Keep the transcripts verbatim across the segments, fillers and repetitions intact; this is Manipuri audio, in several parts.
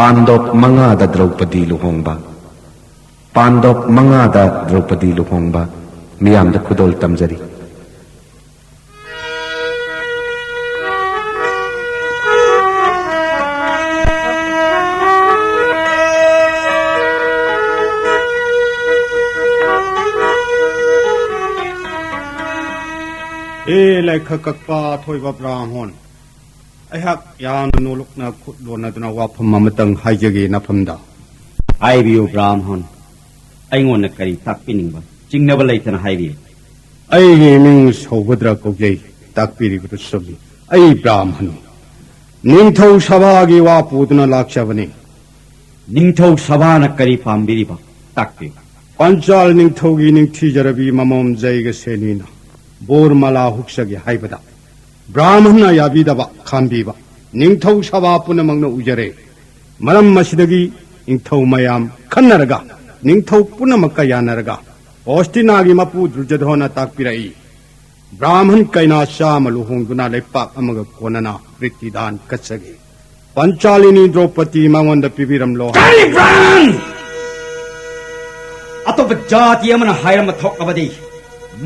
ꯄꯥꯟꯗꯣꯞ ꯃꯉꯥꯗ ꯗ꯭ꯔꯧꯄꯗꯤ ꯂꯨꯍꯣꯡꯕ꯫ ꯄꯥꯟꯗꯣꯞ ꯃꯉꯥꯗ ꯗ꯭ꯔꯧꯄꯗꯤ ꯂꯨꯍꯣꯡꯕ꯫ ꯃꯤꯌꯥꯝꯗ ꯈꯨꯗꯣꯜ ꯇꯝꯖꯔꯤ꯫ ꯑꯦ ꯂꯥꯏꯈ ꯀꯛꯄ ꯑꯊꯣꯏꯕ ꯕ꯭ꯔꯥꯍꯃꯣꯟ, ꯑꯩꯍꯥꯛ ꯌꯥꯝꯅ ꯅꯣꯂꯨꯛꯅ ꯈꯨꯠ ꯂꯣꯟꯅꯗꯨꯅ ꯋꯥꯐꯝ ꯑꯃꯇꯪ ꯍꯥꯏꯖꯒꯦ ꯅꯐꯝꯗ꯫ ꯍꯥꯏꯕꯤꯌꯨ ꯕ꯭ꯔꯥꯍꯃꯣꯟ, ꯑꯩꯉꯣꯟꯗ ꯀꯔꯤ ꯇꯥꯛꯄꯤꯅꯤꯡꯕ? ꯆꯤꯡꯅꯕ ꯂꯩꯇꯅ ꯍꯥꯏꯕꯤꯌꯨ꯫ ꯑꯩꯒꯤ ꯃꯤꯡ ꯁꯧꯚꯗ꯭ꯔ ꯀꯧꯖꯩ꯫ ꯇꯥꯛꯄꯤꯔꯤꯕꯗꯨ ꯆꯨꯝꯃꯤ꯫ ꯑꯩ ꯕ꯭ꯔꯥꯍꯃꯟꯅꯤ꯫ ꯅꯤꯡꯊꯧ ꯁꯚꯥꯒꯤ ꯋꯥ ꯄꯨꯗꯨꯅ ꯂꯥꯛꯆꯕꯅꯤ꯫ ꯅꯤꯡꯊꯧ ꯁꯚꯥꯅ ꯀꯔꯤ ꯄꯥꯝꯕꯤꯔꯤꯕ? ꯇꯥꯛꯄꯤꯌꯨ꯫ ꯄꯟꯆꯥꯜ ꯅꯤꯡꯊꯧꯒꯤ ꯅꯤꯡꯊꯤꯖꯔꯕꯤ ꯃꯃꯣꯝ ꯖꯩꯒ ꯁꯦꯅꯤꯅ ꯕꯣꯔ ꯃꯂꯥ ꯍꯨꯛꯆꯒꯦ ꯍꯥꯏꯕꯗ ꯕ꯭ꯔꯥꯍꯃꯟꯅ ꯌꯥꯕꯤꯗꯕ ꯈꯥꯝꯕꯤꯕ ꯅꯤꯡꯊꯧ ꯁꯚꯥ ꯄꯨꯝꯅꯃꯛꯅ ꯎꯖꯔꯦ꯫ ꯃꯔꯝ ꯑꯁꯤꯗꯒꯤ ꯅꯤꯡꯊꯧ ꯃꯌꯥꯝ ꯈꯟꯅꯔꯒ ꯅꯤꯡꯊꯧ ꯄꯨꯝꯅꯃꯛꯀ ꯌꯥꯅꯔꯒ ꯍꯣꯁꯇꯤꯅꯥꯒꯤ ꯃꯄꯨ ꯗꯨꯔꯖꯣꯙꯣꯟꯅ ꯇꯥꯛꯄꯤꯔꯛꯏ꯫ ꯕ꯭ꯔꯥꯍꯃꯟ ꯀꯩꯅꯥ ꯆꯥꯝꯃ ꯂꯨꯍꯣꯡꯗꯨꯅ ꯂꯩꯄꯥꯛ ꯑꯃꯒ ꯀꯣꯟꯅꯅ ꯄ꯭ꯔꯤꯇꯤꯗꯥꯟ ꯀꯠꯆꯒꯦ꯫ ꯄꯟꯆꯥꯂꯤꯅꯤ ꯗ꯭ꯔꯧꯄꯗꯤ ꯃꯉꯣꯟꯗ ꯄꯤꯕꯤꯔꯝꯂꯣ꯫ ꯀꯔꯤ ꯕ꯭ꯔꯥꯍꯃꯟ? ꯑꯇꯣꯞꯄ ꯖꯥꯇꯤ ꯑꯃꯅ ꯍꯥꯏꯔꯝꯕ ꯊꯣꯛꯂꯕꯗꯤ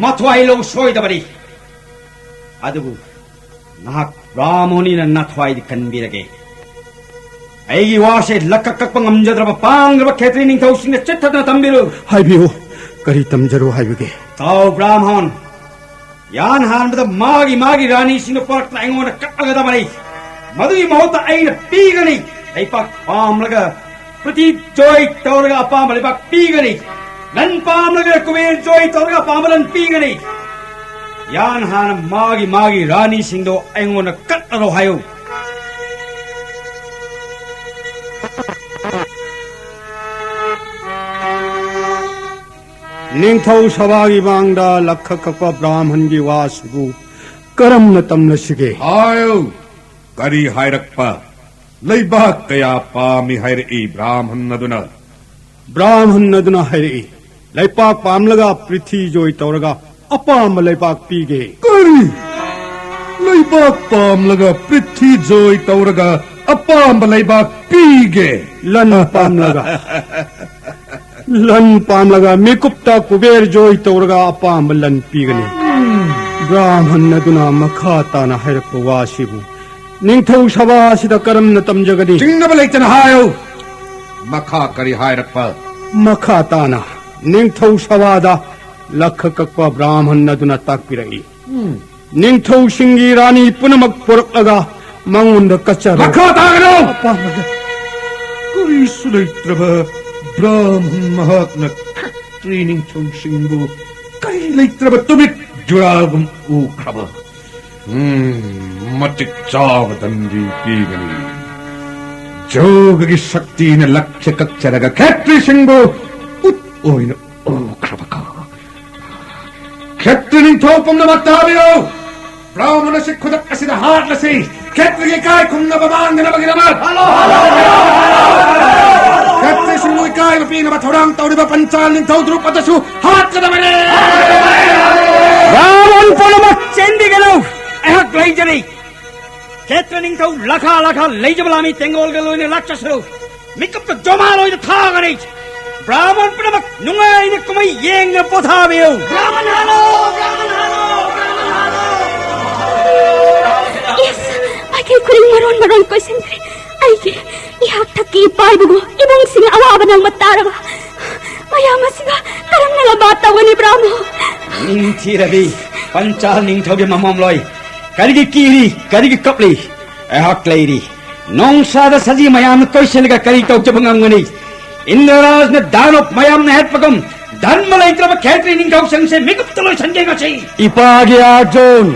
ꯃꯊ꯭ꯋꯥꯏ ꯂꯧ ꯁꯣꯏꯗꯕꯅꯤ꯫ ꯑꯗꯨꯕꯨ ꯅꯍꯥꯛ ꯕ꯭ꯔꯥꯍꯃꯣꯅꯤꯅ ꯅꯊ꯭ꯋꯥꯏꯗꯤ ꯀꯟꯕꯤꯔꯒꯦ꯫ ꯑꯩꯒꯤ ꯋꯥꯁꯦ ꯂꯛꯀ ꯀꯛꯄ ꯉꯝꯖꯗ꯭ꯔꯕ ꯄꯥꯡꯗ꯭ꯔꯕ ꯈꯦꯇ꯭ꯔꯤ ꯅꯤꯡꯊꯧꯁꯤꯡꯅ ꯆꯤꯠꯊꯗꯅ ꯇꯝꯕꯤꯔꯨ꯫ ꯍꯥꯏꯕꯤꯌꯨ, ꯀꯔꯤ ꯇꯝꯖꯔꯨ ꯍꯥꯏꯕꯒꯦ? ꯇꯥꯎ ꯕ꯭ꯔꯥꯍꯃꯣꯟ, ꯌꯥꯟ ꯍꯥꯟꯕꯗ ꯃꯥꯒꯤ ꯃꯥꯒꯤ ꯔꯥꯅꯤꯁꯤꯡꯗꯨ ꯄꯨꯔꯛꯇꯨꯅ ꯑꯩꯉꯣꯟꯗ ꯀꯠꯂꯒꯗꯕꯅꯤ꯫ ꯃꯗꯨꯒꯤ ꯃꯍꯨꯠꯇ ꯑꯩꯅ ꯄꯤꯒꯅꯤ꯫ ꯂꯩꯄꯥꯛ ꯄꯥꯝꯂꯒ ꯄ꯭ꯔꯤꯊꯤ ꯖꯣꯏ ꯇꯧꯔꯒ ꯑꯄꯥꯝꯕ ꯂꯩꯄꯥꯛ ꯄꯤꯒꯅꯤ꯫ ꯂꯟ ꯄꯥꯝꯂꯒ ꯀꯨꯕꯦꯔ ꯖꯣꯏ ꯇꯧꯔꯒ ꯑꯄꯥꯝꯕ ꯂꯟ ꯄꯤꯒꯅꯤ꯫ ꯌꯥꯟ ꯍꯥꯟꯅ ꯃꯥꯒꯤ ꯃꯥꯒꯤ ꯔꯥꯅꯤꯁꯤꯡꯗꯣ ꯑꯩꯉꯣꯟꯗ ꯀꯠꯂꯔꯣ ꯍꯥꯏꯌꯨ꯫ ꯅꯤꯡꯊꯧ ꯁꯚꯥꯒꯤ ꯃꯥꯡꯗ ꯂꯛꯈ ꯀꯛꯄ ꯕ꯭ꯔꯥꯍꯃꯟꯒꯤ ꯋꯥꯁꯤꯕꯨ ꯀꯔꯝꯅ ꯇꯝꯂꯁꯤꯒꯦ? ꯍꯥꯏꯌꯨ, ꯀꯔꯤ ꯍꯥꯏꯔꯛꯄ? ꯂꯩꯕꯥꯛ ꯀꯌꯥ ꯄꯥꯝꯃꯤ ꯍꯥꯏꯔꯛꯏ ꯕ꯭ꯔꯥꯍꯃꯟ ꯑꯗꯨꯅ? ꯕ꯭ꯔꯥꯍꯃꯟ ꯑꯗꯨꯅ ꯍꯥꯏꯔꯛꯏ, ꯂꯩꯄꯥꯛ ꯄꯥꯝꯂꯒ ꯄ꯭ꯔꯤꯊꯤ ꯖꯣꯏ ꯇꯧꯔꯒ ꯑꯄꯥꯝꯕ ꯂꯩꯄꯥꯛ ꯄꯤꯒꯦ꯫ ꯀꯔꯤ? ꯂꯩꯕꯥꯛ ꯄꯥꯝꯂꯒ ꯄ꯭ꯔꯤꯊꯤ ꯖꯣꯏ ꯇꯧꯔꯒ ꯑꯄꯥꯝꯕ ꯂꯩꯕꯥꯛ ꯄꯤꯒꯦ꯫ ꯂꯟ ꯄꯥꯝꯂꯒ, ꯂꯟ ꯄꯥꯝꯂꯒ ꯃꯤꯀꯨꯞꯇ ꯀꯨꯕꯦꯔ ꯖꯣꯏ ꯇꯧꯔꯒ ꯑꯄꯥꯝꯕ ꯂꯟ ꯄꯤꯒꯅꯤ꯫ ꯕ꯭ꯔꯥꯍꯃꯟ ꯑꯗꯨꯅ ꯃꯈꯥ ꯇꯥꯅ ꯍꯥꯏꯔꯛꯄ ꯋꯥꯁꯤꯕꯨ ꯅꯤꯡꯊꯧ ꯁꯚꯥ ꯑꯁꯤꯗ ꯀꯔꯝꯅ ꯇꯝꯖꯒꯅꯤ? ꯆꯤꯡꯅꯕ ꯂꯩꯇꯅ ꯍꯥꯏꯌꯨ꯫ ꯃꯈꯥ ꯀꯔꯤ ꯍꯥꯏꯔꯛꯄ? ꯃꯈꯥ ꯇꯥꯅ ꯅꯤꯡꯊꯧ ꯁꯚꯥꯗ ꯂꯈ ꯀꯛꯄ ꯕ꯭ꯔꯥꯍꯃꯟ ꯑꯗꯨꯅ ꯇꯥꯛꯄꯤꯔꯛꯏ꯫ ꯎꯝ꯫ ꯅꯤꯡꯊꯧꯁꯤꯡꯒꯤ ꯔꯥꯅꯤ ꯄꯨꯝꯅꯃꯛ ꯄꯨꯔꯛꯂꯒ ꯃꯉꯣꯟꯗ ꯀꯠꯆꯔꯣ꯫ ꯃꯈꯥ ꯇꯥꯒꯅꯨ! ꯑꯄꯥꯝꯕꯗ ꯀꯔꯤꯁꯨ ꯂꯩꯇ꯭ꯔꯕ ꯕ꯭ꯔꯥꯍꯃꯟ ꯃꯍꯥꯛꯅ ꯈꯛꯇ꯭ꯔꯤ ꯅꯤꯡꯊꯧꯁꯤꯡꯕꯨ ꯀꯔꯤ ꯂꯩꯇ꯭ꯔꯕ ꯇꯨꯃꯤꯠ ꯖꯨꯔꯥꯒꯨꯝ ꯎꯈ꯭ꯔꯕ? ꯎꯝ, ꯃꯇꯤꯛ ꯆꯥꯕ ꯗꯟꯗꯤ ꯄꯤꯒꯅꯤ꯫ ꯖꯣꯒꯒꯤ ꯁꯛꯇꯤꯅ ꯂꯛꯈ꯭ꯌ ꯀꯛꯆꯔꯒ ꯈꯦꯇ꯭ꯔꯤꯁꯤꯡꯕꯨ ꯎꯠ ꯑꯣꯏꯅ ꯎꯈ꯭ꯔꯕ ꯀꯣ꯫ ꯈꯦꯇ꯭ꯔꯤ ꯅꯤꯡꯊꯧ ꯄꯨꯝꯅꯃꯛ ꯇꯥꯕꯤꯌꯨ꯫ ꯕ꯭ꯔꯥꯍꯃꯟ ꯑꯁꯤ ꯈꯨꯗꯛ ꯑꯁꯤꯗ ꯍꯥꯠꯂꯁꯤ꯫ ꯈꯦꯇ꯭ꯔꯤꯒꯤ ꯏꯀꯥꯏ ꯈꯨꯝꯅꯕ ꯃꯥꯡꯗꯅꯕꯒꯤꯗꯃꯛ꯫ ꯈꯦꯇ꯭ꯔꯤꯁꯤꯡꯕꯨ ꯏꯀꯥꯏꯕ ꯄꯤꯅꯕ ꯊꯧꯔꯥꯡ ꯇꯧꯔꯤꯕ ꯄꯟꯆꯥꯜ ꯅꯤꯡꯊꯧ ꯗ꯭ꯔꯨꯄꯗꯁꯨ ꯍꯥꯠꯀꯗꯕꯅꯤ꯫ ꯕ꯭ꯔꯥꯍꯃꯟ ꯄꯨꯝꯅꯃꯛ ꯆꯦꯟꯕꯤꯒꯅꯨ꯫ ꯑꯩꯍꯥꯛ ꯂꯩꯖꯔꯤ꯫ ꯈꯦꯇ꯭ꯔ ꯅꯤꯡꯊꯧ ꯂꯈꯥ ꯂꯈꯥ ꯂꯩꯖꯕ ꯂꯥꯃꯤ ꯇꯦꯡꯒꯣꯜꯒ ꯂꯣꯏꯅ ꯂꯥꯛꯆꯁꯅꯨ꯫ ꯃꯤꯀꯞꯇ ꯖꯣꯃꯥ ꯂꯣꯏꯅ ꯊꯥꯒꯅꯤ꯫ ꯕ꯭ꯔꯥꯍꯃꯟ ꯄꯨꯝꯅꯃꯛ ꯅꯨꯡꯉꯥꯏꯅ ꯀꯨꯝꯍꯩ ꯌꯦꯡꯅ ꯄꯣꯊꯥꯕꯤꯌꯨ꯫ ꯕ꯭ꯔꯥꯍꯃꯟ ꯍꯥꯠꯂꯣ! ꯕ꯭ꯔꯥꯍꯃꯟ ꯍꯥꯠꯂꯣ! ꯕ꯭ꯔꯥꯍꯃꯟ ꯍꯥꯠꯂꯣ! ꯏꯁ, ꯃꯥꯏꯀꯩ ꯈꯨꯗꯤꯡ ꯃꯔꯣꯟ ꯃꯔꯣꯟ ꯀꯣꯏꯁꯤꯟꯈ꯭ꯔꯦ꯫ ꯑꯩꯒꯤ ꯏꯍꯥꯛ ꯊꯛꯀꯤ ꯏꯄꯥ ꯏꯕꯨꯡꯉꯣ ꯏꯕꯨꯡꯁꯤꯡ ꯑꯋꯥꯕ ꯅꯪꯕ ꯇꯥꯔꯒ ꯃꯌꯥꯝ ꯑꯁꯤꯒ ꯀꯔꯝꯅ ꯂꯝꯕꯥ ꯇꯧꯒꯅꯤ, ꯕ꯭ꯔꯥꯍꯃꯣ? ꯅꯤꯡꯊꯤꯔꯕꯤ ꯄꯟꯆꯥꯜ ꯅꯤꯡꯊꯧꯒꯤ ꯃꯃꯣꯝꯂꯣꯏ, ꯀꯔꯤꯒꯤ ꯀꯤꯔꯤ, ꯀꯔꯤꯒꯤ ꯀꯞꯂꯤ? ꯑꯩꯍꯥꯛ ꯂꯩꯔꯤ꯫ ꯅꯣꯡꯁꯥꯗ ꯁꯖꯤ ꯃꯌꯥꯝꯅ ꯀꯣꯏꯁꯤꯜꯂꯒ ꯀꯔꯤ ꯇꯧꯖꯕ ꯉꯝꯒꯅꯤ? ꯏꯟꯗ꯭ꯔꯔꯥꯖꯅ ꯗꯥꯅꯕ ꯃꯌꯥꯝꯅ ꯍꯦꯠꯄꯒꯨꯝ ꯙꯔꯃ ꯂꯩꯇ꯭ꯔꯕ ꯈꯦꯇ꯭ꯔꯤ ꯅꯤꯡꯊꯧꯁꯤꯡꯁꯦ ꯃꯤꯀꯨꯞꯇ ꯂꯣꯏꯁꯟꯒꯦ ꯉꯁꯤ꯫ ꯏꯄꯥꯒꯤ ꯑꯥꯔꯖꯨꯟ,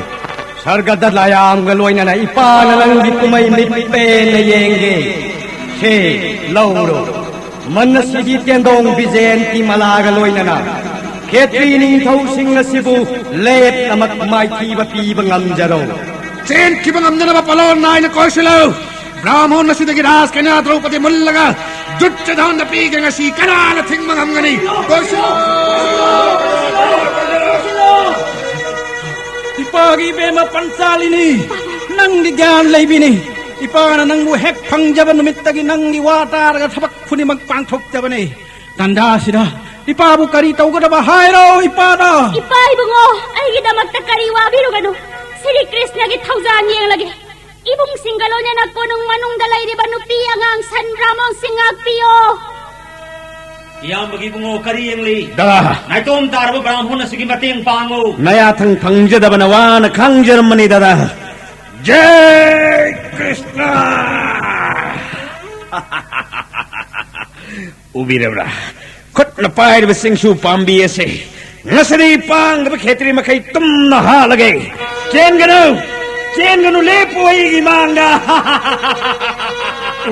ꯁꯔꯒꯗ ꯂꯥꯌꯥꯝꯒ ꯂꯣꯏꯅꯅ ꯏꯄꯥꯅ ꯅꯪꯒꯤ ꯀꯨꯝꯍꯩ ꯃꯤꯠ ꯄꯦꯟꯅ ꯌꯦꯡꯒꯦ꯫ ꯁꯦ, ꯂꯧꯔꯣ꯫ ꯃꯟꯅ ꯁꯤꯕꯤ ꯇꯦꯟꯗꯣꯡ ꯕꯤꯖꯦꯟꯇꯤ ꯃꯂꯥꯒ ꯂꯣꯏꯅꯅ ꯈꯦꯇ꯭ꯔꯤ ꯅꯤꯡꯊꯧꯁꯤꯡ ꯑꯁꯤꯕꯨ ꯂꯦꯞꯅꯃꯛ ꯃꯥꯏꯊꯤꯕ ꯄꯤꯕ ꯉꯝꯖꯔꯣ꯫ ꯆꯦꯟꯈꯤꯕ ꯉꯝꯗꯅꯕ ꯄꯂꯣꯟ ꯅꯥꯏꯅ ꯀꯣꯏꯁꯤꯜꯂꯨ꯫ ꯕ꯭ꯔꯥꯍꯃꯣꯟ ꯑꯁꯤꯗꯒꯤ ꯔꯥꯖꯀꯟꯌꯥ ꯗ꯭ꯔꯧꯄꯗꯤ ꯃꯨꯜꯂꯒ ꯗꯨꯠꯌꯣꯙꯟꯗ ꯄꯤꯒꯦ ꯉꯁꯤ ꯀꯅꯥꯅ ꯊꯤꯡꯕ ꯉꯝꯒꯅꯤ? ꯀꯣꯏꯁꯤꯜꯂꯨ꯫ ꯏꯄꯥꯒꯤ ꯏꯕꯦꯝꯃ ꯄꯟꯆꯥꯂꯤꯅꯤ, ꯅꯪꯒꯤ ꯒ꯭ꯌꯥꯟ ꯂꯩꯕꯤꯅꯤ꯫ ꯏꯄꯥꯅ ꯅꯪꯕꯨ ꯍꯦꯛ ꯐꯪꯖꯕ ꯅꯨꯃꯤꯠꯇꯒꯤ ꯅꯪꯒꯤ ꯋꯥ ꯇꯥꯔꯒ ꯊꯕꯛ ꯈꯨꯗꯤꯡꯃꯛ ꯄꯥꯡꯊꯣꯛꯆꯕꯅꯤ꯫ ꯇꯥꯟꯖꯥꯁꯤꯗ ꯏꯄꯥꯕꯨ ꯀꯔꯤ ꯇꯧꯒꯗꯕ ꯍꯥꯏꯔꯣ ꯏꯄꯥꯗ? ꯏꯄꯥ ꯏꯕꯨꯡꯉꯣ, ꯑꯩꯒꯤꯗꯃꯛꯇ ꯀꯔꯤ ꯋꯥꯕꯤꯔꯨꯒꯅꯨ꯫ ꯁ꯭ꯔꯤ ꯀ꯭ꯔꯤꯁꯅꯒꯤ ꯊꯧꯖꯥꯜ ꯌꯦꯡꯂꯒꯦ꯫ ꯏꯕꯨꯡꯁꯤꯡꯒ ꯂꯣꯏꯅꯅ ꯀꯣꯅꯨꯡ ꯃꯅꯨꯡꯗ ꯂꯩꯔꯤꯕ ꯅꯨꯄꯤ ꯑꯉꯥꯡ ꯁꯟ ꯕ꯭ꯔꯥꯃꯣꯟꯁꯤꯡ ꯉꯥꯛꯄꯤꯌꯣ꯫ ꯏꯌꯥꯝꯕꯒꯤ ꯏꯕꯨꯡꯉꯣ, ꯀꯔꯤ ꯌꯦꯡꯂꯤ? ꯗꯥ꯫ ꯅꯥꯏꯇꯣꯝ ꯇꯥꯔꯕ ꯕ꯭ꯔꯥꯍꯃꯣꯟ ꯑꯁꯤꯒꯤ ꯃꯇꯦꯡ ꯄꯥꯡꯉꯨ꯫ ꯅꯌꯥꯊꯪ ꯐꯪꯖꯗꯕꯅ ꯋꯥꯅ ꯈꯥꯡꯖꯔꯝꯕꯅꯤ ꯗꯥꯗꯥ꯫ ꯖꯩ ꯀ꯭ꯔꯤꯁꯅ! ꯎꯕꯤꯔꯕ꯭ꯔꯥ? ꯈꯨꯠꯅ ꯄꯥꯏꯔꯤꯕ ꯆꯤꯡꯁꯨ ꯄꯥꯝꯕꯤ ꯑꯁꯤ ꯉꯁꯤꯗꯤ ꯄꯥꯡꯗꯕ ꯈꯦꯇ꯭ꯔꯤ ꯃꯈꯩ ꯇꯨꯝꯅ ꯍꯥꯠꯂꯒꯦ꯫ ꯆꯦꯟꯒꯅꯨ! ꯆꯦꯟꯒꯅꯨ! ꯂꯦꯞꯄꯨ ꯑꯩꯒꯤ ꯃꯥꯡꯗ!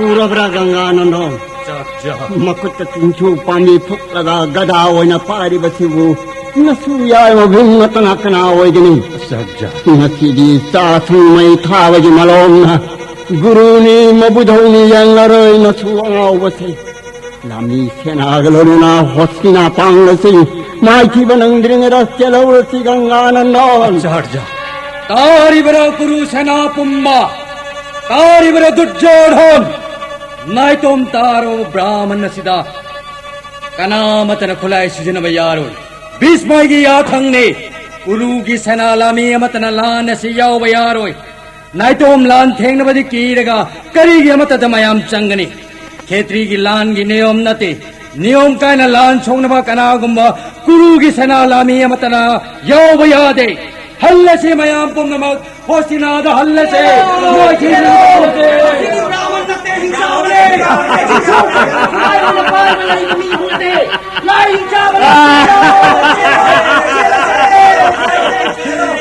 ꯎꯔꯕ꯭ꯔꯥ ꯒꯪꯒꯥꯅꯟꯗꯣꯟ? ꯆꯥꯛ ꯆꯥ꯫ ꯃꯈꯨꯠꯇ ꯆꯤꯡꯁꯨ ꯄꯥꯝꯕꯤ ꯐꯨꯛꯂꯒ ꯒꯗꯥ ꯑꯣꯏꯅ ꯄꯥꯏꯔꯤꯕꯁꯤꯕꯨ ꯅꯁꯨ ꯌꯥꯏꯃꯕꯨꯡ ꯅꯠꯇꯅ ꯀꯅꯥ ꯑꯣꯏꯒꯅꯤ? ꯆꯥꯛ ꯆꯥ꯫ ꯉꯁꯤꯗꯤ ꯆꯥ ꯁꯨꯡ ꯃꯩ ꯊꯥꯕꯒꯤ ꯃꯂꯣꯝꯅ ꯒꯨꯔꯨꯅꯤ ꯃꯕꯨꯙꯧꯅꯤ ꯌꯦꯡꯂꯔꯣꯏ ꯅꯁꯨ ꯑꯉꯥꯎꯕꯁꯦ꯫ ꯂꯥꯃꯤ ꯁꯦꯅꯥꯒ ꯂꯣꯏꯅꯅ ꯍꯣꯁꯇꯤꯅꯥ ꯄꯥꯡꯂꯁꯤ꯫ ꯃꯥꯏꯊꯤꯕ ꯅꯪꯗ꯭ꯔꯤꯉꯩꯗ ꯆꯦꯜꯍꯧꯔꯁꯤ ꯒꯪꯒꯥꯅꯟꯗꯣꯟ꯫ ꯑꯠꯆꯥꯔꯖ, ꯇꯥꯔꯤꯕꯔꯥ ꯀꯨꯔꯨ ꯁꯦꯅꯥ ꯄꯨꯝꯕ? ꯇꯥꯔꯤꯕꯔꯥ ꯗꯨꯔꯖꯣꯙꯟ? ꯅꯥꯏꯇꯣꯝ ꯇꯥꯔꯣ ꯕ꯭ꯔꯥꯍꯃꯟ ꯑꯁꯤꯗ ꯀꯅꯥ ꯑꯃꯠꯇꯅ ꯈꯨꯠꯂꯥꯏ ꯁꯤꯖꯤꯟꯅꯕ ꯌꯥꯔꯣꯏ꯫ ꯚꯤꯁꯃꯒꯤ ꯌꯥꯊꯪꯅꯤ꯫ ꯀꯨꯔꯨꯒꯤ ꯁꯦꯅꯥ ꯂꯥꯃꯤ ꯑꯃꯠꯇꯅ ꯂꯥꯟ ꯑꯁꯤ ꯌꯥꯎꯕ ꯌꯥꯔꯣꯏ꯫ ꯅꯥꯏꯇꯣꯝ ꯂꯥꯟ ꯊꯦꯡꯅꯕꯗꯤ ꯀꯤꯔꯒ ꯀꯔꯤꯒꯤ ꯑꯃꯠꯇꯗ ꯃꯌꯥꯝ ꯆꯪꯒꯅꯤ? ꯈꯦꯇ꯭ꯔꯤꯒꯤ ꯂꯥꯟꯒꯤ ꯅꯤꯌꯣꯝ ꯅꯠꯇꯦ꯫ ꯅꯤꯌꯣꯝ ꯀꯥꯏꯅ ꯂꯥꯟ ꯁꯣꯛꯅꯕ ꯀꯅꯥꯒꯨꯝꯕ ꯀꯨꯔꯨꯒꯤ ꯁꯦꯅꯥ ꯂꯥꯃꯤ ꯑꯃꯠꯇꯅ ꯌꯥꯎꯕ ꯌꯥꯗꯦ꯫ ꯍꯜꯂꯁꯤ ꯃꯌꯥꯝ ꯄꯨꯝꯅꯃꯛ ꯍꯣꯁꯇꯤꯅꯥꯗ ꯍꯜꯂꯁꯦ꯫ ꯃꯣꯏꯁꯤꯡ ꯍꯜꯂꯁꯦ꯫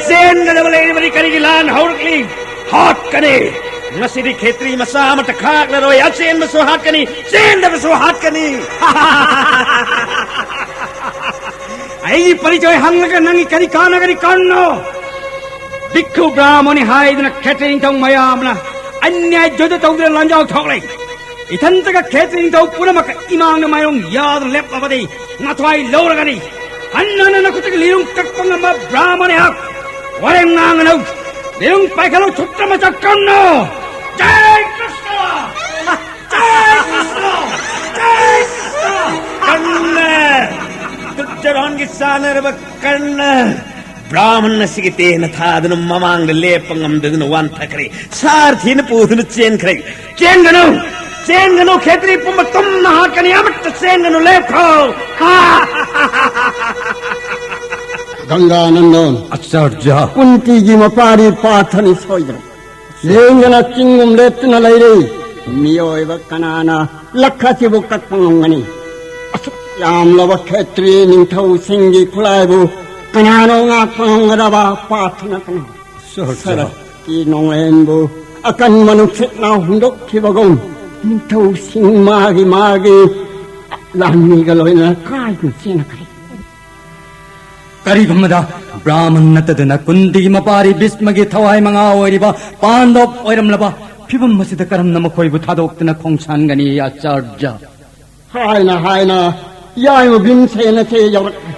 ꯆꯦꯟꯒꯗꯕ ꯂꯩꯔꯤꯕꯗꯤ ꯀꯔꯤꯒꯤ ꯂꯥꯟ ꯍꯧꯔꯛꯂꯤ? ꯍꯥꯠꯀꯅꯤ! ꯉꯁꯤꯗꯤ ꯈꯦꯇ꯭ꯔꯤ ꯃꯆꯥ ꯑꯃꯠꯇ ꯈꯥꯛꯂꯔꯣꯏ꯫ ꯑꯆꯦꯟꯕꯁꯨ ꯍꯥꯠꯀꯅꯤ, ꯆꯦꯟꯗꯕꯁꯨ ꯍꯥꯠꯀꯅꯤ꯫ ꯑꯩꯒꯤ ꯄꯔꯤꯆꯣꯏ ꯍꯪꯂꯒ ꯅꯪꯒꯤ ꯀꯔꯤ ꯀꯥꯟꯅꯒꯅꯤ? ꯀꯔꯝꯅꯣ? ꯚꯤꯛꯈꯨ ꯕ꯭ꯔꯥꯍꯃꯣꯟꯅꯤ ꯍꯥꯏꯗꯨꯅ ꯈꯦꯇ꯭ꯔꯤ ꯅꯤꯡꯊꯧ ꯃꯌꯥꯝꯅ ꯑꯟꯌꯥꯌ ꯖꯨꯗ ꯇꯧꯗꯨꯅ ꯂꯥꯟꯖꯥꯎ ꯊꯣꯛꯂꯦ꯫ ꯏꯊꯟꯇꯒ ꯈꯦꯇ꯭ꯔꯤ ꯅꯤꯡꯊꯧ ꯄꯨꯝꯅꯃꯛꯀ ꯏꯃꯥꯡꯗ ꯃꯥꯏꯔꯣꯡ ꯌꯥꯗꯨꯅ ꯂꯦꯞꯂꯕꯗꯤ ꯅꯊ꯭ꯋꯥꯏ ꯂꯧꯔꯒꯅꯤ꯫ ꯍꯟꯅ ꯍꯟꯅ ꯅꯈꯨꯠꯇꯒꯤ ꯂꯤꯔꯨꯡ ꯀꯛꯄ ꯉꯝꯕ ꯕ꯭ꯔꯥꯍꯃꯣꯟ ꯑꯩꯍꯥꯛ꯫ ꯋꯥꯔꯦꯡ ꯉꯥꯡꯒꯅꯨ꯫ ꯂꯤꯔꯨꯡ ꯄꯥꯏꯈꯠꯂꯨ, ꯁꯨꯠꯇ ꯃꯆꯥ ꯀꯟꯅꯣ꯫ ꯖꯥꯏ ꯆꯥꯟꯅꯔꯕ ꯀꯔꯅ ꯕ꯭ꯔꯥꯍꯃꯟ ꯑꯁꯤꯒꯤ ꯇꯦꯟꯅ ꯊꯥꯗꯨꯅ ꯃꯃꯥꯡꯗ ꯂꯦꯞꯄ ꯉꯝꯗꯗꯨꯅ ꯋꯥꯟꯊꯈ꯭ꯔꯦ꯫ ꯁꯥꯔꯊꯤꯅ ꯄꯨꯗꯨꯅ ꯆꯦꯟꯈ꯭ꯔꯦ꯫ "ꯆꯦꯟꯒꯅꯨ! ꯆꯦꯟꯒꯅꯨ! ꯈꯦꯇ꯭ꯔꯤ ꯄꯨꯝꯕ ꯇꯨꯝꯅ ꯍꯥꯠꯀꯅꯤ! ꯑꯃꯠꯇ ꯆꯦꯟꯒꯅꯨ! ꯂꯦꯞꯈꯣ!" ꯒꯪꯒꯥꯅꯟꯗꯣꯟ, ꯑꯆꯥꯔꯖ꯫ ꯀꯨꯟꯇꯤꯒꯤ ꯃꯄꯥꯔꯤ ꯄꯥꯊꯅꯤ ꯁꯣꯏꯗ꯭ꯔꯦ꯫ ꯂꯦꯡꯗꯅ ꯆꯤꯡꯒꯨꯝ ꯂꯦꯞꯇꯨꯅ ꯂꯩꯔꯤ꯫ ꯃꯤꯑꯣꯏꯕ ꯀꯅꯥꯅ ꯂꯛꯈ ꯑꯁꯤꯕꯨ ꯀꯛꯄ ꯉꯝꯒꯅꯤ? ꯑꯁꯨꯛ ꯌꯥꯝꯂꯕ ꯈꯦꯇ꯭ꯔꯤ ꯅꯤꯡꯊꯧꯁꯤꯡꯒꯤ ꯈꯨꯠꯂꯥꯏꯕꯨ ꯀꯅꯥꯅꯣ ꯉꯥꯛꯄ ꯉꯝꯒꯗꯕ? ꯄꯥꯊꯅ ꯀꯅꯥ? ꯁꯍꯔ ꯁꯍꯔ꯫ ꯁꯔꯛꯀꯤ ꯅꯣꯡꯂꯦꯟꯕꯨ ꯑꯀꯟꯕ ꯅꯨꯡꯁꯤꯠꯅ ꯍꯨꯝꯗꯣꯛꯈꯤꯕꯒꯨꯝ, ꯅꯤꯡꯊꯧꯁꯤꯡ ꯃꯥꯒꯤ ꯃꯥꯒꯤ ꯂꯥꯟꯃꯤꯒ ꯂꯣꯏꯅꯅ ꯀꯥꯏꯗꯨꯅ ꯆꯦꯟꯅꯈ꯭ꯔꯦ꯫ ꯀꯔꯤꯒꯨꯝꯕꯗ ꯕ꯭ꯔꯥꯍꯃꯟ ꯅꯠꯇꯗꯨꯅ ꯀꯨꯟꯗꯤꯒꯤ ꯃꯄꯥꯔꯤ ꯚꯤꯁꯃꯒꯤ ꯊꯋꯥꯏ ꯃꯉꯥ ꯑꯣꯏꯔꯤꯕ ꯄꯥꯟꯗꯣꯞ ꯑꯣꯏꯔꯝꯂꯕ ꯐꯤꯕꯝ ꯑꯁꯤꯗ ꯀꯔꯝꯅ ꯃꯈꯣꯏꯕꯨ ꯊꯥꯗꯣꯛꯇꯨꯅ ꯈꯣꯡꯁꯥꯟꯒꯅꯤ, ꯑꯆꯥꯔꯖ? ꯍꯥꯏꯅ ꯍꯥꯏꯅ ꯌꯥꯏꯃ ꯚꯤꯝꯁꯦꯟ ꯑꯁꯤ ꯌꯧꯔꯛꯂꯦ꯫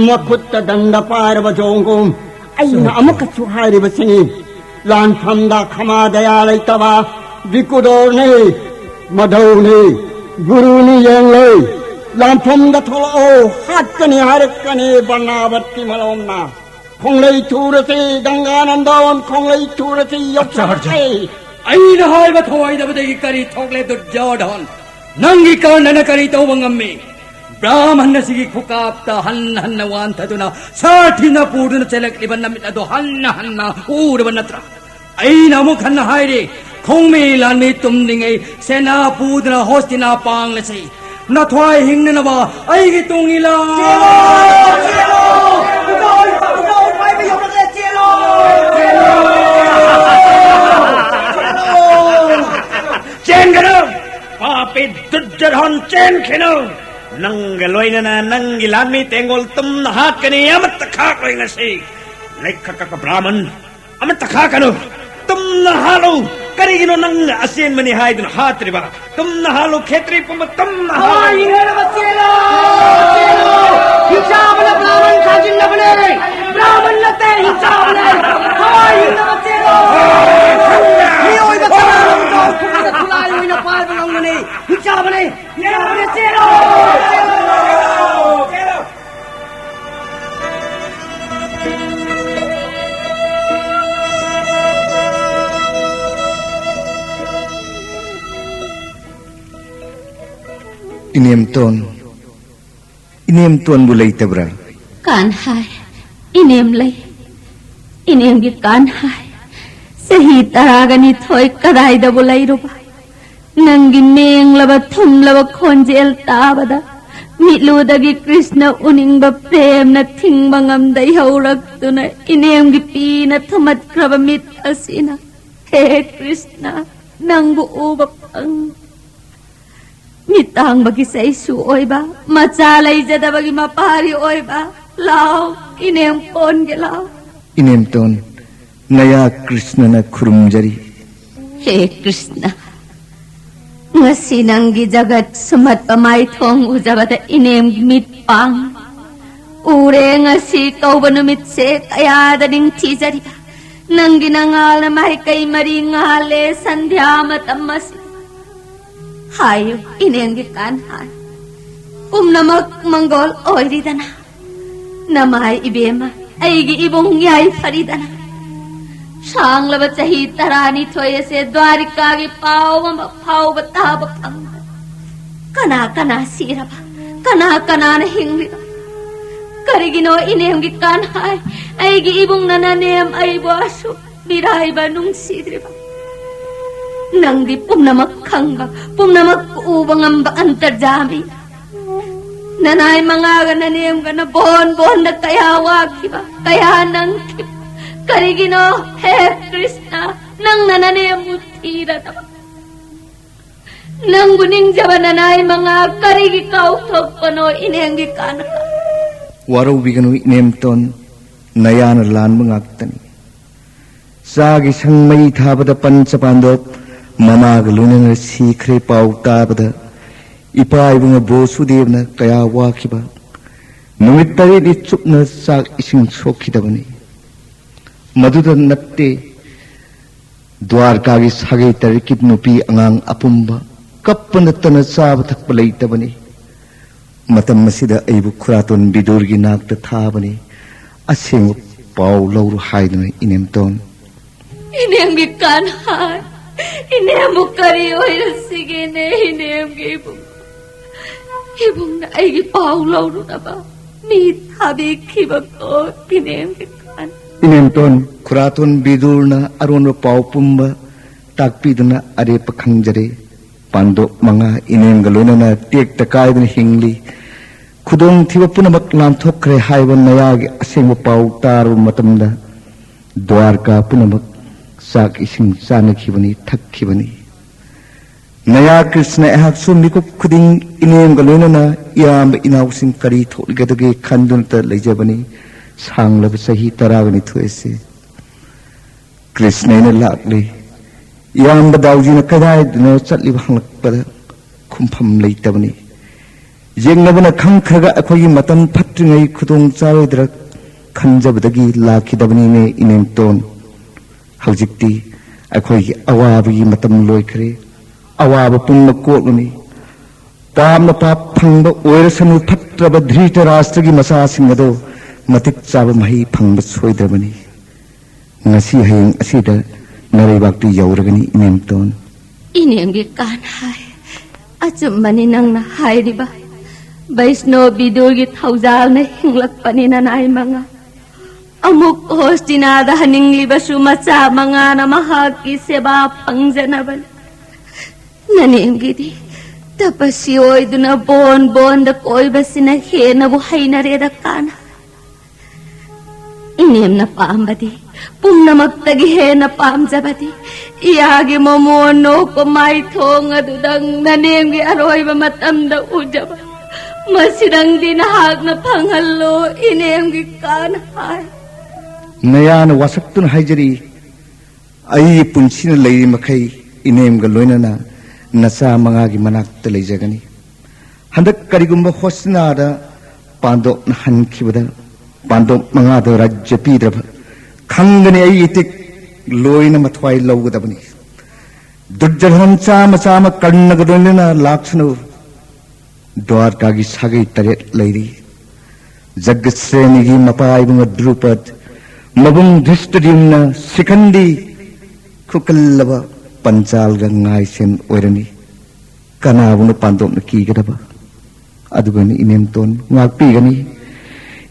ꯃꯈꯨꯠꯇ ꯗꯟꯗ ꯄꯥꯏꯔꯕ ꯖꯣꯡꯒꯨꯝ꯫ ꯑꯩꯅ ꯑꯃꯨꯛꯀꯁꯨ ꯍꯥꯏꯔꯤꯕꯁꯤꯅꯤ, ꯂꯥꯟꯐꯝꯗ ꯈꯃꯥ ꯗꯌꯥ ꯂꯩꯇꯕ ꯚꯤꯀꯨꯗꯣꯔꯅꯤ, ꯃꯙꯧꯅꯤ, ꯒꯨꯔꯨꯅꯤ ꯌꯦꯡꯂꯣꯏ꯫ ꯂꯥꯟꯐꯝꯗ ꯊꯣꯛꯂꯛꯑꯣ, ꯍꯥꯠꯀꯅꯤ ꯍꯥꯏꯔꯛꯀꯅꯤ ꯕꯔꯅꯥꯕꯠꯀꯤ ꯃꯂꯣꯝꯅ꯫ ꯈꯣꯡꯂꯩ ꯊꯨꯔꯁꯤ, ꯒꯪꯒꯥꯅꯟꯗꯣꯟ, ꯈꯣꯡꯂꯩ ꯊꯨꯔꯁꯤ, ꯑꯆꯥꯔꯖ꯫ ꯌꯧꯁꯤꯜꯂꯛꯂꯦ꯫ ꯑꯩꯅ ꯍꯥꯏꯕ ꯊꯧꯑꯣꯏꯗꯕꯗꯒꯤ ꯀꯔꯤ ꯊꯣꯛꯂꯦ, ꯗꯨꯔꯖꯣꯙꯟ? ꯅꯪꯒꯤ ꯀꯔꯅꯅ ꯀꯔꯤ ꯇꯧꯕ ꯉꯝꯃꯤ? ꯕ꯭ꯔꯥꯍꯃꯟ ꯑꯁꯤꯒꯤ ꯈꯨꯀꯥꯞꯇ ꯍꯟꯅ ꯍꯟꯅ ꯋꯥꯟꯊꯗꯨꯅ ꯁꯥꯊꯤꯅ ꯄꯨꯗꯨꯅ ꯆꯦꯜꯂꯛꯂꯤꯕ ꯅꯃꯤꯠ ꯑꯗꯣ ꯍꯟꯅ ꯍꯟꯅ ꯎꯔꯕ ꯅꯠꯇ꯭ꯔꯥ? ꯑꯩꯅ ꯑꯃꯨꯛ ꯍꯟꯅ ꯍꯥꯏꯔꯤ, ꯈꯣꯡꯃꯤ ꯂꯥꯟꯃꯤ ꯇꯨꯝꯂꯤꯉꯩ ꯁꯦꯅꯥ ꯄꯨꯗꯨꯅ ꯍꯣꯁꯇꯤꯅꯥ ꯄꯥꯡꯂꯁꯤ꯫ ꯅꯊ꯭ꯋꯥꯏ ꯍꯤꯡꯅꯅꯕ ꯑꯩꯒꯤ ꯇꯨꯡ ꯏꯜꯂꯣ꯫ ꯆꯦꯜꯂꯣ! ꯆꯦꯜꯂꯣ! ꯈꯨꯗꯣꯜ, ꯈꯨꯗꯣꯜ ꯄꯥꯏꯕ ꯌꯧꯔꯛꯂꯦ! ꯆꯦꯜꯂꯣ! ꯆꯦꯜꯂꯣ! ꯆꯦꯟꯒꯅꯨ! ꯄꯥꯄꯤ ꯗꯨꯔꯖꯣꯙꯟ, ꯆꯦꯟꯈꯤꯅꯨ! ꯅꯪꯒ ꯂꯣꯏꯅꯅ ꯅꯪꯒꯤ ꯂꯥꯟꯃꯤ ꯇꯦꯡꯒꯣꯜ ꯇꯨꯝꯅ ꯍꯥꯠꯀꯅꯤ, ꯑꯃꯠꯇ ꯈꯥꯛꯂꯣꯏ ꯉꯁꯤ꯫ ꯂꯩꯈꯛ ꯀꯛꯄ ꯕ꯭ꯔꯥꯍꯃꯟ, ꯑꯃꯠꯇ ꯈꯥꯛꯀꯅꯨ! ꯇꯨꯝꯅ ꯍꯥꯠꯂꯨ! ꯀꯔꯤꯒꯤꯅꯣ ꯅꯪꯅ ꯑꯆꯦꯟꯕꯅꯤ ꯍꯥꯏꯗꯨꯅ ꯍꯥꯠꯇ꯭ꯔꯤꯕ? ꯇꯨꯝꯅ ꯍꯥꯠꯂꯨ, ꯈꯦꯇ꯭ꯔꯤ ꯄꯨꯝꯕ ꯇꯨꯝꯅ ꯍꯥꯠꯂꯨ! ꯍꯋꯥꯏ ꯍꯤꯡꯅꯕ ꯆꯦꯜꯂꯣ! ꯆꯦꯜꯂꯣ! ꯍꯤꯡꯆꯥꯕꯅ ꯕ꯭ꯔꯥꯍꯃꯟ ꯊꯥꯖꯤꯟꯅꯕꯅꯦ! ꯕ꯭ꯔꯥꯍꯃꯟ ꯅꯠꯇꯦ, ꯍꯤꯡꯆꯥꯕꯅꯦ! ꯍꯋꯥꯏ ꯍꯤꯡꯅꯕ ꯆꯦꯜꯂꯣ! ꯃꯤꯑꯣꯏꯕ ꯀꯅꯥꯅꯣ ꯈꯨꯠꯂꯥꯏ ꯑꯣꯏꯅ ꯄꯥꯏꯕ ꯉꯝꯒꯅꯤ? ꯍꯤꯡꯆꯥꯕꯅꯦ! ꯍꯤꯡꯆꯥꯕꯅꯦ! ꯆꯦꯜꯂꯣ! ꯆꯦꯜꯂꯣ! ꯏꯅꯦꯝꯇꯣꯟ, ꯏꯅꯦꯝꯇꯣꯟꯕꯨ ꯂꯩꯇꯕ꯭ꯔꯥ? ꯀꯥꯟꯍꯥꯏ, ꯏꯅꯦꯝ ꯂꯩ꯫ ꯏꯅꯦꯝꯒꯤ ꯀꯥꯟꯍꯥꯏ, ꯆꯍꯤ ꯇꯔꯥꯒ ꯅꯤꯊꯣꯏ ꯀꯗꯥꯏꯗꯕꯨ ꯂꯩꯔꯨꯕ? ꯅꯪꯒꯤ ꯃꯦꯡꯂꯕ ꯊꯨꯝꯂꯕ ꯈꯣꯟꯖꯦꯜ ꯇꯥꯕꯗ ꯃꯤꯠꯂꯨꯗꯒꯤ ꯀ꯭ꯔꯤꯁꯅ ꯎꯅꯤꯡꯕ ꯄ꯭ꯔꯦꯝꯅ ꯊꯤꯡꯕ ꯉꯝꯗ ꯏꯍꯧꯔꯛꯇꯨꯅ ꯏꯅꯦꯝꯒꯤ ꯄꯤꯅ ꯊꯨꯝꯃꯠꯈ꯭ꯔꯕ ꯃꯤꯠ ꯑꯁꯤꯅ, ꯍꯦ ꯀ꯭ꯔꯤꯁꯅ, ꯅꯪꯕꯨ ꯎꯕ ꯐꯪ꯫ ꯃꯤꯇꯥꯡꯕꯒꯤ ꯆꯩꯁꯨ ꯑꯣꯏꯕ, ꯃꯆꯥ ꯂꯩꯖꯗꯕꯒꯤ ꯃꯄꯥꯔꯤ ꯑꯣꯏꯕ, ꯂꯥꯎ, ꯏꯅꯦꯝ ꯄꯣꯟꯒꯦ ꯂꯥꯎ꯫ ꯏꯅꯦꯝꯇꯣꯟ, ꯅꯌꯥ ꯀ꯭ꯔꯤꯁꯅꯅ ꯈꯨꯔꯨꯝꯖꯔꯤ꯫ ꯍꯦ ꯀ꯭ꯔꯤꯁꯅ, ꯉꯁꯤ ꯅꯪꯒꯤ ꯖꯒꯠ ꯁꯨꯝꯍꯠꯄ ꯃꯥꯏꯊꯣꯡ ꯎꯖꯕꯗ ꯏꯅꯦꯝꯒꯤ ꯃꯤꯠ ꯄꯥꯡ ꯎꯔꯦ꯫ ꯉꯁꯤ ꯀꯧꯕ ꯅꯨꯃꯤꯠꯁꯦ ꯀꯌꯥꯗ ꯅꯤꯡꯊꯤꯖꯔꯤꯕ꯫ ꯅꯪꯒꯤ ꯅꯉꯥꯜꯅ ꯃꯥꯏꯀꯩ ꯃꯔꯤ ꯉꯥꯜꯂꯦ ꯁꯟꯙ꯭ꯌꯥ ꯃꯇꯝ ꯑꯁꯤ꯫ ꯍꯥꯏꯌꯨ, ꯏꯅꯦꯝꯒꯤ ꯀꯥꯟ ꯍꯥꯏ꯫ ꯄꯨꯝꯅꯃꯛ ꯃꯪꯒꯣꯜ ꯑꯣꯏꯔꯤꯗꯅ꯫ ꯅꯃꯥꯏ ꯏꯕꯦꯝꯃ, ꯑꯩꯒꯤ ꯏꯕꯨꯡ ꯌꯥꯏꯐꯔꯤꯗꯅ꯫ ꯁꯥꯡꯂꯕ ꯆꯍꯤ ꯇꯔꯥꯅꯤꯊꯣꯏ ꯑꯁꯦ ꯗ꯭ꯋꯥꯔꯤꯀꯥꯒꯤ ꯄꯥꯎ ꯑꯃ ꯐꯥꯎꯕ ꯇꯥꯕ ꯐꯪꯗ꯫ ꯀꯅꯥ ꯀꯅꯥ ꯁꯤꯔꯕ? ꯀꯅꯥ ꯀꯅꯥꯅ ꯍꯤꯡꯂꯤꯕ? ꯀꯔꯤꯒꯤꯅꯣ ꯏꯅꯦꯝꯒꯤ ꯀꯥꯟ ꯍꯥꯏ? ꯑꯩꯒꯤ ꯏꯕꯨꯡꯅ ꯅꯅꯦꯝ ꯑꯩꯕꯨ ꯑꯁꯨꯛ ꯃꯤꯔꯥꯏꯕ ꯅꯨꯡꯁꯤꯗ꯭ꯔꯤꯕ? ꯅꯪꯗꯤ ꯄꯨꯝꯅꯃꯛ ꯈꯪꯕ, ꯄꯨꯝꯅꯃꯛ ꯎꯕ ꯉꯝꯕ ꯑꯟꯇꯔꯖꯥꯃꯤ꯫ ꯅꯅꯥꯏ ꯃꯉꯥꯒ ꯅꯅꯦꯝꯒꯅ ꯕꯣꯟ ꯕꯣꯟꯗ ꯀꯌꯥ ꯋꯥꯈꯤꯕ, ꯀꯌꯥ ꯅꯪꯈꯤꯕ꯫ ꯀꯔꯤꯒꯤꯅꯣ ꯍꯦ ꯀ꯭ꯔꯤꯁꯅ, ꯅꯪꯅ ꯅꯅꯦꯝꯕꯨ ꯊꯤꯔꯗꯕ? ꯅꯪꯕꯨ ꯅꯤꯡꯖꯕ ꯅꯅꯥꯏ ꯃꯉꯥ ꯀꯔꯤꯒꯤ ꯀꯥꯎꯊꯣꯛꯄꯅꯣ ꯏꯅꯦꯝꯒꯤ ꯀꯥꯟꯅꯕ? ꯋꯥꯔꯧꯕꯤꯒꯅꯨ ꯏꯅꯦꯝꯇꯣꯟ, ꯅꯌꯥꯅ ꯂꯥꯟꯕ ꯉꯥꯛꯇꯅꯤ꯫ ꯆꯥꯒꯤ ꯁꯪ ꯃꯩ ꯊꯥꯕꯗ ꯄꯟꯆ ꯄꯥꯟꯗꯣꯞ ꯃꯃꯥꯒ ꯂꯣꯏꯅꯅ ꯁꯤꯈ꯭ꯔꯦ ꯄꯥꯎ ꯇꯥꯕꯗ ꯏꯄꯥ ꯏꯕꯨꯡꯉꯣ ꯕꯣꯁꯨꯗꯦꯕꯅ ꯀꯌꯥ ꯋꯥꯈꯤꯕ꯫ ꯅꯨꯃꯤꯠ ꯇꯔꯦꯠꯅꯤ ꯆꯨꯞꯅ ꯆꯥꯛ ꯏꯁꯤꯡ ꯁꯣꯛꯈꯤꯗꯕꯅꯤ꯫ ꯃꯗꯨꯗ ꯅꯠꯇꯦ, ꯗ꯭ꯋꯥꯔꯀꯥꯒꯤ ꯁꯥꯒꯩ ꯇꯔꯦꯠꯀꯤ ꯅꯨꯄꯤ ꯑꯉꯥꯡ ꯑꯄꯨꯝꯕ ꯀꯞꯄ ꯅꯠꯇꯅ ꯆꯥꯕ ꯊꯛꯄ ꯂꯩꯇꯕꯅꯤ꯫ ꯃꯇꯝ ꯑꯁꯤꯗ ꯑꯩꯕꯨ ꯈꯨꯔꯥꯇꯣꯟ ꯕꯤꯗꯨꯔꯒꯤ ꯅꯥꯛꯇ ꯊꯥꯕꯅꯤ꯫ ꯑꯁꯦꯡꯕ ꯄꯥꯎ ꯂꯧꯔꯨ ꯍꯥꯏꯗꯨꯅ ꯏꯅꯦꯝꯇꯣꯟ꯫ ꯏꯅꯦꯝꯒꯤ ꯀꯥꯟꯍꯥꯏ, ꯏꯅꯦꯝꯕꯨ ꯀꯔꯤ ꯑꯣꯏꯔꯁꯤꯒꯦꯅꯦ ꯏꯅꯦꯝꯒꯤ ꯏꯕꯨꯡ? ꯏꯕꯨꯡꯅ ꯑꯩꯒꯤ ꯄꯥꯎ ꯂꯧꯔꯨꯅꯕ ꯃꯤ ꯊꯥꯕꯤꯈꯤꯕꯀꯣ, ꯏꯅꯦꯝꯒꯤ ꯀꯥꯟ꯫ ꯏꯅꯦꯝꯇꯣꯟ, ꯈꯨꯔꯥꯇꯣꯟ ꯕꯤꯗꯨꯔꯅ ꯑꯔꯣꯟꯕ ꯄꯥꯎ ꯄꯨꯝꯕ ꯇꯥꯛꯄꯤꯗꯨꯅ ꯑꯔꯦꯞꯄ ꯈꯪꯖꯔꯦ꯫ ꯄꯥꯟꯗꯣꯞ ꯃꯉꯥ ꯏꯅꯦꯝꯒ ꯂꯣꯏꯅꯅ ꯇꯦꯛꯇ ꯀꯥꯏꯗꯅ ꯍꯤꯡꯂꯤ꯫ ꯈꯨꯗꯣꯡꯊꯤꯕ ꯄꯨꯝꯅꯃꯛ ꯂꯥꯟꯊꯣꯛꯈ꯭ꯔꯦ ꯍꯥꯏꯕ ꯅꯌꯥꯒꯤ ꯑꯁꯦꯡꯕ ꯄꯥꯎ ꯇꯥꯔꯕ ꯃꯇꯝꯗ ꯗ꯭ꯋꯥꯔꯀꯥ ꯄꯨꯝꯅꯃꯛ ꯆꯥꯛ ꯏꯁꯤꯡ ꯆꯥꯅꯈꯤꯕꯅꯤ, ꯊꯛꯈꯤꯕꯅꯤ꯫ ꯅꯌꯥ ꯀ꯭ꯔꯤꯁꯅ ꯑꯩꯍꯥꯛꯁꯨ ꯃꯤꯀꯨꯞ ꯈꯨꯗꯤꯡ ꯏꯅꯦꯝꯒ ꯂꯣꯏꯅꯅ ꯏꯌꯥꯝꯕ ꯏꯅꯥꯎꯁꯤꯡ ꯀꯔꯤ ꯊꯣꯛꯂꯤꯒꯗꯒꯦ ꯈꯟꯗꯨꯅꯇ ꯂꯩꯖꯕꯅꯤ꯫ ꯁꯥꯡꯂꯕ ꯆꯍꯤ ꯇꯔꯥꯒ ꯅꯤꯊꯣꯏ ꯑꯁꯤ ꯀ꯭ꯔꯤꯁꯅ ꯑꯩꯅ ꯂꯥꯛꯂꯤ꯫ ꯏꯌꯥꯝꯕ ꯗꯥꯎꯖꯤꯅ ꯀꯗꯥꯏꯗꯅꯣ ꯆꯠꯂꯤꯕ ꯍꯪꯂꯛꯄꯗ ꯈꯨꯝꯐꯝ ꯂꯩꯇꯕꯅꯤ꯫ ꯌꯦꯡꯅꯕꯅ ꯈꯪꯈ꯭ꯔꯒ ꯑꯩꯈꯣꯏꯒꯤ ꯃꯇꯝ ꯐꯠꯇ꯭ꯔꯤꯉꯩ ꯈꯨꯗꯣꯡ ꯆꯥꯔꯣꯏꯗ꯭ꯔꯥ ꯈꯟꯖꯕꯗꯒꯤ ꯂꯥꯛꯈꯤꯗꯕꯅꯤꯅꯦ ꯏꯅꯦꯝꯇꯣꯟ꯫ ꯍꯧꯖꯤꯛꯇꯤ ꯑꯩꯈꯣꯏꯒꯤ ꯑꯋꯥꯕꯒꯤ ꯃꯇꯝ ꯂꯣꯏꯈ꯭ꯔꯦ꯫ ꯑꯋꯥꯕ ꯄꯨꯝꯕ ꯀꯣꯛꯂꯅꯤ꯫ ꯄꯥꯞꯅ ꯄꯥꯞ ꯐꯪꯕ ꯑꯣꯏꯔꯁꯅꯨ, ꯐꯠꯇ꯭ꯔꯕ ꯙ꯭ꯔꯤꯇꯔꯥꯁꯇ꯭ꯔꯒꯤ ꯃꯆꯥꯁꯤꯡ ꯑꯗꯣ ꯃꯇꯤꯛ ꯆꯥꯕ ꯃꯍꯩ ꯐꯪꯕ ꯁꯣꯏꯗ꯭ꯔꯕꯅꯤ꯫ ꯉꯁꯤ ꯍꯌꯦꯡ ꯑꯁꯤꯗ ꯅꯔꯩꯕꯥꯛꯇꯨ ꯌꯧꯔꯒꯅꯤ ꯏꯅꯦꯝꯇꯣꯟ꯫ ꯏꯅꯦꯝꯒꯤ ꯀꯥꯟ ꯍꯥꯏ꯫ ꯑꯆꯨꯝꯕꯅꯤ ꯅꯪꯅ ꯍꯥꯏꯔꯤꯕ꯫ ꯕꯩꯁꯅꯣ ꯕꯤꯗꯨꯒꯤ ꯊꯧꯖꯥꯜꯅ ꯍꯤꯡꯂꯛꯄꯅꯤ ꯅꯅꯥꯏ ꯃꯉꯥ꯫ ꯑꯃꯨꯛ ꯍꯣꯁꯇꯤꯅꯥꯗ ꯍꯟꯅꯤꯡꯂꯤꯕꯁꯨ ꯃꯆꯥ ꯃꯉꯥꯅ ꯃꯍꯥꯛꯀꯤ ꯁꯦꯕꯥ ꯐꯪꯖꯅꯕꯅꯤ꯫ ꯅꯅꯦꯝꯒꯤꯗꯤ ꯇꯄꯁꯤ ꯑꯣꯏꯗꯨꯅ ꯕꯣꯟ ꯕꯣꯟꯗ ꯀꯣꯏꯕꯁꯤꯅ ꯍꯦꯟꯅꯕꯨ ꯍꯩꯅꯔꯦꯗ ꯀꯥꯟ꯫ ꯏꯅꯦꯝꯅ ꯄꯥꯝꯕꯗꯤ, ꯄꯨꯝꯅꯃꯛꯇꯒꯤ ꯍꯦꯟꯅ ꯄꯥꯝꯖꯕꯗꯤ, ꯏꯌꯥꯒꯤ ꯃꯃꯣꯟ ꯅꯣꯛꯄ ꯃꯥꯏꯊꯣꯡ ꯑꯗꯨꯗꯪ ꯅꯅꯦꯝꯒꯤ ꯑꯔꯣꯏꯕ ꯃꯇꯝꯗ ꯎꯖꯕ꯫ ꯃꯁꯤꯗꯪꯗꯤ ꯅꯍꯥꯛꯅ ꯐꯪꯍꯜꯂꯣ, ꯏꯅꯦꯝꯒꯤ ꯀꯥꯟ ꯍꯥꯏ꯫ ꯅꯌꯥꯅ ꯋꯥꯁꯛꯇꯨꯅ ꯍꯥꯏꯖꯔꯤ, ꯑꯩꯒꯤ ꯄꯨꯟꯁꯤꯅ ꯂꯩꯔꯤ ꯃꯈꯩ ꯏꯅꯦꯝꯒ ꯂꯣꯏꯅꯅ ꯅꯆꯥ ꯃꯉꯥꯒꯤ ꯃꯅꯥꯛꯇ ꯂꯩꯖꯒꯅꯤ꯫ ꯍꯟꯗꯛ ꯀꯔꯤꯒꯨꯝꯕ ꯍꯣꯁꯇꯤꯅꯥꯗ ꯄꯥꯟꯗꯣꯞꯅ ꯍꯟꯈꯤꯕꯗ ꯄꯥꯟꯗꯣꯞ ꯃꯉꯥꯗꯣ ꯔꯥꯖ꯭ꯌ ꯄꯤꯗ꯭ꯔꯕ ꯈꯪꯒꯅꯤ꯫ ꯑꯩ ꯏꯇꯤꯛ ꯂꯣꯏꯅ ꯃꯊ꯭ꯋꯥꯏ ꯂꯧꯒꯗꯕꯅꯤ꯫ ꯗꯨꯔꯖꯣꯙꯅ ꯆꯥꯝꯃ ꯆꯥꯝꯃ ꯀꯔꯅꯒ ꯂꯣꯏꯅꯅ ꯂꯥꯛꯁꯅꯨ꯫ ꯗ꯭ꯋꯥꯔꯀꯥꯒꯤ ꯁꯥꯒꯩ ꯇꯔꯦꯠ ꯂꯩꯔꯤ꯫ ꯖꯒꯠꯁ꯭ꯔꯦꯅꯤꯒꯤ ꯃꯄꯥ ꯏꯕꯨꯡ ꯗ꯭ꯔꯨꯄꯗ, ꯃꯕꯨꯡ ꯙ꯭ꯔꯤꯁꯇꯗ꯭ꯌꯨꯝꯅ, ꯁꯤꯈꯟꯗꯤ, ꯈꯨꯀꯜꯂꯕ ꯄꯟꯆꯥꯜꯒ ꯉꯥꯏꯁꯦꯟ ꯑꯣꯏꯔꯅꯤ꯫ ꯀꯅꯥꯕꯨꯅ ꯄꯥꯟꯗꯣꯞꯅ ꯀꯤꯒꯗꯕ? ꯑꯗꯨꯒꯅꯤ ꯏꯅꯦꯝꯇꯣꯟ ꯉꯥꯛꯄꯤꯒꯅꯤ꯫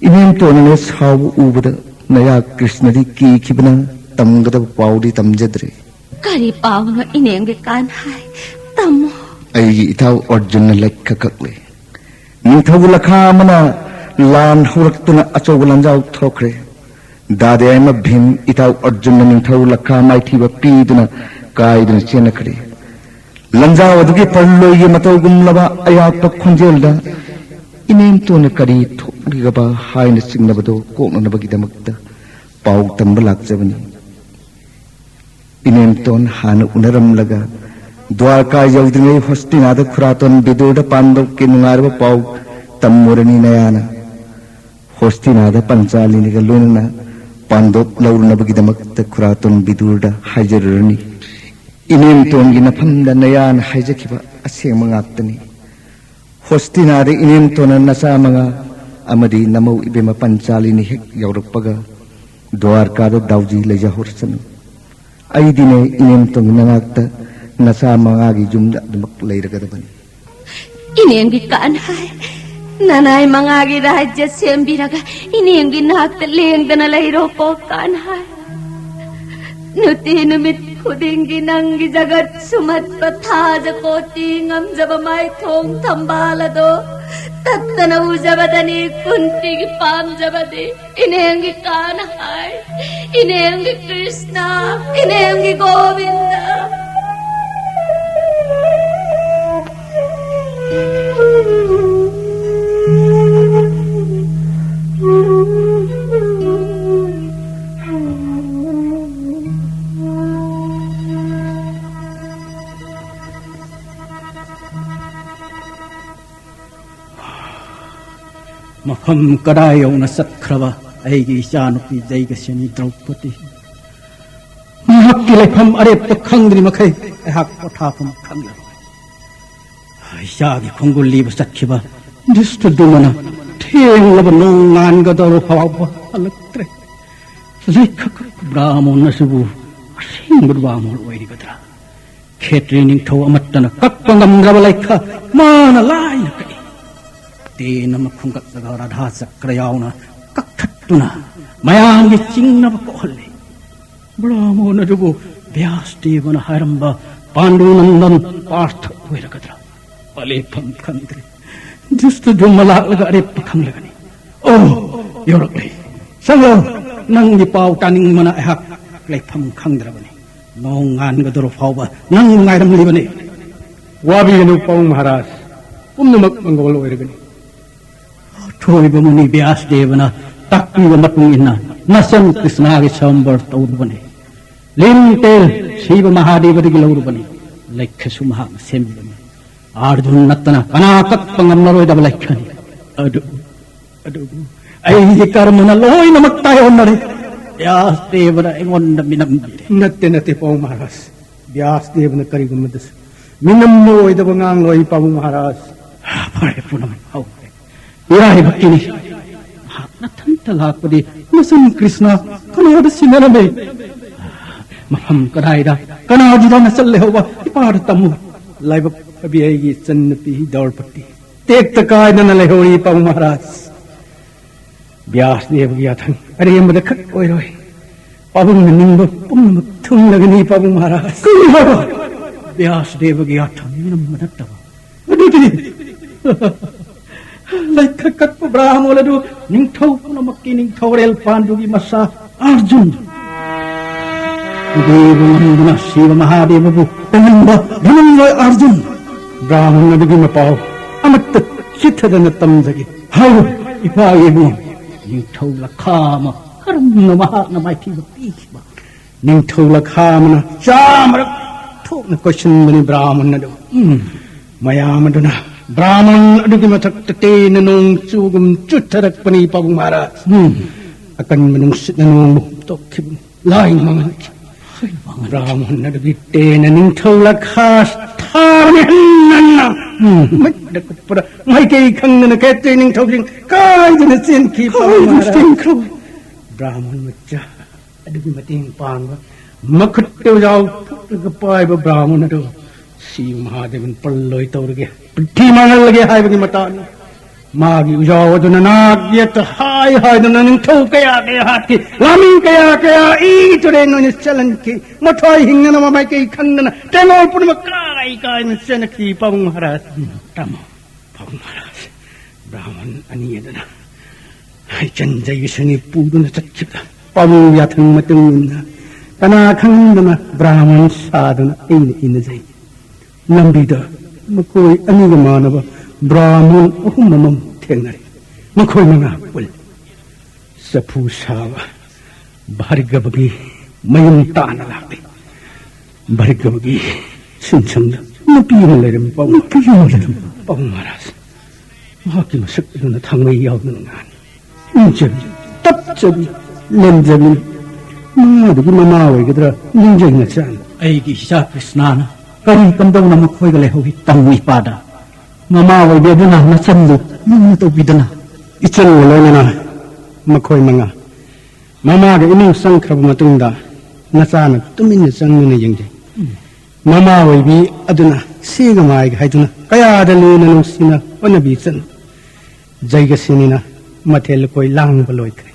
ꯏꯅꯦꯝꯇꯣꯟꯅ ꯁꯥꯎꯕ ꯎꯕꯗ ꯅꯌꯥ ꯀ꯭ꯔꯤꯁꯅꯗꯤ ꯀꯤꯈꯤꯕꯅ ꯇꯝꯒꯗꯕ ꯄꯥꯎꯗꯤ ꯇꯝꯖꯗ꯭ꯔꯦ꯫ ꯀꯔꯤ ꯄꯥꯎꯅꯣ ꯏꯅꯦꯝꯒꯤ ꯀꯥꯟꯍꯥꯏ? ꯇꯝꯃꯣ꯫ ꯑꯩꯒꯤ ꯏꯇꯥꯎ ꯑꯔꯖꯨꯟꯅ ꯂꯩꯈ ꯀꯛꯂꯦ꯫ ꯅꯤꯡꯊꯧ ꯂꯈꯥ ꯑꯃꯅ ꯂꯥꯟ ꯍꯧꯔꯛꯇꯨꯅ ꯑꯆꯧꯕ ꯂꯥꯟꯖꯥꯎ ꯊꯣꯛꯈ꯭ꯔꯦ꯫ ꯗꯥꯗꯦ ꯑꯃ ꯚꯤꯝ ꯏꯇꯥꯎ ꯑꯔꯖꯨꯟꯅ ꯅꯤꯡꯊꯧ ꯂꯈꯥ ꯃꯥꯏꯊꯤꯕ ꯄꯤꯗꯨꯅ ꯀꯥꯏꯗꯨꯅ ꯆꯦꯟꯅꯈ꯭ꯔꯦ꯫ ꯂꯥꯟꯖꯥꯎ ꯑꯗꯨꯒꯤ ꯄꯔꯂꯣꯏꯒꯤ ꯃꯇꯧꯒꯨꯝꯂꯕ ꯑꯌꯥꯛꯄ ꯈꯣꯟꯖꯦꯜꯗ ꯏꯅꯦꯝꯇꯣꯟꯅ ꯀꯔꯤ ꯊꯣꯛꯂꯤꯒꯕ ꯍꯥꯏꯅ ꯆꯤꯡꯅꯕꯗꯣ ꯀꯣꯛꯅꯅꯕꯒꯤꯗꯃꯛꯇ ꯄꯥꯎ ꯇꯝꯕ ꯂꯥꯛꯆꯕꯅꯤ꯫ ꯏꯅꯦꯝꯇꯣꯟ ꯍꯥꯟꯅ ꯎꯅꯔꯝꯂꯒ ꯗ꯭ꯋꯥꯔꯀꯥ ꯌꯧꯗ꯭ꯔꯤꯉꯩ ꯍꯣꯁꯇꯤꯅꯥꯗ ꯈꯨꯔꯥꯇꯣꯟ ꯕꯤꯗꯨꯔꯗ ꯄꯥꯟꯗꯣꯞꯀꯤ ꯅꯨꯡꯉꯥꯏꯔꯕ ꯄꯥꯎ ꯇꯝꯃꯨꯔꯅꯤ ꯅꯌꯥꯅ꯫ ꯍꯣꯁꯇꯤꯅꯥꯗ ꯄꯟꯆꯥꯂꯤꯅꯤꯒ ꯂꯣꯏꯅꯅ ꯄꯥꯟꯗꯣꯞ ꯂꯧꯔꯨꯅꯕꯒꯤꯗꯃꯛꯇ ꯈꯨꯔꯥꯇꯣꯟ ꯕꯤꯗꯨꯔꯗ ꯍꯥꯏꯖꯔꯨꯔꯅꯤ꯫ ꯏꯅꯦꯝꯇꯣꯟꯒꯤ ꯅꯐꯝꯗ ꯅꯌꯥꯅ ꯍꯥꯏꯖꯈꯤꯕ ꯑꯁꯦꯡꯕ ꯉꯥꯛꯇꯅꯤ꯫ ꯍꯣꯁꯇꯤꯅꯥꯗ ꯏꯅꯦꯝꯇꯣꯟꯅ ꯅꯆꯥ ꯃꯉꯥ ꯑꯃꯗꯤ ꯅꯃꯧ ꯏꯕꯦꯝꯃ ꯄꯟꯆꯥꯂꯤꯅꯤ ꯍꯦꯛ ꯌꯧꯔꯛꯄꯒ ꯗ꯭ꯋꯥꯔꯀꯥꯗ ꯗꯥꯎꯖꯤ ꯂꯩꯖꯍꯧꯔꯁꯅꯨ꯫ ꯑꯩꯗꯤꯅꯦ ꯏꯅꯦꯝꯇꯣꯟꯒꯤ ꯅꯅꯥꯛꯇ ꯅꯆꯥ ꯃꯉꯥꯒꯤ ꯌꯨꯝꯗ ꯑꯗꯨꯃꯛ ꯂꯩꯔꯒꯗꯕꯅꯤ꯫ ꯏꯅꯦꯝꯒꯤ ꯀꯥꯟꯍꯥꯏ, ꯅꯅꯥꯏ ꯃꯉꯥꯒꯤ ꯔꯥꯖ꯭ꯌ ꯁꯦꯝꯕꯤꯔꯒ ꯏꯅꯦꯝꯒꯤ ꯅꯥꯛꯇ ꯂꯦꯡꯗꯅ ꯂꯩꯔꯣꯀꯣ ꯀꯥꯟꯍꯥꯏ꯫ ꯅꯨꯡꯇꯤ ꯅꯨꯃꯤꯠ ꯈꯨꯗꯤꯡꯒꯤ ꯅꯪꯒꯤ ꯖꯒꯠ ꯁꯨꯝꯍꯠꯄ ꯊꯥꯖ ꯀꯣꯇꯤ ꯉꯝꯖꯕ ꯃꯥꯏꯊꯣꯡ ꯊꯝꯕꯥꯜ ꯑꯗꯣ ꯇꯠꯇꯅ ꯎꯖꯕꯗꯅꯤ ꯀꯨꯟꯇꯤꯒꯤ ꯄꯥꯝꯖꯕꯗꯤ꯫ ꯏꯅꯦꯝꯒꯤ ꯀꯥꯟꯍꯥꯏ, ꯏꯅꯦꯝꯒꯤ ꯀ꯭ꯔꯤꯁꯅ, ꯏꯅꯦꯝꯒꯤ ꯒꯣꯕꯤꯟꯗ꯫ ꯃꯐꯝ ꯀꯗꯥꯏ ꯌꯧꯅ ꯆꯠꯈ꯭ꯔꯕ ꯑꯩꯒꯤ ꯏꯆꯥꯅꯨꯄꯤ ꯖꯩꯒꯁꯤꯅꯤ ꯗ꯭ꯔꯧꯄꯗꯤ? ꯃꯍꯥꯛꯀꯤ ꯂꯩꯐꯝ ꯑꯔꯦꯞꯄ ꯈꯪꯗ꯭ꯔꯤ ꯃꯈꯩ ꯑꯩꯍꯥꯛ ꯄꯣꯊꯥꯐꯝ ꯈꯪꯂꯔꯣꯏ꯫ ꯏꯆꯥꯒꯤ ꯈꯣꯡꯒꯨꯜ ꯂꯤꯕ ꯆꯠꯈꯤꯕ ꯗꯨꯁꯇꯗꯨꯃꯅ ꯊꯦꯡꯂꯕ ꯅꯣꯡꯉꯥꯟꯒꯗꯧꯔ ꯐꯥꯎꯕ ꯍꯜꯂꯛꯇ꯭ꯔꯦ꯫ ꯂꯩꯈꯛ ꯕ꯭ꯔꯥꯃꯣꯟ ꯑꯁꯤꯕꯨ ꯑꯁꯦꯡꯕ ꯕ꯭ꯔꯥꯃꯣꯟ ꯑꯣꯏꯔꯤꯕꯗ꯭ꯔꯥ? ꯈꯦꯇ꯭ꯔꯤ ꯅꯤꯡꯊꯧ ꯑꯃꯠꯇꯅ ꯀꯛꯄ ꯉꯝꯗ꯭ꯔꯕ ꯂꯩꯈ ꯃꯥꯅ ꯂꯥꯏꯅ ꯀꯛꯏ꯫ ꯇꯦꯟ ꯑꯃ ꯈꯨꯟꯒꯠꯂꯒ ꯔꯥꯙꯥ ꯆꯀ꯭ꯔ ꯌꯥꯎꯅ ꯀꯛꯊꯠꯇꯨꯅ ꯃꯌꯥꯝꯒꯤ ꯆꯤꯡꯅꯕ ꯀꯣꯛꯍꯜꯂꯤ꯫ ꯕ꯭ꯔꯥꯍꯃꯣꯟ ꯑꯗꯨꯕꯨ ꯕ꯭ꯌꯥꯁꯗꯦꯕꯅ ꯍꯥꯏꯔꯝꯕ ꯄꯥꯟꯗꯨ ꯅꯟꯗꯟ ꯄꯥꯔꯊ ꯑꯣꯏꯔꯒꯗ꯭ꯔꯥ? ꯂꯩꯐꯝ ꯈꯪꯗ꯭ꯔꯦ꯫ ꯗꯨꯁꯇ ꯙꯨꯝꯃ ꯂꯥꯛꯂꯒ ꯑꯔꯦꯞꯄ ꯈꯪꯂꯒꯅꯤ꯫ ꯑꯣ, ꯌꯧꯔꯛꯂꯦ꯫ ꯆꯪꯂꯣ, ꯅꯪꯒꯤ ꯄꯥꯎ ꯇꯥꯅꯤꯡꯕꯅ ꯑꯩꯍꯥꯛ ꯂꯩꯐꯝ ꯈꯪꯗ꯭ꯔꯕꯅꯤ꯫ ꯅꯣꯡ ꯉꯥꯟꯒꯗꯧꯔ ꯐꯥꯎꯕ ꯅꯪ ꯉꯥꯏꯔꯝꯂꯤꯕꯅꯤ꯫ ꯋꯥꯕꯤꯒꯅꯨ ꯄꯥꯕꯨꯡ ꯃꯍꯥꯔꯥꯖ, ꯄꯨꯝꯅꯃꯛ ꯃꯪꯒꯣꯜ ꯑꯣꯏꯔꯒꯅꯤ꯫ ꯑꯊꯣꯏꯕ ꯃꯨꯅꯤ ꯕ꯭ꯌꯥꯁꯗꯦꯕꯅ ꯇꯥꯛꯄꯤꯕ ꯃꯇꯨꯡ ꯏꯟꯅ ꯅꯆꯟ ꯀ꯭ꯔꯤꯁꯅꯥꯒꯤ ꯁꯝꯕꯔ ꯇꯧꯔꯨꯕꯅꯤ꯫ ꯂꯤꯟ ꯇꯦꯜ ꯁꯤꯕ ꯃꯍꯥꯗꯦꯕꯗꯒꯤ ꯂꯧꯔꯨꯕꯅꯤ꯫ ꯂꯩꯈꯁꯨ ꯃꯍꯥꯛꯅ ꯁꯦꯝꯕꯤꯕꯅꯤ꯫ ꯑꯥꯔꯖꯨꯟ ꯅꯠꯇꯅ ꯀꯅꯥ ꯀꯛꯄ ꯉꯝꯂꯔꯣꯏꯗꯕ ꯂꯩꯈꯅꯤ꯫ ꯑꯗꯨꯕꯨ, ꯑꯗꯨꯕꯨ ꯑꯩꯒꯤ ꯀꯔꯃꯅ ꯂꯣꯏꯅꯃꯛ ꯇꯥꯏꯑꯣꯟꯅꯔꯦ꯫ ꯕ꯭ꯌꯥꯁꯗꯦꯕꯅ ꯑꯩꯉꯣꯟꯗ ꯃꯤꯅꯝꯕꯤꯔꯦ꯫ ꯅꯠꯇꯦ, ꯅꯠꯇꯦ, ꯄꯥꯕꯨꯡ ꯃꯍꯥꯔꯥꯖ꯫ ꯕ꯭ꯌꯥꯁꯗꯦꯕꯅ ꯀꯔꯤꯒꯨꯝꯕꯗꯁꯨ ꯃꯤꯅꯝꯕ ꯑꯣꯏꯗꯕ ꯉꯥꯡꯂꯣꯏ, ꯄꯥꯕꯨꯡ ꯃꯍꯥꯔꯥꯖ꯫ ꯐꯔꯦ, ꯄꯨꯝꯅꯃꯛ ꯍꯧꯈ꯭ꯔꯦ꯫ ꯏꯔꯥꯏꯕꯛꯀꯤꯅꯤ꯫ ꯃꯍꯥꯛ ꯅꯊꯟꯇ ꯂꯥꯛꯄꯗꯤ ꯃꯆꯟ ꯀ꯭ꯔꯤꯁꯅ ꯀꯅꯥꯗ ꯁꯤꯟꯅꯔꯝꯃꯤ? ꯃꯐꯝ ꯀꯗꯥꯏꯗ, ꯀꯅꯥꯒꯤꯗ ꯅꯆꯜ ꯂꯩꯍꯧꯕ ꯏꯄꯥꯗ ꯇꯝꯃꯨ꯫ ꯂꯥꯏꯕꯛ ꯐꯕꯤ ꯑꯩꯒꯤ ꯏꯆꯟꯅꯨꯄꯤ ꯗ꯭ꯔꯧꯄꯗꯤ ꯇꯦꯛꯇ ꯀꯥꯏꯗꯅ ꯂꯩꯍꯧꯔꯤ, ꯄꯥꯕꯨꯡ ꯃꯍꯥꯔꯥꯖ꯫ ꯕ꯭ꯌꯥꯁꯗꯦꯕꯒꯤ ꯌꯥꯊꯪ ꯑꯔꯦꯝꯕꯗ ꯈꯛ ꯑꯣꯏꯔꯣꯏ꯫ ꯄꯥꯕꯨꯡꯅ ꯅꯤꯡꯕ ꯄꯨꯝꯅꯃꯛ ꯊꯨꯡꯂꯒꯅꯤ, ꯄꯥꯕꯨꯡ ꯃꯍꯥꯔꯥꯖ꯫ ꯀꯔꯤ ꯍꯥꯏꯕ? ꯕ꯭ꯌꯥꯁꯗꯦꯕꯒꯤ ꯌꯥꯊꯪ ꯃꯤꯅꯝꯕ ꯅꯠꯇꯕ꯫ ꯑꯗꯨꯗꯤ ꯂꯩꯈ ꯀꯠꯄ ꯕ꯭ꯔꯥꯍꯃꯣꯟ ꯑꯗꯨ ꯅꯤꯡꯊꯧ ꯄꯨꯝꯅꯃꯛꯀꯤ ꯅꯤꯡꯊꯧꯔꯦꯜ ꯄꯥꯟꯗꯨꯒꯤ ꯃꯆꯥ ꯑꯥꯔꯖꯨꯟ꯫ ꯗꯦꯕ ꯉꯝꯗꯨꯅ ꯁꯤꯕ ꯃꯍꯥꯗꯦꯕꯕꯨ ꯇꯩꯍꯟꯕ ꯙꯅꯟꯖꯣꯏ ꯑꯥꯔꯖꯨꯟ꯫ ꯕ꯭ꯔꯥꯍꯃꯣꯟ ꯑꯗꯨꯒꯤ ꯃꯄꯥꯎ ꯑꯃꯠꯇ ꯆꯤꯠꯊꯗꯅ ꯇꯝꯖꯒꯦ꯫ ꯍꯥꯏꯌꯨ, ꯏꯄꯥ ꯏꯕꯨꯡ꯫ ꯅꯤꯡꯊꯧ ꯂꯈꯥ ꯑꯃ ꯀꯔꯝꯅ ꯃꯍꯥꯛꯅ ꯃꯥꯏꯊꯤꯕ ꯄꯤꯈꯤꯕ? ꯅꯤꯡꯊꯧ ꯂꯈꯥ ꯑꯃꯅ ꯆꯥꯃꯔꯛ ꯊꯣꯛꯅ ꯀꯣꯏꯁꯤꯟꯕꯅꯤ ꯕ꯭ꯔꯥꯍꯃꯟ ꯑꯗꯨ꯫ ꯎꯝ꯫ ꯃꯌꯥꯝ ꯑꯗꯨꯅ ꯕ꯭ꯔꯥꯍꯃꯟ ꯑꯗꯨꯒꯤ ꯃꯊꯛꯇ ꯇꯦꯟꯅ ꯅꯣꯡ ꯆꯨꯒꯨꯝ ꯆꯨꯊꯔꯛꯄꯅꯤ ꯄꯥꯕꯨꯡ ꯃꯍꯥꯔꯥꯖ꯫ ꯎꯝ꯫ ꯑꯀꯟꯕ ꯅꯨꯡꯁꯤꯠꯅ ꯅꯣꯡꯕꯨ ꯍꯨꯝꯇꯣꯛꯈꯤꯕꯅꯤ꯫ ꯂꯥꯏ ꯃꯥꯡꯍꯟꯈꯤ꯫ ꯕ꯭ꯔꯥꯍꯃꯟ ꯑꯗꯨꯒꯤ ꯇꯦꯟꯅ ꯅꯤꯡꯊꯧ ꯂꯈꯥ ꯊꯥꯕꯅꯤ ꯍꯟꯅ ꯍꯟꯅ꯫ ꯎꯝ꯫ ꯃꯤꯠꯅ ꯀꯨꯞꯄꯗ ꯃꯥꯏꯀꯩ ꯈꯪꯗꯅ ꯈꯦꯇ꯭ꯔꯤ ꯅꯤꯡꯊꯧꯁꯤꯡ ꯀꯥꯏꯗꯅ ꯆꯦꯟꯈꯤ ꯄꯥꯕꯨꯡ ꯀꯥꯏꯗꯅ ꯃꯍꯥꯔꯥꯖ꯫ ꯆꯦꯟꯈ꯭ꯔꯕ? ꯕ꯭ꯔꯥꯍꯃꯟ ꯃꯆꯥ ꯑꯗꯨꯒꯤ ꯃꯇꯦꯡ ꯄꯥꯡꯕ, ꯃꯈꯨꯠꯇ ꯌꯥꯎ ꯐꯨꯠꯂꯒ ꯄꯥꯏꯕ ꯕ꯭ꯔꯥꯍꯃꯟ ꯑꯗꯨ ꯁꯤ ꯃꯍꯥꯗꯦꯕꯟ ꯄꯜꯂꯣꯏ ꯇꯧꯔꯒꯦ, ꯄ꯭ꯔꯤꯊꯤ ꯃꯥꯡꯍꯜꯂꯒꯦ ꯍꯥꯏꯕꯒꯤ ꯃꯇꯥꯡꯅꯤ꯫ ꯃꯥꯒꯤ ꯎꯖꯥꯎ ꯑꯗꯨꯅ ꯅꯥꯛ ꯌꯦꯠꯇ ꯍꯥꯏ ꯍꯥꯏꯗꯨꯅ ꯅꯤꯡꯊꯧ ꯀꯌꯥ ꯀꯌꯥ ꯍꯥꯠꯈꯤ, ꯂꯥꯟꯃꯤ ꯀꯌꯥ ꯀꯌꯥ ꯏꯒꯤ ꯇꯨꯔꯦꯟ ꯑꯣꯏꯅ ꯆꯦꯜꯍꯟꯈꯤ꯫ ꯃꯊ꯭ꯋꯥꯏ ꯍꯤꯡꯅꯅꯕ ꯃꯥꯏꯀꯩ ꯈꯪꯗꯅ ꯇꯦꯡꯉꯣꯜ ꯄꯨꯝꯅꯃꯛ ꯀꯥꯏ ꯀꯥꯏꯅ ꯆꯦꯟꯈꯤ꯫ ꯄꯥꯕꯨꯡ ꯃꯍꯥꯔꯥꯖ, ꯇꯥꯃꯣ, ꯄꯥꯕꯨꯡ ꯃꯍꯥꯔꯥꯖ, ꯕ꯭ꯔꯥꯍꯃꯟ ꯑꯅꯤ ꯑꯗꯨꯅ ꯏꯆꯟ ꯖꯩꯒꯁꯤꯅꯤ ꯄꯨꯗꯨꯅ ꯆꯠꯈꯤꯕꯗ ꯄꯥꯕꯨꯡ ꯌꯥꯊꯪ ꯃꯇꯨꯡ ꯏꯟꯅ ꯀꯅꯥ ꯈꯪꯍꯟꯗꯅ ꯕ꯭ꯔꯥꯍꯃꯟ ꯁꯥꯗꯨꯅ ꯑꯩꯅ ꯏꯟꯅꯖꯩ꯫ ꯂꯝꯕꯤꯗ ꯃꯈꯣꯏ ꯑꯅꯤꯒ ꯃꯥꯟꯅꯕ ꯕ꯭ꯔꯥꯍꯃꯟ ꯑꯍꯨꯝ ꯑꯃꯃꯨꯛ ꯊꯦꯡꯅꯔꯦ꯫ ꯃꯈꯣꯏ ꯃꯉꯥ ꯄꯨꯜꯂꯤ꯫ ꯆꯐꯨ ꯁꯥꯕ ꯚꯥꯔꯒꯕꯒꯤ ꯃꯌꯨꯝ ꯇꯥꯅ ꯂꯥꯛꯂꯤ꯫ ꯚꯥꯔꯒꯕꯒꯤ ꯁꯤꯟꯁꯪꯗ ꯅꯨꯄꯤ ꯑꯃ ꯂꯩꯔꯝꯃꯤ꯫ ꯄꯥꯎ ꯅꯨꯄꯤ ꯑꯃ ꯂꯩꯔꯝꯃꯤ꯫ ꯄꯥꯎ ꯃꯍꯥꯔꯥꯖ, ꯃꯍꯥꯛꯀꯤ ꯃꯁꯛ ꯑꯗꯨꯅ ꯊꯥꯡꯃꯩ ꯌꯥꯎꯗꯅ ꯉꯥꯅꯤ꯫ ꯏꯪꯖꯕꯤ, ꯇꯞꯆꯕꯤ, ꯂꯦꯝꯖꯕꯤ꯫ ꯃꯉꯥꯗꯨꯒꯤ ꯃꯃꯥ ꯑꯣꯏꯒꯗ꯭ꯔꯥ ꯅꯤꯡꯖꯩ ꯅꯆꯥꯅ꯫ ꯑꯩꯒꯤ ꯏꯆꯥ ꯀ꯭ꯔꯤꯁꯅꯥꯅ ꯀꯔꯤ ꯀꯝꯗꯧꯅ ꯃꯈꯣꯏꯒ ꯂꯩꯍꯧꯏ ꯇꯝꯃꯨ ꯏꯄꯥꯗ? ꯃꯃꯥ ꯑꯣꯏꯕꯤ ꯑꯗꯨꯅ ꯅꯆꯟꯗꯨ ꯂꯨꯅ ꯇꯧꯕꯤꯗꯅ꯫ ꯏꯆꯟꯒ ꯂꯣꯏꯅꯅ ꯃꯈꯣꯏ ꯃꯉꯥ ꯃꯃꯥꯒ ꯏꯃꯨꯡ ꯆꯪꯈ꯭ꯔꯕ ꯃꯇꯨꯡꯗ ꯅꯆꯥꯅ ꯇꯨꯃꯤꯟꯅ ꯆꯪꯗꯨꯅ ꯌꯦꯡꯖꯩ꯫ ꯃꯃꯥ ꯑꯣꯏꯕꯤ ꯑꯗꯨꯅ ꯁꯤꯒ ꯃꯥꯏꯒ ꯍꯥꯏꯗꯨꯅ ꯀꯌꯥꯗ ꯂꯨꯅ ꯅꯨꯡꯁꯤꯅ ꯍꯣꯠꯅꯕꯤ ꯆꯠꯅ꯫ ꯖꯩꯒꯁꯤꯅꯤꯅ ꯃꯊꯦꯜ ꯂꯨꯀꯣꯏ ꯂꯥꯡꯕ ꯂꯣꯏꯈ꯭ꯔꯦ꯫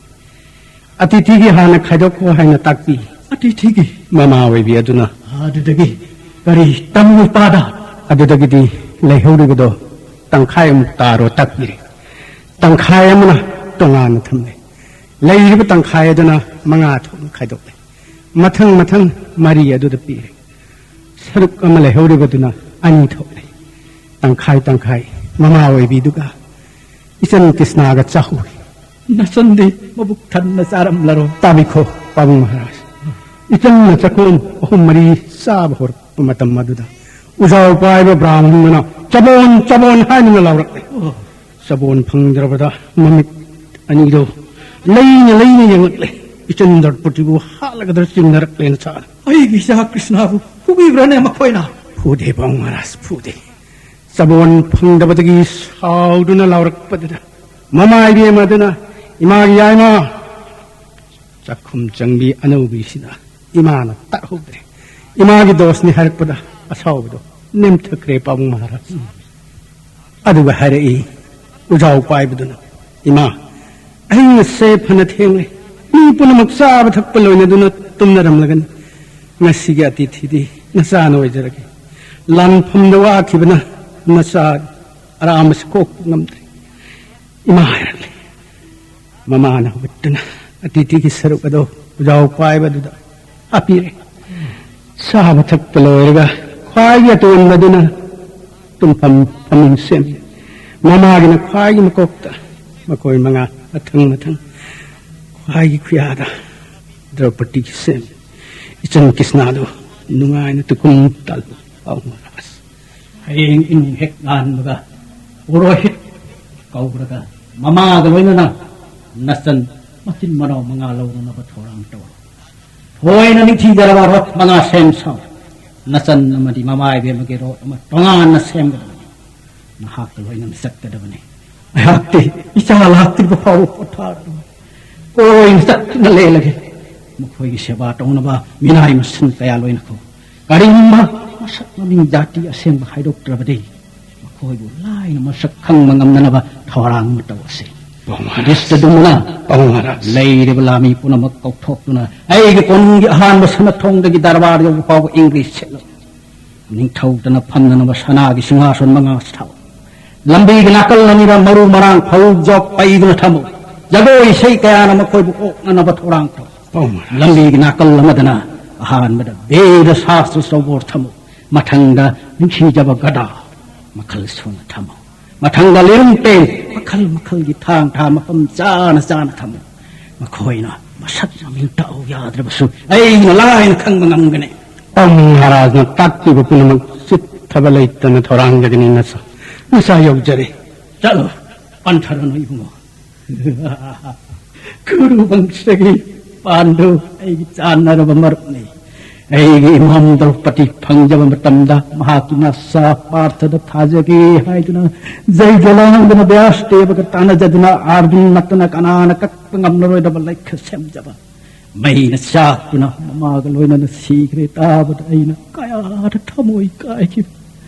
ꯑꯇꯤꯊꯤꯒꯤ ꯍꯥꯟꯅ ꯈꯥꯏꯗꯣꯛꯈꯣ ꯍꯥꯏꯅ ꯇꯥꯛꯄꯤ꯫ ꯑꯇꯤꯊꯤꯒꯤ? ꯃꯃꯥ ꯑꯣꯏꯕꯤ ꯑꯗꯨꯅ꯫ ꯑꯗꯨꯗꯒꯤ ꯀꯔꯤ ꯇꯝꯃꯨ ꯏꯄꯥꯗ? ꯑꯗꯨꯗꯒꯤꯗꯤ ꯂꯩꯍꯧꯔꯤꯕꯗꯣ ꯇꯪꯈꯥꯏ ꯑꯃꯨꯛ ꯇꯥꯔꯣ ꯇꯥꯛꯄꯤꯔꯦ꯫ ꯇꯪꯈꯥꯏ ꯑꯃꯅ ꯇꯣꯉꯥꯟꯅ ꯊꯝꯂꯦ꯫ ꯂꯩꯔꯤꯕ ꯇꯪꯈꯥꯏ ꯑꯗꯨꯅ ꯃꯉꯥ ꯊꯣꯛꯅ ꯈꯥꯏꯗꯣꯛꯂꯦ꯫ ꯃꯊꯪ ꯃꯊꯪ ꯃꯔꯤ ꯑꯗꯨꯗ ꯄꯤꯔꯦ꯫ ꯁꯔꯨꯛ ꯑꯃ ꯂꯩꯍꯧꯔꯤꯕꯗꯨꯅ ꯑꯅꯤ ꯊꯣꯛꯂꯦ꯫ ꯇꯪꯈꯥꯏ ꯇꯪꯈꯥꯏ ꯃꯃꯥ ꯑꯣꯏꯕꯤꯗꯨꯒ ꯏꯆꯟ ꯀ꯭ꯔꯤꯁꯅꯥꯒ ꯆꯥꯍꯧꯏ꯫ ꯅꯆꯟꯗꯤ ꯃꯕꯨꯛ ꯊꯟꯅ ꯆꯥꯔꯝꯂꯔꯣꯏ꯫ ꯇꯥꯕꯤꯈꯣ, ꯄꯥꯕꯨꯡ ꯃꯍꯥꯔꯥꯖ꯫ ꯏꯆꯟꯅ ꯆꯈꯣꯝ ꯑꯍꯨꯝ ꯃꯔꯤ ꯆꯥꯕ ꯍꯧꯔꯛꯄ ꯃꯇꯝ ꯑꯗꯨꯗ ꯎꯖꯥꯎ ꯄꯥꯏꯕ ꯕ꯭ꯔꯥꯍꯃꯟꯗꯨꯅ "ꯆꯕꯣꯟ, ꯆꯕꯣꯟ" ꯍꯥꯏꯗꯨꯅ ꯂꯥꯎꯔꯛꯂꯦ꯫ ꯑꯣ꯫ ꯆꯕꯣꯟ ꯐꯪꯗ꯭ꯔꯕꯗ ꯃꯃꯤꯠ ꯑꯅꯤꯗꯣ ꯂꯩꯅ ꯂꯩꯅ ꯌꯦꯡꯂꯛꯂꯦ꯫ ꯏꯆꯟ ꯗ꯭ꯔꯧꯄꯗꯤꯕꯨ ꯍꯥꯠꯂꯒꯗ꯭ꯔꯥ ꯆꯤꯡꯅꯔꯛꯂꯦ ꯅꯆꯥꯅ꯫ ꯑꯩꯒꯤ ꯏꯆꯥ ꯀ꯭ꯔꯤꯁꯅꯥꯕꯨ ꯐꯨꯕꯤꯕ꯭ꯔꯥꯅꯦ ꯃꯈꯣꯏꯅ? ꯐꯨꯗꯦ ꯄꯥꯕꯨꯡ ꯃꯍꯥꯔꯥꯖ, ꯐꯨꯗꯦ꯫ ꯆꯕꯣꯟ ꯐꯪꯗꯕꯗꯒꯤ ꯁꯥꯎꯗꯨꯅ ꯂꯥꯎꯔꯛꯄꯗꯨꯗ ꯃꯃꯥ ꯏꯕꯦꯝꯃ ꯑꯗꯨꯅ, "ꯏꯃꯥꯒꯤ ꯌꯥꯏꯃ, ꯆꯥꯛꯈꯨꯝ ꯆꯪꯕꯤ ꯑꯅꯧꯕꯤꯁꯤꯗ ꯏꯃꯥꯅ ꯇꯥꯛꯍꯧꯗ꯭ꯔꯦ꯫ ꯏꯃꯥꯒꯤ ꯗꯣꯁꯅꯤ" ꯍꯥꯏꯔꯛꯄꯗ ꯑꯁꯥꯎꯕꯗꯣ ꯅꯦꯝꯊꯈ꯭ꯔꯦ ꯄꯥꯕꯨꯡ ꯃꯍꯥꯔꯥꯖ꯫ ꯑꯗꯨꯒ ꯍꯥꯏꯔꯛꯏ, ꯎꯖꯥꯎ ꯄꯥꯏꯕꯗꯨꯅ, "ꯏꯃꯥ, ꯑꯍꯤꯡ ꯑꯁꯦ ꯐꯅ ꯊꯦꯡꯂꯦ꯫ ꯃꯤ ꯄꯨꯝꯅꯃꯛ ꯆꯥꯕ ꯊꯛꯄ ꯂꯣꯏꯅꯗꯨꯅ ꯇꯨꯝꯅꯔꯝꯂꯒꯅꯤ꯫ ꯉꯁꯤꯒꯤ ꯑꯇꯤꯊꯤꯗꯤ ꯅꯆꯥꯅ ꯑꯣꯏꯖꯔꯒꯦ꯫ ꯂꯥꯟꯐꯝꯗ ꯋꯥꯈꯤꯕꯅ ꯅꯆꯥ ꯑꯔꯥꯝꯕꯁꯨ ꯀꯣꯛꯄ ꯉꯝꯗ꯭ꯔꯦ, ꯏꯃꯥ" ꯍꯥꯏꯔꯛꯂꯦ꯫ ꯃꯃꯥꯅ ꯍꯧꯒꯠꯇꯨꯅ ꯑꯇꯤꯊꯤꯒꯤ ꯁꯔꯨꯛ ꯑꯗꯨ ꯎꯖꯥꯎ ꯄꯥꯏꯕꯗꯨꯗ ꯍꯥꯞꯄꯤꯔꯦ꯫ ꯆꯥꯕ ꯊꯛꯄ ꯂꯣꯏꯔꯒ ꯈ꯭ꯋꯥꯏꯒꯤ ꯑꯇꯣꯟꯕꯗꯨꯅ ꯇꯨꯝꯐꯝ ꯐꯃꯨꯡ ꯁꯦꯝꯃꯤ꯫ ꯃꯃꯥꯒꯤꯅ ꯈ꯭ꯋꯥꯏꯒꯤ ꯃꯀꯣꯛꯇ, ꯃꯈꯣꯏ ꯃꯉꯥ ꯃꯊꯪ ꯃꯊꯪ ꯈ꯭ꯋꯥꯏꯒꯤ ꯈꯨꯌꯥꯗ ꯗ꯭ꯔꯧꯄꯗꯤꯒꯤ ꯁꯦꯝꯃꯤ꯫ ꯏꯆꯟ ꯀ꯭ꯔꯤꯁꯅꯥꯗꯨ ꯅꯨꯡꯉꯥꯏꯅ ꯇꯨꯈꯨꯝ ꯇꯥꯜꯂꯨ꯫ ꯄꯥꯎ ꯃꯍꯥꯔꯥꯖ꯫ ꯍꯌꯦꯡ ꯏꯟ ꯍꯦꯛ ꯉꯥꯟꯕꯒ ꯄꯨꯔꯣꯍꯤꯠ ꯀꯧꯔꯒ ꯃꯃꯥꯒ ꯂꯣꯏꯅꯅ ꯅꯆꯟ ꯃꯆꯤꯟ ꯃꯅꯥꯎ ꯃꯉꯥ ꯂꯧꯔꯨꯅꯕ ꯊꯧꯔꯥꯡ ꯇꯧꯔꯣ꯫ ꯊꯣꯏꯅ ꯅꯤꯡꯊꯤꯖꯔꯕ ꯔꯣꯠ ꯃꯉꯥ ꯁꯦꯝ ꯁꯥꯎ꯫ ꯅꯆꯟ ꯑꯃꯗꯤ ꯃꯃꯥ ꯏꯕꯦꯝꯃꯒꯤ ꯔꯣꯠ ꯑꯃ ꯇꯣꯉꯥꯟꯅ ꯁꯦꯝꯒꯗꯕꯅꯤ꯫ ꯅꯍꯥꯛꯀ ꯂꯣꯏꯅꯅ ꯆꯠꯀꯗꯕꯅꯤ꯫ ꯑꯩꯍꯥꯛꯇꯤ ꯏꯆꯥ ꯂꯥꯛꯇ꯭ꯔꯤꯕ ꯐꯥꯎꯕ ꯄꯣꯊꯥꯔꯔꯣꯏ꯫ ꯀꯣꯏꯅ ꯆꯠꯇꯨꯅ ꯂꯦꯜꯂꯒꯦ꯫ ꯃꯈꯣꯏꯒꯤ ꯁꯦꯕꯥ ꯇꯧꯅꯕ ꯃꯤꯅꯥꯏ ꯃꯁꯤꯡ ꯀꯌꯥ ꯂꯣꯏꯅꯈꯣ꯫ ꯀꯔꯤꯒꯨꯝꯕ ꯃꯁꯛ ꯃꯃꯤꯡ ꯖꯥꯇꯤ ꯑꯁꯦꯡꯕ ꯍꯥꯏꯗꯣꯛꯇ꯭ꯔꯕꯗꯤ ꯃꯈꯣꯏꯕꯨ ꯂꯥꯏꯅ ꯃꯁꯛ ꯈꯪꯕ ꯉꯝꯅꯅꯕ ꯊꯧꯔꯥꯡ ꯑꯃ ꯇꯧꯔꯁꯤ꯫ ꯄꯥꯎ ꯃꯍꯥꯔꯥꯖ꯫ ꯕꯤꯁꯇꯗꯨꯝꯅ ꯄꯥꯎ ꯃꯍꯥꯔꯥꯖ꯫ ꯂꯩꯔꯤꯕ ꯂꯥꯃꯤ ꯄꯨꯝꯅꯃꯛ ꯀꯧꯊꯣꯛꯇꯨꯅ ꯑꯩꯒꯤ ꯀꯣꯅꯨꯡꯒꯤ ꯑꯍꯥꯟꯕ ꯁꯅꯥꯊꯣꯡꯗꯒꯤ ꯗꯔꯕꯥꯔ ꯌꯧꯕ ꯐꯥꯎꯕ ꯏꯪꯒ꯭ꯔꯤꯁ ꯁꯦꯠꯂꯨ꯫ ꯅꯤꯡꯊꯧꯗꯅ ꯐꯝꯅꯅꯕ ꯁꯅꯥꯒꯤ ꯁꯤꯡꯍꯥꯁꯣꯟ ꯃꯉꯥ ꯊꯥꯎ꯫ ꯂꯝꯕꯤꯒꯤ ꯅꯥꯀꯜ ꯑꯅꯤꯗ ꯃꯔꯨ ꯃꯔꯥꯡ ꯐꯧ ꯖꯣꯛ ꯄꯩꯗꯨꯅ ꯊꯝꯃꯨ꯫ ꯖꯒꯣꯏ ꯏꯁꯩ ꯀꯌꯥꯅ ꯃꯈꯣꯏꯕꯨ ꯑꯣꯛꯅꯅꯕ ꯊꯧꯔꯥꯡ ꯇꯧ꯫ ꯄꯥꯎ ꯃꯍꯥꯔꯥꯖ꯫ ꯂꯝꯕꯤꯒꯤ ꯅꯥꯀꯜ ꯑꯃꯗꯅ ꯑꯍꯥꯟꯕꯗ ꯕꯦꯗ ꯁꯥꯁꯇ꯭ꯔ ꯆꯧꯕꯣꯔ ꯊꯝꯃꯨ꯫ ꯃꯊꯪꯗ ꯅꯤꯡꯊꯤꯖꯕ ꯒꯗꯥ ꯃꯈꯜ ꯁꯨꯅ ꯊꯝꯃꯨ꯫ ꯃꯊꯪꯗ ꯂꯤꯔꯨꯡ ꯇꯦꯟ ꯃꯈꯜ ꯃꯈꯜꯒꯤ ꯊꯥꯡ ꯊꯥ ꯃꯐꯝ ꯆꯥꯅ ꯆꯥꯅ ꯊꯝꯃꯨ꯫ ꯃꯈꯣꯏꯅ ꯃꯁꯛ ꯃꯃꯤꯡ ꯇꯥꯛꯎ ꯌꯥꯗ꯭ꯔꯕꯁꯨ ꯑꯩꯅ ꯂꯥꯏꯅ ꯈꯪꯕ ꯉꯝꯒꯅꯤ꯫ ꯄꯥꯎ ꯃꯍꯥꯔꯥꯖꯅ ꯇꯥꯛꯄꯤꯕ ꯄꯨꯝꯅꯃꯛ ꯆꯤꯠꯊꯕ ꯂꯩꯇꯅ ꯊꯧꯔꯥꯡꯖꯒꯅꯤ꯫ ꯅꯆꯥ, ꯅꯆꯥ ꯌꯧꯖꯔꯦ꯫ ꯆꯠꯂꯣ, ꯄꯟꯊꯔꯅꯨ ꯏꯕꯨꯡꯉꯣ꯫ ꯀꯨꯔꯨ ꯕꯪꯁꯒꯤ ꯄꯥꯟꯗꯨ ꯑꯩꯒꯤ ꯆꯥꯟꯅꯔꯕ ꯃꯔꯨꯞꯅꯤ꯫ ꯑꯩꯒꯤ ꯏꯃꯥꯝ ꯗ꯭ꯔꯧꯄꯗꯤ ꯐꯪꯖꯕ ꯃꯇꯝꯗ ꯃꯍꯥꯛꯀꯤ ꯃꯆꯥ ꯄꯥꯔꯊꯗ ꯊꯥꯖꯒꯦ ꯍꯥꯏꯗꯨꯅ ꯖꯩꯒ ꯂꯥꯡꯗꯨꯅ ꯕ꯭ꯌꯥꯁ ꯗꯦꯕꯒ ꯇꯥꯟꯅꯖꯗꯨꯅ ꯑꯥꯔꯖꯨꯟ ꯅꯠꯇꯅ ꯀꯅꯥꯅ ꯀꯛꯄ ꯉꯝꯂꯔꯣꯏꯗꯕ ꯂꯩꯈ ꯁꯦꯝꯖꯕ ꯃꯩꯅ ꯆꯥꯛꯇꯨꯅ ꯃꯃꯥꯒ ꯂꯣꯏꯅꯅ ꯁꯤꯈ꯭ꯔꯦ꯫ ꯇꯥꯕꯗ ꯑꯩꯅ ꯀꯌꯥꯗ ꯊꯃꯣꯏ ꯀꯥꯏꯈꯤꯕ꯫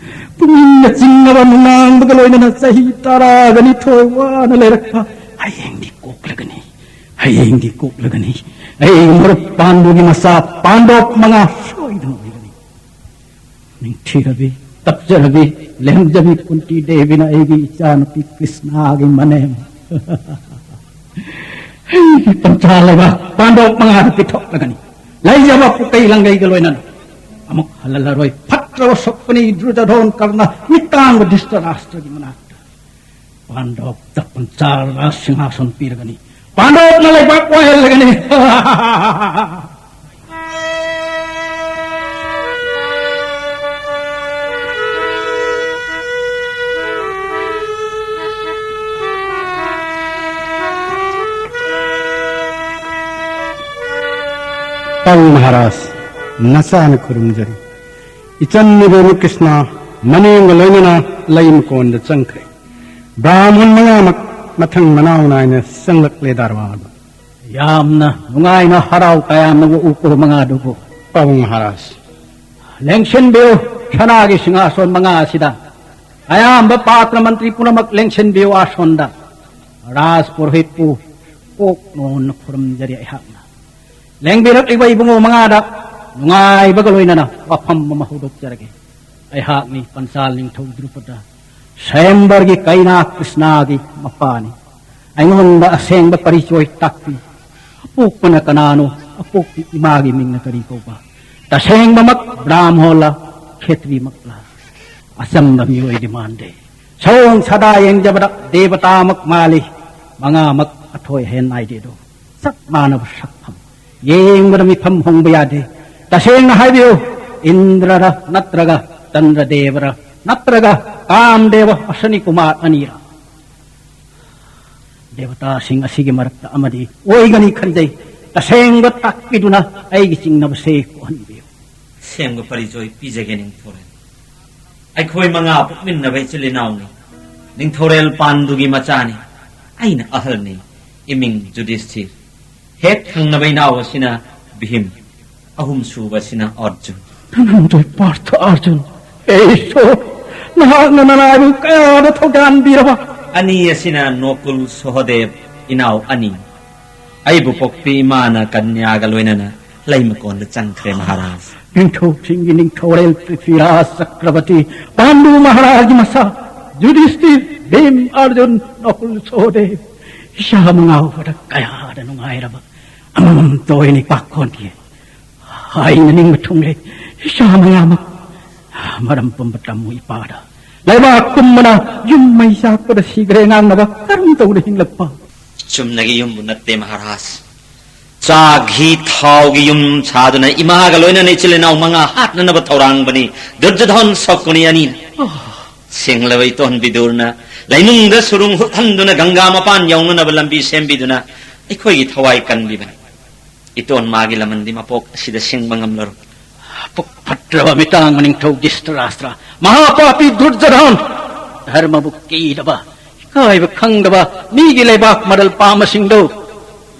ꯄꯨꯛꯅꯤꯡꯅ ꯆꯤꯡꯅꯕ ꯅꯨꯡꯅꯥꯡꯕꯒ ꯂꯣꯏꯅꯅ ꯆꯍꯤ ꯇꯔꯥꯒ ꯅꯤꯊꯣꯏ ꯋꯥꯅ ꯂꯩꯔꯛꯄ ꯍꯌꯦꯡꯗꯤ ꯀꯣꯛꯂꯒꯅꯤ, ꯍꯌꯦꯡꯗꯤ ꯀꯣꯛꯂꯒꯅꯤ꯫ ꯑꯩ ꯃꯔꯨꯞ ꯄꯥꯟꯗꯨꯒꯤ ꯃꯆꯥ ꯄꯥꯟꯗꯣꯞ ꯃꯉꯥ ꯁꯣꯏꯗꯅ ꯑꯣꯏꯒꯅꯤ꯫ ꯅꯤꯡꯊꯤꯔꯕꯤ, ꯇꯞꯆꯔꯕꯤ, ꯂꯦꯝꯖꯕꯤ ꯀꯨꯟꯇꯤ ꯗꯦꯕꯤꯅ ꯑꯩꯒꯤ ꯏꯆꯥꯅꯨꯄꯤ ꯀ꯭ꯔꯤꯁꯅꯥꯒꯤ ꯃꯅꯦꯝ꯫ ꯑꯩꯒꯤ ꯄꯟꯆꯥ ꯂꯩꯕꯥꯛ ꯄꯥꯟꯗꯣꯞ ꯃꯉꯥꯗ ꯄꯤꯊꯣꯛꯂꯒꯅꯤ꯫ ꯂꯩꯖꯕ ꯄꯨꯀꯩ ꯂꯪꯒꯩꯒ ꯂꯣꯏꯅꯅ ꯑꯃꯨꯛ ꯍꯜꯂꯜꯂꯔꯣꯏ꯫ ꯐꯠꯇ꯭ꯔꯕ ꯁꯛꯄꯅꯤ ꯗꯨꯔꯖꯣꯙꯣꯟ ꯀꯔꯅ ꯃꯤꯇꯥꯡꯕ ꯙ꯭ꯔꯤꯁꯇꯔꯥꯁꯇ꯭ꯔꯒꯤ ꯃꯅꯥꯛꯇ꯫ ꯄꯥꯟꯗꯣꯞꯇ ꯄꯟꯆꯥ ꯔꯥꯖ ꯁꯤꯡꯍꯥꯁꯟ ꯄꯤꯔꯒꯅꯤ꯫ ꯄꯥꯟꯗꯣꯞꯅ ꯂꯩꯕꯥꯛ ꯋꯥꯍꯜꯂꯒꯅꯤ꯫ ꯄꯥꯕꯨꯡ ꯃꯍꯥꯔꯥꯖ, ꯅꯆꯥꯅ ꯈꯨꯔꯨꯝꯖꯔꯤ꯫ ꯏꯆꯟ ꯏꯕꯦꯝꯃ ꯀ꯭ꯔꯤꯁꯅ ꯃꯅꯦꯝꯒ ꯂꯣꯏꯅꯅ ꯂꯩ ꯃꯀꯣꯟꯗ ꯆꯪꯈ꯭ꯔꯦ꯫ ꯕ꯭ꯔꯥꯍꯃꯟ ꯃꯉꯥꯃꯛ ꯃꯊꯪ ꯃꯅꯥꯎ ꯅꯥꯏꯅ ꯆꯪꯂꯛꯂꯦ ꯗꯥꯔꯋꯥꯗ꯫ ꯌꯥꯝꯅ ꯅꯨꯡꯉꯥꯏꯅ ꯍꯔꯥꯎ ꯇꯌꯥꯝꯅ ꯎꯀꯣ ꯃꯉꯥꯗꯨꯕꯨ꯫ ꯄꯥꯕꯨꯡ ꯃꯍꯥꯔꯥꯖ꯫ ꯂꯦꯡꯁꯤꯟꯕꯤꯌꯨ, ꯁꯅꯥꯒꯤ ꯁꯤꯡꯍꯥꯁꯣꯟ ꯃꯉꯥ ꯑꯁꯤꯗ ꯑꯌꯥꯝꯕ ꯄꯥꯇ꯭ꯔ ꯃꯟꯇ꯭ꯔꯤ ꯄꯨꯝꯅꯃꯛ ꯂꯦꯡꯁꯤꯟꯕꯤꯌꯨ ꯑꯥꯁꯣꯟꯗ꯫ ꯔꯥꯖ ꯄꯨꯔꯣꯍꯤꯠꯄꯨ ꯀꯣꯛ ꯅꯣꯟꯅ ꯈꯨꯔꯨꯝꯖꯔꯤ ꯑꯩꯍꯥꯛꯅ꯫ ꯂꯦꯡꯕꯤꯔꯛꯂꯤꯕ ꯏꯕꯨꯡꯉꯣ ꯃꯉꯥꯗ ꯅꯨꯡꯉꯥꯏꯕꯒ ꯂꯣꯏꯅꯅ ꯋꯥꯐꯝ ꯑꯃ ꯍꯧꯗꯣꯛꯆꯔꯒꯦ꯫ ꯑꯩꯍꯥꯛꯅꯤ ꯄꯟꯆꯥꯜ ꯅꯤꯡꯊꯧ ꯗ꯭ꯔꯨꯄꯗ ꯁ꯭ꯋꯌꯝꯕꯔꯒꯤ ꯀꯩꯅꯥ ꯀ꯭ꯔꯤꯁꯅꯥꯒꯤ ꯃꯄꯥꯅꯤ꯫ ꯑꯩꯉꯣꯟꯗ ꯑꯁꯦꯡꯕ ꯄꯔꯤꯆꯣꯏ ꯇꯥꯛꯄꯤ꯫ ꯑꯄꯣꯛꯄꯅ ꯀꯅꯥꯅꯣ? ꯑꯄꯣꯛꯄꯤ ꯏꯃꯥꯒꯤ ꯃꯤꯡꯅ ꯀꯔꯤ ꯀꯧꯕ? ꯇꯁꯦꯡꯕꯃꯛ ꯕ꯭ꯔꯥꯝꯍꯣꯟꯂ, ꯈꯦꯇ꯭ꯔꯤꯃꯛꯂ? ꯑꯆꯝꯕ ꯃꯤꯑꯣꯏꯗꯤ ꯃꯥꯟꯗꯦ꯫ ꯁꯑꯣꯡ ꯁꯥꯗꯥ ꯌꯦꯡꯖꯕꯗ ꯗꯦꯕꯇꯥꯃꯛ ꯃꯥꯜꯂꯤ꯫ ꯃꯉꯥꯃꯛ ꯑꯊꯣꯏ ꯑꯍꯦꯟ ꯅꯥꯏꯗꯦꯗꯣ꯫ ꯆꯞ ꯃꯥꯟꯅꯕ ꯁꯛꯐꯝ꯫ ꯌꯦꯡꯕꯗ ꯃꯤꯐꯝ ꯍꯣꯡꯕ ꯌꯥꯗꯦ꯫ ꯇꯁꯦꯡꯅ ꯍꯥꯏꯕꯤꯌꯨ, ꯏꯟꯗ꯭ꯔꯔ ꯅꯠꯇ꯭ꯔꯒ ꯆꯟꯗ꯭ꯔꯗꯦꯕꯔ ꯅꯠꯇ꯭ꯔꯒ ꯀꯥꯝꯗꯦꯕ ꯑꯁꯅꯤ ꯀꯨꯃꯥꯔ ꯑꯅꯤꯔ? ꯗꯦꯕꯇꯥꯁꯤꯡ ꯑꯁꯤꯒꯤ ꯃꯔꯛꯇ ꯑꯃꯗꯤ ꯑꯣꯏꯒꯅꯤ ꯈꯟꯖꯩ꯫ ꯇꯁꯦꯡꯕ ꯇꯥꯛꯄꯤꯗꯨꯅ ꯑꯩꯒꯤ ꯆꯤꯡꯅꯕꯁꯦ ꯀꯣꯛꯍꯟꯕꯤꯌꯨ꯫ ꯑꯁꯦꯡꯕ ꯄꯔꯤꯆꯣꯏ ꯄꯤꯖꯒꯦ ꯅꯤꯡꯊꯧꯔꯦꯜ꯫ ꯑꯩꯈꯣꯏ ꯃꯉꯥ ꯄꯣꯛꯃꯤꯟꯅꯕ ꯏꯆꯤꯜ ꯏꯅꯥꯎꯅꯤ꯫ ꯅꯤꯡꯊꯧꯔꯦꯜ ꯄꯥꯟꯗꯨꯒꯤ ꯃꯆꯥꯅꯤ꯫ ꯑꯩꯅ ꯑꯍꯜꯅꯤ꯫ ꯏꯃꯤꯡ ꯖꯨꯗꯤꯁꯊꯤꯔ꯫ ꯍꯦꯛ ꯊꯪꯅꯕ ꯏꯅꯥꯎ ꯑꯁꯤꯅ ꯚꯤꯝ꯫ ꯑꯍꯨꯝꯁꯨꯕ ꯑꯁꯤꯅ ꯑꯔꯖꯨꯟ꯫ ꯅꯅꯥꯎ ꯄꯥꯔꯊ ꯑꯔꯖꯨꯟ꯫ ꯍꯦ ꯏꯁꯣꯔ, ꯅꯍꯥꯛꯅ ꯅꯅꯥꯏꯕꯨ ꯀꯌꯥꯗ ꯊꯧꯖꯥꯟꯕꯤꯔꯕ? ꯑꯅꯤ ꯑꯁꯤꯅ ꯅꯣꯀꯨꯜ ꯁꯣꯍꯗꯦꯕ, ꯏꯅꯥꯎ ꯑꯅꯤ꯫ ꯑꯩꯕꯨ ꯄꯣꯛꯄꯤ ꯏꯃꯥꯅ ꯀꯟꯌꯥꯒ ꯂꯣꯏꯅꯅ ꯂꯩꯃꯀꯣꯟꯗ ꯆꯪꯈ꯭ꯔꯦ, ꯃꯍꯥꯔꯥꯖ꯫ ꯅꯤꯡꯊꯧꯁꯤꯡꯒꯤ ꯅꯤꯡꯊꯧꯔꯦꯜ ꯄ꯭ꯔꯤꯊꯤꯔꯥꯖ ꯆꯀ꯭ꯔꯕꯇꯤ, ꯄꯥꯟꯗꯨ ꯃꯍꯥꯔꯥꯖꯒꯤ ꯃꯆꯥ ꯌꯨꯙꯤꯁꯇꯤꯔ, ꯚꯤꯝ, ꯑꯔꯖꯨꯟ, ꯅꯀꯨꯜ, ꯁꯣꯍꯗꯦꯕ, ꯏꯆꯥ ꯃꯉꯥ ꯎꯕꯗ ꯀꯌꯥꯗ ꯅꯨꯡꯉꯥꯏꯔꯕ꯫ ꯑꯃꯃꯝꯇ ꯑꯣꯏꯅ ꯏꯄꯥꯛ ꯀꯣꯟꯈꯤ꯫ ꯑꯩꯅ ꯅꯤꯡꯕ ꯊꯨꯡꯂꯦ, ꯏꯆꯥ ꯃꯉꯥꯃꯛ ꯃꯔꯝ ꯄꯨꯝꯕ ꯇꯝꯃꯨ ꯏꯄꯥꯗ꯫ ꯂꯩꯕꯥꯛ ꯄꯨꯝꯕꯅ ꯌꯨꯝ ꯃꯩ ꯆꯥꯛꯄꯗ ꯁꯤꯈ꯭ꯔꯦ ꯉꯥꯡꯅꯕ ꯀꯔꯝ ꯇꯧꯅ ꯍꯤꯡꯂꯛꯄ? ꯆꯨꯝꯅꯒꯤ ꯌꯨꯝꯕꯨ ꯅꯠꯇꯦ, ꯃꯍꯥꯔꯥꯖ꯫ ꯆꯥ, ꯘꯤ, ꯊꯥꯎꯒꯤ ꯌꯨꯝ ꯁꯥꯗꯨꯅ ꯏꯃꯥꯒ ꯂꯣꯏꯅꯅ ꯏꯆꯤꯜ ꯏꯅꯥꯎ ꯃꯉꯥ ꯍꯥꯠꯅꯅꯕ ꯊꯧꯔꯥꯡꯕꯅꯤ ꯗꯨꯔꯖꯣꯙꯟ ꯁꯀꯨꯅꯤ ꯑꯅꯤꯅ꯫ ꯑꯣ꯫ ꯁꯤꯡꯂꯕ ꯏꯇꯣꯟ ꯕꯤꯗꯨꯔꯅ ꯂꯩꯅꯨꯡꯗ ꯁꯨꯔꯨꯡ ꯍꯨꯠꯍꯟꯗꯨꯅ ꯒꯪꯒꯥ ꯃꯄꯥꯟ ꯌꯧꯅꯅꯕ ꯂꯝꯕꯤ ꯁꯦꯝꯕꯤꯗꯨꯅ ꯑꯩꯈꯣꯏꯒꯤ ꯊꯋꯥꯏ ꯀꯟꯕꯤꯕꯅꯤ꯫ ꯏꯇꯣꯟ ꯃꯥꯒꯤ ꯂꯃꯟꯗꯤ ꯃꯄꯣꯛ ꯑꯁꯤꯗ ꯁꯤꯡꯕ ꯉꯝꯂꯔꯣꯏ꯫ ꯄꯨꯛ ꯐꯠꯇ꯭ꯔꯕ ꯃꯤꯇꯥꯡ ꯃꯅꯤꯡꯊꯧ ꯙ꯭ꯔꯤꯇꯔꯥꯁꯇ꯭ꯔ, ꯃꯍꯥꯄꯥꯄꯤ ꯗꯨꯔꯖꯣꯙꯟ, ꯙꯔꯃꯕꯨ ꯀꯤꯗꯕ, ꯏꯀꯥꯏꯕ ꯈꯪꯗꯕ ꯃꯤꯒꯤ ꯂꯩꯕꯥꯛ ꯃꯔꯜ ꯄꯥꯝꯕꯁꯤꯡꯗꯨ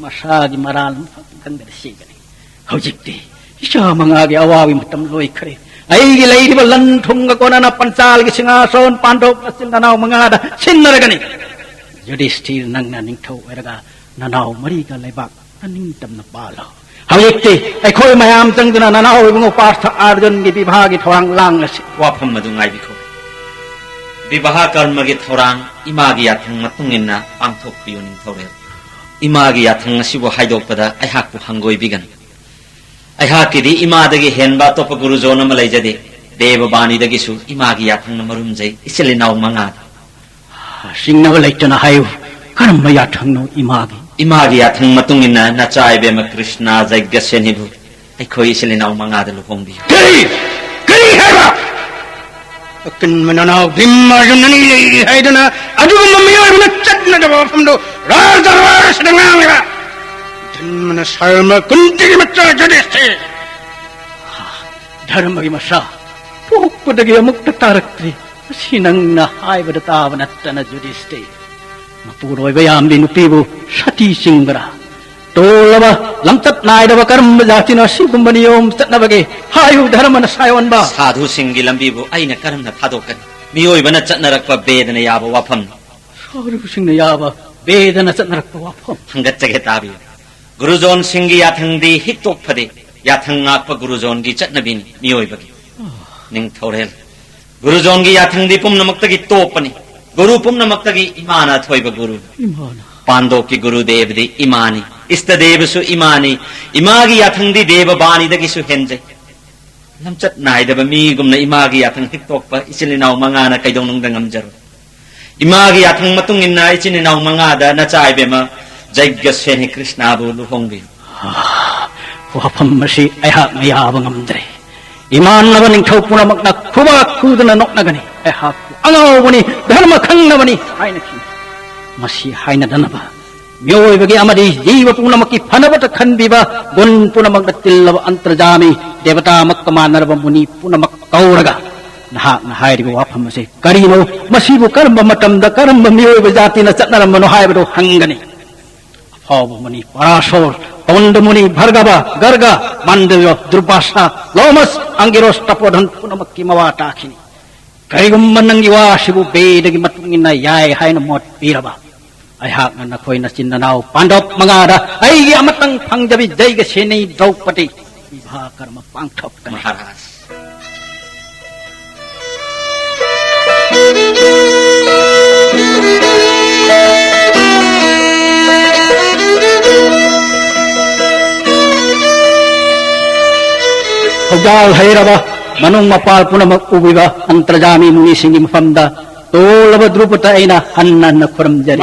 ꯃꯁꯥꯒꯤ ꯃꯔꯥꯜ ꯑꯃꯈꯛ ꯈꯪꯗꯅ ꯁꯤꯒꯅꯤ꯫ ꯍꯧꯖꯤꯛꯇꯤ ꯏꯆꯥ ꯃꯉꯥꯒꯤ ꯑꯋꯥꯕꯒꯤ ꯃꯇꯝ ꯂꯣꯏꯈ꯭ꯔꯦ꯫ ꯑꯩꯒꯤ ꯂꯩꯔꯤꯕ ꯂꯟ ꯊꯨꯝꯒ ꯀꯣꯟꯅꯅ ꯄꯟꯆꯥꯜꯒꯤ ꯁꯤꯡꯍꯥꯁꯣꯟ ꯄꯥꯟꯊꯣꯛ ꯅꯆꯤꯟ ꯅꯅꯥꯎ ꯃꯉꯥꯗ ꯁꯤꯟꯅꯔꯒꯅꯤ꯫ ꯌꯨꯙꯤꯁꯊꯤꯔ, ꯅꯪꯅ ꯅꯤꯡꯊꯧ ꯑꯣꯏꯔꯒ ꯅꯅꯥꯎ ꯃꯔꯤꯒ ꯂꯩꯕꯥꯛ ꯅꯤꯡꯇꯝꯅ ꯄꯥꯜꯂꯣ꯫ ꯍꯧꯖꯤꯛꯇꯤ ꯑꯩꯈꯣꯏ ꯃꯌꯥꯝ ꯆꯪꯗꯨꯅ ꯅꯅꯥꯎ ꯏꯕꯨꯡꯉꯣ ꯄꯥꯔꯊ ꯑꯥꯔꯖꯨꯟꯒꯤ ꯕꯤꯚꯥꯒꯤ ꯊꯧꯔꯥꯡ ꯂꯥꯡꯂꯁꯤ꯫ ꯋꯥꯐꯝ ꯑꯗꯨ ꯉꯥꯏꯕꯤꯈꯣ꯫ ꯕꯤꯚꯥ ꯀꯔꯃꯒꯤ ꯊꯧꯔꯥꯡ ꯏꯃꯥꯒꯤ ꯌꯥꯊꯪ ꯃꯇꯨꯡ ꯏꯟꯅ ꯄꯥꯡꯊꯣꯛꯄꯤꯌꯨ, ꯅꯤꯡꯊꯧꯔꯦꯜ꯫ ꯏꯃꯥꯒꯤ ꯌꯥꯊꯪ ꯑꯁꯤꯕꯨ ꯍꯥꯏꯗꯣꯛꯄꯗ ꯑꯩꯍꯥꯛꯄꯨ ꯍꯪꯒꯣꯏꯕꯤꯒꯅꯨ꯫ ꯑꯩꯍꯥꯛꯀꯤꯗꯤ ꯏꯃꯥꯗꯒꯤ ꯍꯦꯟꯕ ꯑꯇꯣꯞꯄ ꯒꯨꯔꯨꯖꯣꯟ ꯑꯃ ꯂꯩꯖꯗꯦ꯫ ꯗꯦꯕ ꯕꯥꯅꯤꯗꯒꯤꯁꯨ ꯏꯃꯥꯒꯤ ꯌꯥꯊꯪꯅ ꯃꯔꯨꯝꯖꯩ, ꯏꯆꯤꯜ ꯏꯅꯥꯎ ꯃꯉꯥꯗ꯫ ꯆꯤꯡꯅꯕ ꯂꯩꯇꯅ ꯍꯥꯏꯌꯨ, ꯀꯔꯝꯕ ꯌꯥꯊꯪꯅꯣ ꯏꯃꯥꯒꯤ? ꯏꯃꯥꯒꯤ ꯌꯥꯊꯪ ꯃꯇꯨꯡ ꯏꯟꯅ ꯅꯆꯥ ꯏꯕꯦꯝꯃ ꯀ꯭ꯔꯤꯁꯅ ꯖꯩꯒ꯭ꯌꯁꯦꯅꯤꯕꯨ ꯑꯩꯈꯣꯏ ꯏꯆꯤꯜ ꯏꯅꯥꯎ ꯃꯉꯥꯗ ꯂꯨꯍꯣꯡꯕꯤꯌꯨ꯫ ꯀꯔꯤ? ꯀꯔꯤ ꯍꯥꯏꯕ? ꯑꯀꯟꯕ ꯅꯅꯥꯎ ꯚꯤꯝ ꯑꯔꯖꯨꯟ ꯑꯅꯤ ꯂꯩꯔꯤ ꯍꯥꯏꯗꯨꯅ ꯑꯗꯨꯒꯨꯝꯕ ꯃꯤꯑꯣꯏꯕꯅ ꯆꯠꯅꯗꯕ ꯋꯥꯐꯝꯗꯨ ꯔꯥꯖ ꯗꯔꯕꯥꯔ ꯑꯁꯤꯗ ꯉꯥꯡꯂꯤꯕ? ꯙꯔꯃꯅ ꯁꯔꯃ ꯀꯨꯟꯇꯤꯒꯤ ꯃꯆꯥ ꯌꯨꯙꯤꯁꯊꯤꯔ꯫ ꯙꯔꯃꯒꯤ ꯃꯆꯥ ꯄꯣꯛꯄꯗꯒꯤ ꯑꯃꯨꯛꯇ ꯇꯥꯔꯛꯇ꯭ꯔꯤ꯫ ꯃꯁꯤ ꯅꯪꯅ ꯍꯥꯏꯕꯗ ꯇꯥꯕ ꯅꯠꯇꯅ ꯌꯨꯙꯤꯁꯊꯤꯔ꯫ ꯃꯄꯨꯔꯣꯏꯕ ꯌꯥꯝꯕꯤ ꯅꯨꯄꯤꯕꯨ ꯁꯇꯤ ꯆꯤꯡꯕ꯭ꯔꯥ? ꯇꯣꯜꯂꯕ, ꯂꯝꯆꯠ ꯅꯥꯏꯗꯕ ꯀꯔꯝꯕ ꯖꯥꯇꯤꯅꯣ ꯑꯁꯤꯒꯨꯝꯕ ꯅꯤꯌꯣꯝ ꯆꯠꯅꯕꯒꯦ? ꯍꯥꯏꯌꯨ, ꯙꯔꯃꯅ ꯁꯥꯏꯑꯣꯟꯕ꯫ ꯁꯥꯙꯨꯁꯤꯡꯒꯤ ꯂꯝꯕꯤꯕꯨ ꯑꯩꯅ ꯀꯔꯝꯅ ꯊꯥꯗꯣꯛꯀꯅꯤ? ꯃꯤꯑꯣꯏꯕꯅ ꯆꯠꯅꯔꯛꯄ ꯕꯦꯗꯅ ꯌꯥꯕ ꯋꯥꯐꯝꯅꯤ꯫ ꯁꯥꯙꯨꯁꯤꯡꯅ ꯌꯥꯕ, ꯕꯦꯗꯅ ꯆꯠꯅꯔꯛꯄ ꯋꯥꯐꯝ꯫ ꯍꯪꯒꯠꯆꯒꯦ, ꯇꯥꯕꯤꯌꯨ꯫ ꯒꯨꯔꯨꯖꯣꯟꯁꯤꯡꯒꯤ ꯌꯥꯊꯪꯗꯤ ꯍꯤꯛꯇꯣꯛ ꯐꯗꯦ꯫ ꯌꯥꯊꯪ ꯉꯥꯛꯄ ꯒꯨꯔꯨꯖꯣꯟꯒꯤ ꯆꯠꯅꯕꯤꯅꯤ ꯃꯤꯑꯣꯏꯕꯒꯤ꯫ ꯅꯤꯡꯊꯧꯔꯦꯜ, ꯒꯨꯔꯨꯖꯣꯟꯒꯤ ꯌꯥꯊꯪꯗꯤ ꯄꯨꯝꯅꯃꯛꯇꯒꯤ ꯇꯣꯞꯄꯅꯤ꯫ ꯒꯨꯔꯨ ꯄꯨꯝꯅꯃꯛꯇꯒꯤ ꯏꯃꯥꯅ ꯑꯊꯣꯏꯕ ꯒꯨꯔꯨꯅꯤ꯫ ꯏꯃꯥꯅ꯫ ꯄꯥꯟꯗꯣꯞꯀꯤ ꯒꯨꯔꯨꯗꯦꯕꯗꯤ ꯏꯃꯥꯅꯤ꯫ ꯏꯁꯇꯗꯦꯕꯁꯨ ꯏꯃꯥꯅꯤ꯫ ꯏꯃꯥꯒꯤ ꯌꯥꯊꯪꯗꯤ ꯗꯦꯕ ꯕꯥꯅꯤꯗꯒꯤꯁꯨ ꯍꯦꯟꯖꯩ꯫ ꯂꯝꯆꯠ ꯅꯥꯏꯗꯕ ꯃꯤꯒꯨꯝꯅ ꯏꯃꯥꯒꯤ ꯌꯥꯊꯪ ꯍꯤꯛꯇꯣꯛꯄ ꯏꯆꯤꯜ ꯏꯅꯥꯎ ꯃꯉꯥꯅ ꯀꯩꯗꯧꯅꯨꯡꯗ ꯉꯝꯖꯔꯣꯏ꯫ ꯏꯃꯥꯒꯤ ꯌꯥꯊꯪ ꯃꯇꯨꯡ ꯏꯟꯅ ꯏꯆꯤꯟ ꯏꯅꯥꯎ ꯃꯉꯥꯗ ꯅꯆꯥ ꯏꯕꯦꯝꯃ ꯖꯩꯒ꯭ꯌ ꯁꯦꯅꯤ ꯀ꯭ꯔꯤꯁꯅꯕꯨ ꯂꯨꯍꯣꯡꯕꯤꯌꯨ꯫ ꯋꯥꯐꯝ ꯑꯁꯤ ꯑꯩꯍꯥꯛꯅ ꯌꯥꯕ ꯉꯝꯗ꯭ꯔꯦ꯫ ꯏꯃꯥꯟꯅꯕ ꯅꯤꯡꯊꯧ ꯄꯨꯝꯅꯃꯛꯅ ꯈꯨꯕꯥꯛ ꯈꯨꯗꯨꯅ ꯅꯣꯛꯅꯒꯅꯤ꯫ ꯑꯩꯍꯥꯛꯄꯨ ꯑꯉꯥꯎꯕꯅꯤ, ꯙꯔꯃ ꯈꯪꯗꯕꯅꯤ ꯍꯥꯏꯅꯈꯤ꯫ ꯃꯁꯤ ꯍꯥꯏꯅꯗꯅꯕ ꯃꯤꯑꯣꯏꯕꯒꯤ ꯑꯃꯗꯤ ꯖꯤꯕ ꯄꯨꯝꯅꯃꯛꯀꯤ ꯐꯅꯕꯇ ꯈꯟꯕꯤꯕ, ꯒꯨꯟ ꯄꯨꯝꯅꯃꯛꯅ ꯇꯤꯜꯂꯕ ꯑꯟꯇꯔꯖꯥꯃꯤ, ꯗꯦꯕꯇꯥꯃꯛꯀ ꯃꯥꯟꯅꯔꯕ ꯃꯨꯅꯤ ꯄꯨꯝꯅꯃꯛ ꯀꯧꯔꯒ ꯅꯍꯥꯛꯅ ꯍꯥꯏꯔꯤꯕ ꯋꯥꯐꯝ ꯑꯁꯤ ꯀꯔꯤꯅꯣ? ꯃꯁꯤꯕꯨ ꯀꯔꯝꯕ ꯃꯇꯝꯗ ꯀꯔꯝꯕ ꯃꯤꯑꯣꯏꯕ ꯖꯥꯇꯤꯅ ꯆꯠꯅꯔꯝꯕꯅꯣ ꯍꯥꯏꯕꯗꯨ ꯍꯪꯒꯅꯤ꯫ ꯑꯐꯥꯎꯕ ꯃꯨꯅꯤ ꯄꯔꯥꯁꯣꯔ, ꯀꯧꯟꯗ ꯃꯨꯅꯤ, ꯚꯔꯒꯕ, ꯒꯔꯒ, ꯃꯥꯟꯗꯕ, ꯗꯨꯔꯕꯥꯁꯥ, ꯂꯣꯃꯁ, ꯑꯪꯒꯤꯔꯣꯁ, ꯇꯄꯣꯙꯟ ꯄꯨꯝꯅꯃꯛꯀꯤ ꯃꯋꯥ ꯇꯥꯈꯤꯅꯤ꯫ ꯀꯔꯤꯒꯨꯝꯕ ꯅꯪꯒꯤ ꯋꯥ ꯑꯁꯤꯕꯨ ꯕꯦꯗꯒꯤ ꯃꯇꯨꯡ ꯏꯟꯅ ꯌꯥꯏ ꯍꯥꯏꯅ ꯃꯣꯠ ꯄꯤꯔꯕ, ꯑꯩꯍꯥꯛꯅ ꯅꯈꯣꯏ ꯅꯆꯤꯟ ꯅꯅꯥꯎ ꯄꯥꯟꯗꯣꯞ ꯃꯉꯥꯗ ꯑꯩꯒꯤ ꯑꯃꯇꯪ ꯐꯪꯖꯕꯤ ꯖꯩꯒ ꯁꯦꯅꯩ ꯗ꯭ꯔꯧꯄꯗꯤ ꯕꯤꯚꯥ ꯀꯔꯃ ꯄꯥꯡꯊꯣꯛꯀꯅꯤ꯫ ꯃꯍꯥꯔꯥꯖ꯫ ꯊꯧꯖꯥꯜ ꯍꯩꯔꯕ ꯃꯅꯨꯡ ꯃꯄꯥꯜ ꯄꯨꯝꯅꯃꯛ ꯎꯕꯤꯕ ꯑꯟꯇꯔꯖꯥꯃꯤ ꯃꯨꯅꯤꯁꯤꯡꯒꯤ ꯃꯐꯝꯗ ꯇꯣꯜꯂꯕ ꯗ꯭ꯔꯨꯄꯗ ꯑꯩꯅ ꯍꯟꯅ ꯍꯟꯅ ꯈꯨꯔꯨꯝꯖꯔꯤ꯫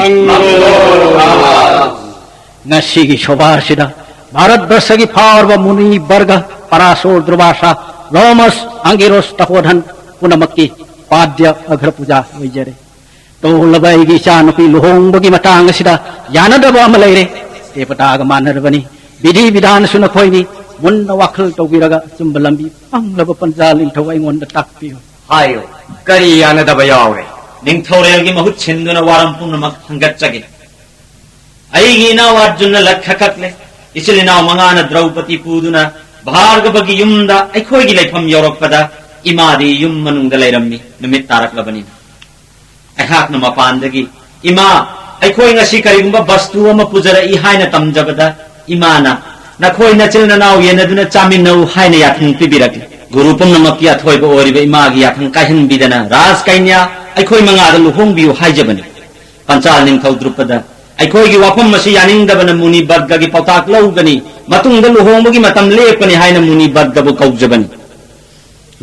ꯉꯁꯤꯒꯤ ꯁꯣꯚꯥ ꯑꯁꯤꯗ ꯚꯥꯔꯠ ꯕꯔꯁꯒꯤ ꯐꯥꯎꯔꯕ ꯃꯨꯅꯤ ꯕꯔꯒ, ꯄꯔꯥꯁꯣꯔ, ꯗꯨꯔꯕꯥꯁꯥ, ꯂꯣꯃꯁ, ꯑꯪꯒꯤꯔꯣꯁ, ꯇꯄꯣꯙꯟ ꯄꯨꯝꯅꯃꯛꯀꯤ ꯄꯥꯗ꯭ꯌ ꯑꯒ꯭ꯔ ꯄꯨꯖꯥ ꯑꯣꯏꯖꯔꯦ꯫ ꯇꯣꯜꯂꯕ ꯑꯩꯒꯤ ꯏꯆꯥꯅꯨꯄꯤ ꯂꯨꯍꯣꯡꯕꯒꯤ ꯃꯇꯥꯡ ꯑꯁꯤꯗ ꯌꯥꯅꯗꯕ ꯑꯃ ꯂꯩꯔꯦ꯫ ꯗꯦꯕꯇꯥꯒ ꯃꯥꯟꯅꯔꯕꯅꯤ꯫ ꯕꯤꯙꯤ ꯕꯤꯙꯥꯟꯁꯨ ꯅꯈꯣꯏꯅꯤ꯫ ꯃꯨꯟꯅ ꯋꯥꯈꯜ ꯇꯧꯕꯤꯔꯒ ꯑꯆꯨꯝꯕ ꯂꯝꯕꯤ ꯐꯪꯂꯕ ꯄꯟꯖꯥ ꯅꯤꯡꯊꯧ ꯑꯩꯉꯣꯟꯗ ꯇꯥꯛꯄꯤꯌꯨ꯫ ꯍꯥꯏꯌꯨ, ꯀꯔꯤ ꯌꯥꯅꯗꯕ ꯌꯥꯎꯔꯦ? ꯅꯤꯡꯊꯧꯔꯦꯜꯒꯤ ꯃꯍꯨꯠ ꯁꯤꯟꯗꯨꯅ ꯋꯥꯔꯝ ꯄꯨꯝꯅꯃꯛ ꯊꯥꯡꯒꯠꯆꯒꯦ꯫ ꯑꯩꯒꯤ ꯏꯅꯥꯎ ꯑꯔꯖꯨꯟꯅ ꯂꯠꯈ ꯀꯛꯂꯦ꯫ ꯏꯆꯤꯜ ꯏꯅꯥꯎ ꯃꯉꯥꯅ ꯗ꯭ꯔꯧꯄꯗꯤ ꯄꯨꯗꯨꯅ ꯚꯥꯔꯒꯚꯒꯤ ꯌꯨꯝꯗ ꯑꯩꯈꯣꯏꯒꯤ ꯂꯩꯐꯝ ꯌꯧꯔꯛꯄꯗ ꯏꯃꯥꯗꯤ ꯌꯨꯝ ꯃꯅꯨꯡꯗ ꯂꯩꯔꯝꯃꯤ꯫ ꯅꯨꯃꯤꯠ ꯇꯥꯔꯛꯂꯕꯅꯤꯅ ꯑꯩꯍꯥꯛꯅ ꯃꯄꯥꯟꯗꯒꯤ, "ꯏꯃꯥ, ꯑꯩꯈꯣꯏ ꯉꯁꯤ ꯀꯔꯤꯒꯨꯝꯕ ꯕꯁꯇꯨ ꯑꯃ ꯄꯨꯖꯔꯛꯏ" ꯍꯥꯏꯅ ꯇꯝꯖꯕꯗ, ꯏꯃꯥꯅ, "ꯅꯈꯣꯏ ꯅꯆꯤꯜ ꯅꯅꯥꯎ ꯌꯦꯟꯅꯗꯨꯅ ꯆꯥꯃꯤꯟꯅꯧ" ꯍꯥꯏꯅ ꯌꯥꯊꯪ ꯄꯤꯕꯤꯔꯛꯂꯤ꯫ ꯒꯨꯔꯨ ꯄꯨꯝꯅꯃꯛꯀꯤ ꯑꯊꯣꯏꯕ ꯑꯣꯏꯔꯤꯕ ꯏꯃꯥꯒꯤ ꯌꯥꯊꯪ ꯀꯥꯏꯍꯟꯕꯤꯗꯅ ꯔꯥꯖ ꯀꯩꯅ꯭ꯌꯥ ꯑꯩꯈꯣꯏ ꯃꯉꯥꯗ ꯂꯨꯍꯣꯡꯕꯤꯌꯨ ꯍꯥꯏꯖꯕꯅꯤ꯫ ꯄꯟꯆꯥꯜ ꯅꯤꯡꯊꯧ ꯗ꯭ꯔꯨꯄꯗ, ꯑꯩꯈꯣꯏꯒꯤ ꯋꯥꯐꯝ ꯑꯁꯤ ꯌꯥꯅꯤꯡꯗꯕꯅ ꯃꯨꯅꯤ ꯕꯔꯒꯒꯤ ꯄꯥꯎꯇꯥꯛ ꯂꯧꯒꯅꯤ, ꯃꯇꯨꯡꯗ ꯂꯨꯍꯣꯡꯕꯒꯤ ꯃꯇꯝ ꯂꯦꯞꯀꯅꯤ ꯍꯥꯏꯅ ꯃꯨꯅꯤ ꯕꯔꯒꯕꯨ ꯀꯧꯖꯕꯅꯤ꯫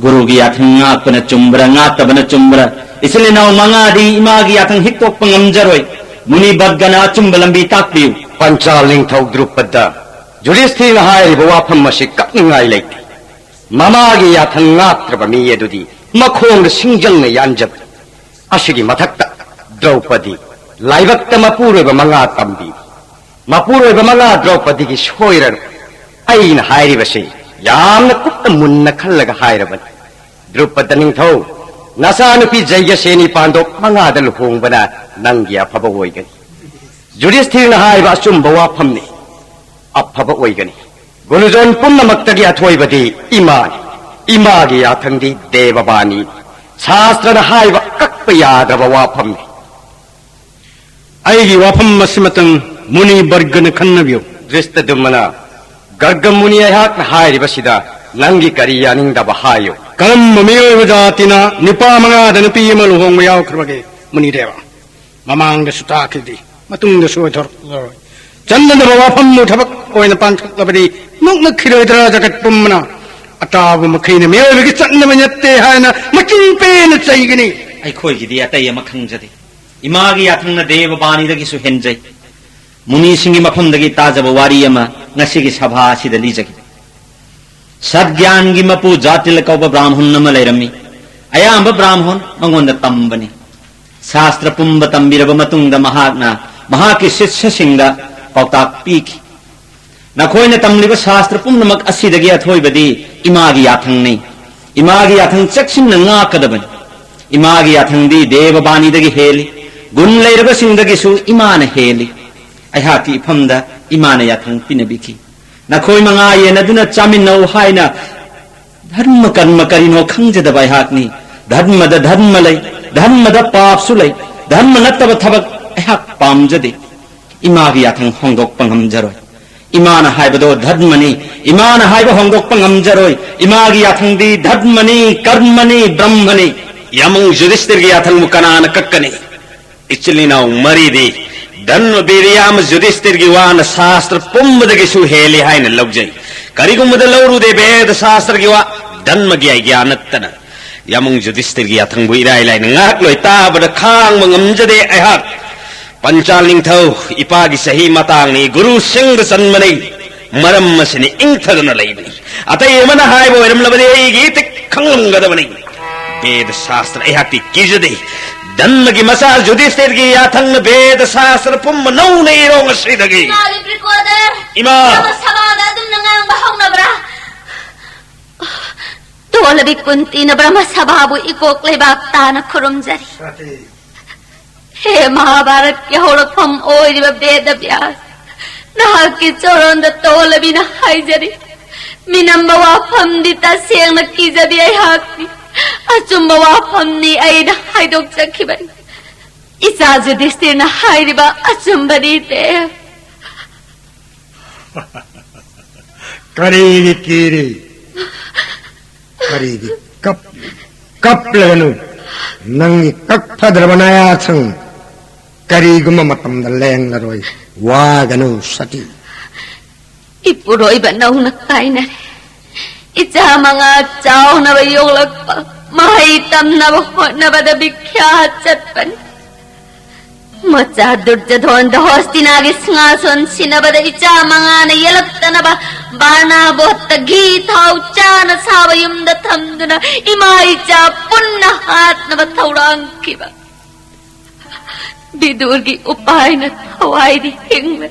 ꯒꯨꯔꯨꯒꯤ ꯌꯥꯊꯪ ꯉꯥꯛꯄꯅ ꯆꯨꯝꯕ꯭ꯔꯥ, ꯉꯥꯛꯇꯕꯅ ꯆꯨꯝꯕ꯭ꯔꯥ? ꯏꯆꯤꯜ ꯏꯅꯥꯎ ꯃꯉꯥꯗꯤ ꯏꯃꯥꯒꯤ ꯌꯥꯊꯪ ꯍꯤꯛꯇꯣꯛꯄ ꯉꯝꯖꯔꯣꯏ꯫ ꯃꯨꯅꯤ ꯕꯔꯒꯅ ꯑꯆꯨꯝꯕ ꯂꯝꯕꯤ ꯇꯥꯛꯄꯤꯌꯨ꯫ ꯄꯟꯆꯥꯜ ꯅꯤꯡꯊꯧ ꯗ꯭ꯔꯨꯄꯗ, ꯌꯨꯙꯤꯁꯊꯤꯔꯅ ꯍꯥꯏꯔꯤꯕ ꯋꯥꯐꯝ ꯑꯁꯤ ꯀꯛꯅꯤꯡꯉꯥꯏ ꯂꯩꯇꯦ꯫ ꯃꯃꯥꯒꯤ ꯌꯥꯊꯪ ꯉꯥꯛꯇ꯭ꯔꯕ ꯃꯤ ꯑꯗꯨꯗꯤ ꯃꯈꯣꯡꯗ ꯁꯤꯡꯖꯪꯅ ꯌꯥꯟꯖꯕꯅꯤ꯫ ꯑꯁꯤꯒꯤ ꯃꯊꯛꯇ ꯗ꯭ꯔꯧꯄꯗꯤ ꯂꯥꯏꯕꯛꯇ ꯃꯄꯨꯔꯣꯏꯕ ꯃꯉꯥ ꯇꯝꯕꯤ꯫ ꯃꯄꯨꯔꯣꯏꯕ ꯃꯉꯥ ꯗ꯭ꯔꯧꯄꯗꯤꯒꯤ ꯁꯣꯏꯔꯔꯣꯏ꯫ ꯑꯩꯅ ꯍꯥꯏꯔꯤꯕꯁꯤ ꯌꯥꯝꯅ ꯀꯨꯞꯅ ꯃꯨꯟꯅ ꯈꯜꯂꯒ ꯍꯥꯏꯔꯕꯅꯤ꯫ ꯗ꯭ꯔꯨꯄꯗ ꯅꯤꯡꯊꯧ, ꯅꯆꯥꯅꯨꯄꯤ ꯖꯩꯒꯁꯦꯅꯤ ꯄꯥꯟꯗꯣꯞ ꯃꯉꯥꯗ ꯂꯨꯍꯣꯡꯕꯅ ꯅꯪꯒꯤ ꯑꯐꯕ ꯑꯣꯏꯒꯅꯤ꯫ ꯌꯨꯙꯤꯁꯊꯤꯔꯅ ꯍꯥꯏꯕ ꯑꯆꯨꯝꯕ ꯋꯥꯐꯝꯅꯤ, ꯑꯐꯕ ꯑꯣꯏꯒꯅꯤ꯫ ꯒꯨꯔꯨꯖꯣꯟ ꯄꯨꯝꯅꯃꯛꯇꯒꯤ ꯑꯊꯣꯏꯕꯗꯤ ꯏꯃꯥꯅꯤ꯫ ꯏꯃꯥꯒꯤ ꯌꯥꯊꯪꯗꯤ ꯗꯦꯕꯕꯥꯅꯤꯅꯤ꯫ ꯁꯥꯁꯇ꯭ꯔꯅ ꯍꯥꯏꯕ ꯀꯛꯄ ꯌꯥꯗ꯭ꯔꯕ ꯋꯥꯐꯝꯅꯤ꯫ ꯑꯩꯒꯤ ꯋꯥꯐꯝ ꯑꯁꯤꯃꯇꯪ ꯃꯨꯅꯤ ꯕꯔꯒꯅ ꯈꯟꯅꯕꯤꯌꯨ꯫ ꯗ꯭ꯔꯤꯁꯇꯗꯨꯝꯃꯅ, ꯒꯔꯒ ꯃꯨꯅꯤ, ꯑꯩꯍꯥꯛꯅ ꯍꯥꯏꯔꯤꯕꯁꯤꯗ ꯅꯪꯒꯤ ꯀꯔꯤ ꯌꯥꯅꯤꯡꯗꯕ ꯍꯥꯏꯌꯨ꯫ ꯀꯔꯝꯕ ꯃꯤꯑꯣꯏꯕ ꯖꯥꯇꯤꯅ ꯅꯨꯄꯥ ꯃꯉꯥꯗ ꯅꯨꯄꯤ ꯑꯃ ꯂꯨꯍꯣꯡꯕ ꯌꯥꯎꯈ꯭ꯔꯕꯒꯦ? ꯃꯨꯅꯤꯗꯦꯕ, ꯃꯃꯥꯡꯗꯁꯨ ꯇꯥꯈꯤꯗꯤ, ꯃꯇꯨꯡꯗꯁꯨ ꯑꯣꯏꯊꯣꯔꯛꯂꯔꯣꯏ꯫ ꯆꯠꯅꯗꯕ ꯋꯥꯐꯝꯕꯨ ꯊꯕꯛ ꯑꯣꯏꯅ ꯄꯥꯡꯊꯣꯛꯂꯕꯗꯤ ꯅꯣꯛꯅꯈꯤꯔꯣꯏꯗ꯭ꯔꯥ ꯖꯒꯠ ꯄꯨꯝꯕꯅ? ꯑꯇꯥꯕ ꯃꯈꯩꯅ ꯃꯤꯑꯣꯏꯕꯒꯤ ꯆꯠꯅꯕ ꯅꯠꯇꯦ ꯍꯥꯏꯅ ꯃꯆꯤꯟ ꯄꯦꯟꯅ ꯆꯩꯒꯅꯤ꯫ ꯑꯩꯈꯣꯏꯒꯤꯗꯤ ꯑꯇꯩ ꯑꯃ ꯈꯪꯖꯗꯦ꯫ ꯏꯃꯥꯒꯤ ꯌꯥꯊꯪꯅ ꯗꯦꯕꯕꯥꯅꯤꯗꯒꯤꯁꯨ ꯍꯦꯟꯖꯩ꯫ ꯃꯨꯅꯤꯁꯤꯡꯒꯤ ꯃꯐꯝꯗꯒꯤ ꯇꯥꯖꯕ ꯋꯥꯔꯤ ꯑꯃ ꯉꯁꯤꯒꯤ ꯁꯚꯥ ꯑꯁꯤꯗ ꯂꯤꯖꯒꯦ꯫ ꯁꯠꯒ꯭ꯌꯥꯟꯒꯤ ꯃꯄꯨ ꯖꯥꯇꯤꯜ ꯀꯧꯕ ꯕ꯭ꯔꯥꯝꯍꯨꯟ ꯑꯃ ꯂꯩꯔꯝꯃꯤ꯫ ꯑꯌꯥꯝꯕ ꯕ꯭ꯔꯥꯝꯍꯨꯟ ꯃꯉꯣꯟꯗ ꯇꯝꯕꯅꯤ꯫ ꯁꯥꯁꯇ꯭ꯔ ꯄꯨꯝꯕ ꯇꯝꯕꯤꯔꯕ ꯃꯇꯨꯡꯗ ꯃꯍꯥꯛꯅ ꯃꯍꯥꯛꯀꯤ ꯁꯤꯁ꯭ꯌꯁꯤꯡꯗ ꯄꯥꯎꯇꯥꯛ ꯄꯤꯈꯤ꯫ ꯅꯈꯣꯏꯅ ꯇꯝꯂꯤꯕ ꯁꯥꯁꯇ꯭ꯔ ꯄꯨꯝꯅꯃꯛ ꯑꯁꯤꯗꯒꯤ ꯑꯊꯣꯏꯕꯗꯤ ꯏꯃꯥꯒꯤ ꯌꯥꯊꯪꯅꯤ꯫ ꯏꯃꯥꯒꯤ ꯌꯥꯊꯪ ꯆꯦꯛꯁꯤꯟꯅ ꯉꯥꯛꯀꯗꯕꯅꯤ꯫ ꯏꯃꯥꯒꯤ ꯌꯥꯊꯪꯗꯤ ꯗꯦꯕꯕꯥꯅꯤꯗꯒꯤ ꯍꯦꯜꯂꯤ꯫ ꯒꯨꯟ ꯂꯩꯔꯕꯁꯤꯡꯗꯒꯤꯁꯨ ꯏꯃꯥꯅ ꯍꯦꯜꯂꯤ꯫ ꯑꯩꯍꯥꯛꯀꯤ ꯏꯐꯝꯗ ꯏꯃꯥꯅ ꯌꯥꯊꯪ ꯄꯤꯅꯕꯤꯈꯤ꯫ "ꯅꯈꯣꯏ ꯃꯉꯥ ꯌꯦꯟꯅꯗꯨꯅ ꯆꯥꯃꯤꯟꯅꯧ" ꯍꯥꯏꯅ꯫ ꯙꯔꯃ ꯀꯔꯃ ꯀꯔꯤꯅꯣ ꯈꯪꯖꯗꯕ ꯑꯩꯍꯥꯛꯅꯤ꯫ ꯙꯔꯃꯗ ꯙꯔꯃ ꯂꯩ, ꯙꯔꯃꯗ ꯄꯥꯞꯁꯨ ꯂꯩ꯫ ꯙꯔꯃ ꯅꯠꯇꯕ ꯊꯕꯛ ꯑꯩꯍꯥꯛ ꯄꯥꯝꯖꯗꯦ꯫ ꯏꯃꯥꯒꯤ ꯌꯥꯊꯪ ꯍꯣꯡꯗꯣꯛꯄ ꯉꯝꯖꯔꯣꯏ꯫ ꯏꯃꯥꯅ ꯍꯥꯏꯕꯗꯣ ꯙꯔꯃꯅꯤ, ꯏꯃꯥꯅ ꯍꯥꯏꯕ ꯍꯣꯡꯗꯣꯛꯄ ꯉꯝꯖꯔꯣꯏ꯫ ꯏꯃꯥꯒꯤ ꯌꯥꯊꯪꯗꯤ ꯙꯔꯃꯅꯤ, ꯀꯔꯃꯅꯤ, ꯕ꯭ꯔꯍ꯭ꯃꯅꯤ꯫ ꯌꯥꯃꯪ ꯌꯨꯙꯤꯁꯇꯤꯔꯒꯤ ꯌꯥꯊꯪꯕꯨ ꯀꯅꯥꯅ ꯀꯛꯀꯅꯤ? ꯏꯆꯤꯜ ꯏꯅꯥꯎ ꯃꯔꯤꯗꯤ ꯙꯔꯃ ꯕꯤꯔꯤꯌꯥꯃ ꯌꯨꯙꯤꯁꯇꯤꯔꯒꯤ ꯋꯥꯅ ꯁꯥꯁꯇ꯭ꯔ ꯄꯨꯝꯕꯗꯒꯤꯁꯨ ꯍꯦꯜꯂꯤ ꯍꯥꯏꯅ ꯂꯧꯖꯩ꯫ ꯀꯔꯤꯒꯨꯝꯕꯗ ꯂꯧꯔꯨꯗꯦ ꯚꯦꯗ ꯁꯥꯁꯇ꯭ꯔꯒꯤ ꯋꯥ, ꯙꯔꯃꯒꯤ ꯑꯥꯏꯒ꯭ꯌꯥ ꯅꯠꯇꯅ꯫ ꯌꯥꯃꯪ ꯌꯨꯙꯤꯁꯇꯤꯔꯒꯤ ꯌꯥꯊꯪꯕꯨ ꯏꯔꯥꯏ ꯂꯥꯏꯅ ꯉꯥꯏꯍꯥꯛ ꯂꯣꯏ ꯇꯥꯕꯗ ꯈꯥꯡꯕ ꯉꯝꯖꯗꯦ ꯑꯩꯍꯥꯛ꯫ ꯄꯟꯆꯥꯜ ꯅꯤꯡꯊꯧ, ꯏꯄꯥꯒꯤ ꯆꯍꯤ ꯃꯇꯥꯡꯅꯤ, ꯒꯨꯔꯨ ꯁꯤꯡꯗ ꯆꯟꯕꯅꯤ꯫ ꯃꯔꯝ ꯑꯁꯤꯅ ꯏꯪꯊꯗꯨꯅ ꯂꯩꯕꯅꯤ꯫ ꯑꯇꯩ ꯑꯃꯅ ꯍꯥꯏꯕ ꯑꯣꯏꯔꯝꯂꯕꯗꯤ ꯑꯩꯒꯤ ꯏꯇꯤꯛ ꯈꯪꯂꯝꯒꯗꯕꯅꯤ꯫ ꯚꯦꯗ ꯁꯥꯁꯇ꯭ꯔ ꯑꯩꯍꯥꯛꯇꯤ ꯀꯤꯖꯗꯦ꯫ ꯙꯔꯃꯒꯤ ꯃꯆꯥ ꯌꯨꯙꯤꯁꯇꯤꯔꯒꯤ ꯌꯥꯊꯪꯅ ꯚꯦꯗ ꯁꯥꯁꯇ꯭ꯔ ꯄꯨꯝꯕ ꯅꯧꯅ ꯏꯔꯣ ꯉꯁꯤꯗꯒꯤ꯫ ꯏꯃꯥꯒꯤ ꯕ꯭ꯔꯤꯀꯣꯗꯔ, ꯏꯃꯥ! ꯕ꯭ꯔꯍꯃ ꯁꯚꯥꯗ ꯑꯗꯨꯝꯅ ꯉꯥꯡꯕ ꯍꯧꯅꯕ꯭ꯔꯥ? ꯇꯣꯜꯂꯕꯤ ꯀꯨꯟꯇꯤꯅ ꯕ꯭ꯔꯍꯃ ꯁꯚꯥꯕꯨ ꯏꯀꯣꯛ ꯂꯩꯕꯥꯛ ꯇꯥꯅ ꯈꯨꯔꯨꯝꯖꯔꯤ꯫ ꯁꯇꯤ꯫ ꯍꯦ ꯃꯍꯥꯚꯥꯔꯠꯀꯤ ꯍꯧꯔꯛꯐꯝ ꯑꯣꯏꯔꯤꯕ ꯕꯦꯗ ꯕ꯭ꯌꯥꯁ, ꯅꯍꯥꯛꯀꯤ ꯆꯣꯔꯣꯟꯗ ꯇꯣꯜꯂꯕꯤꯅ ꯍꯥꯏꯖꯔꯤ꯫ ꯃꯤꯅꯝꯕ ꯋꯥꯐꯝꯗꯤ ꯇꯁꯦꯡꯅ ꯀꯤꯖꯕꯤ ꯑꯩꯍꯥꯛꯅꯤ꯫ ꯑꯆꯨꯝꯕ ꯋꯥꯐꯝꯅꯤ ꯑꯩꯅ ꯍꯥꯏꯗꯣꯛꯆꯈꯤꯕꯅꯤ꯫ ꯏꯆꯥ ꯌꯨꯙꯤꯁꯇꯤꯔꯅ ꯍꯥꯏꯔꯤꯕ ꯑꯆꯨꯝꯕꯅꯤ, ꯗꯦꯕ꯫ ꯀꯔꯤꯒꯤ ꯀꯤꯔꯤ? ꯀꯔꯤꯒꯤ ꯀꯞ-, ꯀꯞꯂꯒꯅꯨ? ꯅꯪꯒꯤ ꯀꯛꯐꯗ꯭ꯔꯕ ꯅꯌꯥꯊꯪ ꯀꯔꯤꯒꯨꯝꯕ ꯃꯇꯝꯗ ꯂꯦꯡꯂꯔꯣꯏ꯫ ꯋꯥꯒꯅꯨ, ꯁꯇꯤ꯫ ꯏꯄꯨꯔꯣꯏꯕ ꯅꯧꯅ ꯀꯥꯏꯅꯔꯦ꯫ ꯏꯆꯥ ꯃꯉꯥ ꯆꯥꯎꯅꯕ ꯌꯣꯛꯂꯛꯄ, ꯃꯍꯩ ꯇꯝꯅꯕ ꯍꯣꯠꯅꯕꯗ ꯕꯤꯈ꯭ꯌꯥ ꯆꯠꯄꯅꯤ꯫ ꯃꯆꯥ ꯗꯨꯔꯖꯣꯙꯣꯟꯗ ꯍꯣꯁꯇꯤꯅꯥꯒꯤ ꯁꯤꯡꯍꯥꯁꯣꯟ ꯁꯤꯟꯅꯕꯗ ꯏꯆꯥ ꯃꯉꯥꯅ ꯌꯦꯜꯂꯛꯇꯅꯕ ꯕꯥꯔꯅꯥꯕꯣꯠꯇ ꯘꯤ ꯊꯥꯎ ꯆꯥꯅ ꯁꯥꯕ ꯌꯨꯝꯗ ꯊꯝꯗꯨꯅ ꯏꯃꯥ ꯏꯆꯥ ꯄꯨꯟꯅ ꯍꯥꯠꯅꯕ ꯊꯧꯔꯥꯡꯈꯤꯕ꯫ ꯕꯤꯗꯨꯔꯒꯤ ꯎꯄꯥꯏꯅ ꯊꯋꯥꯏꯗꯤ ꯍꯤꯡꯂꯦ꯫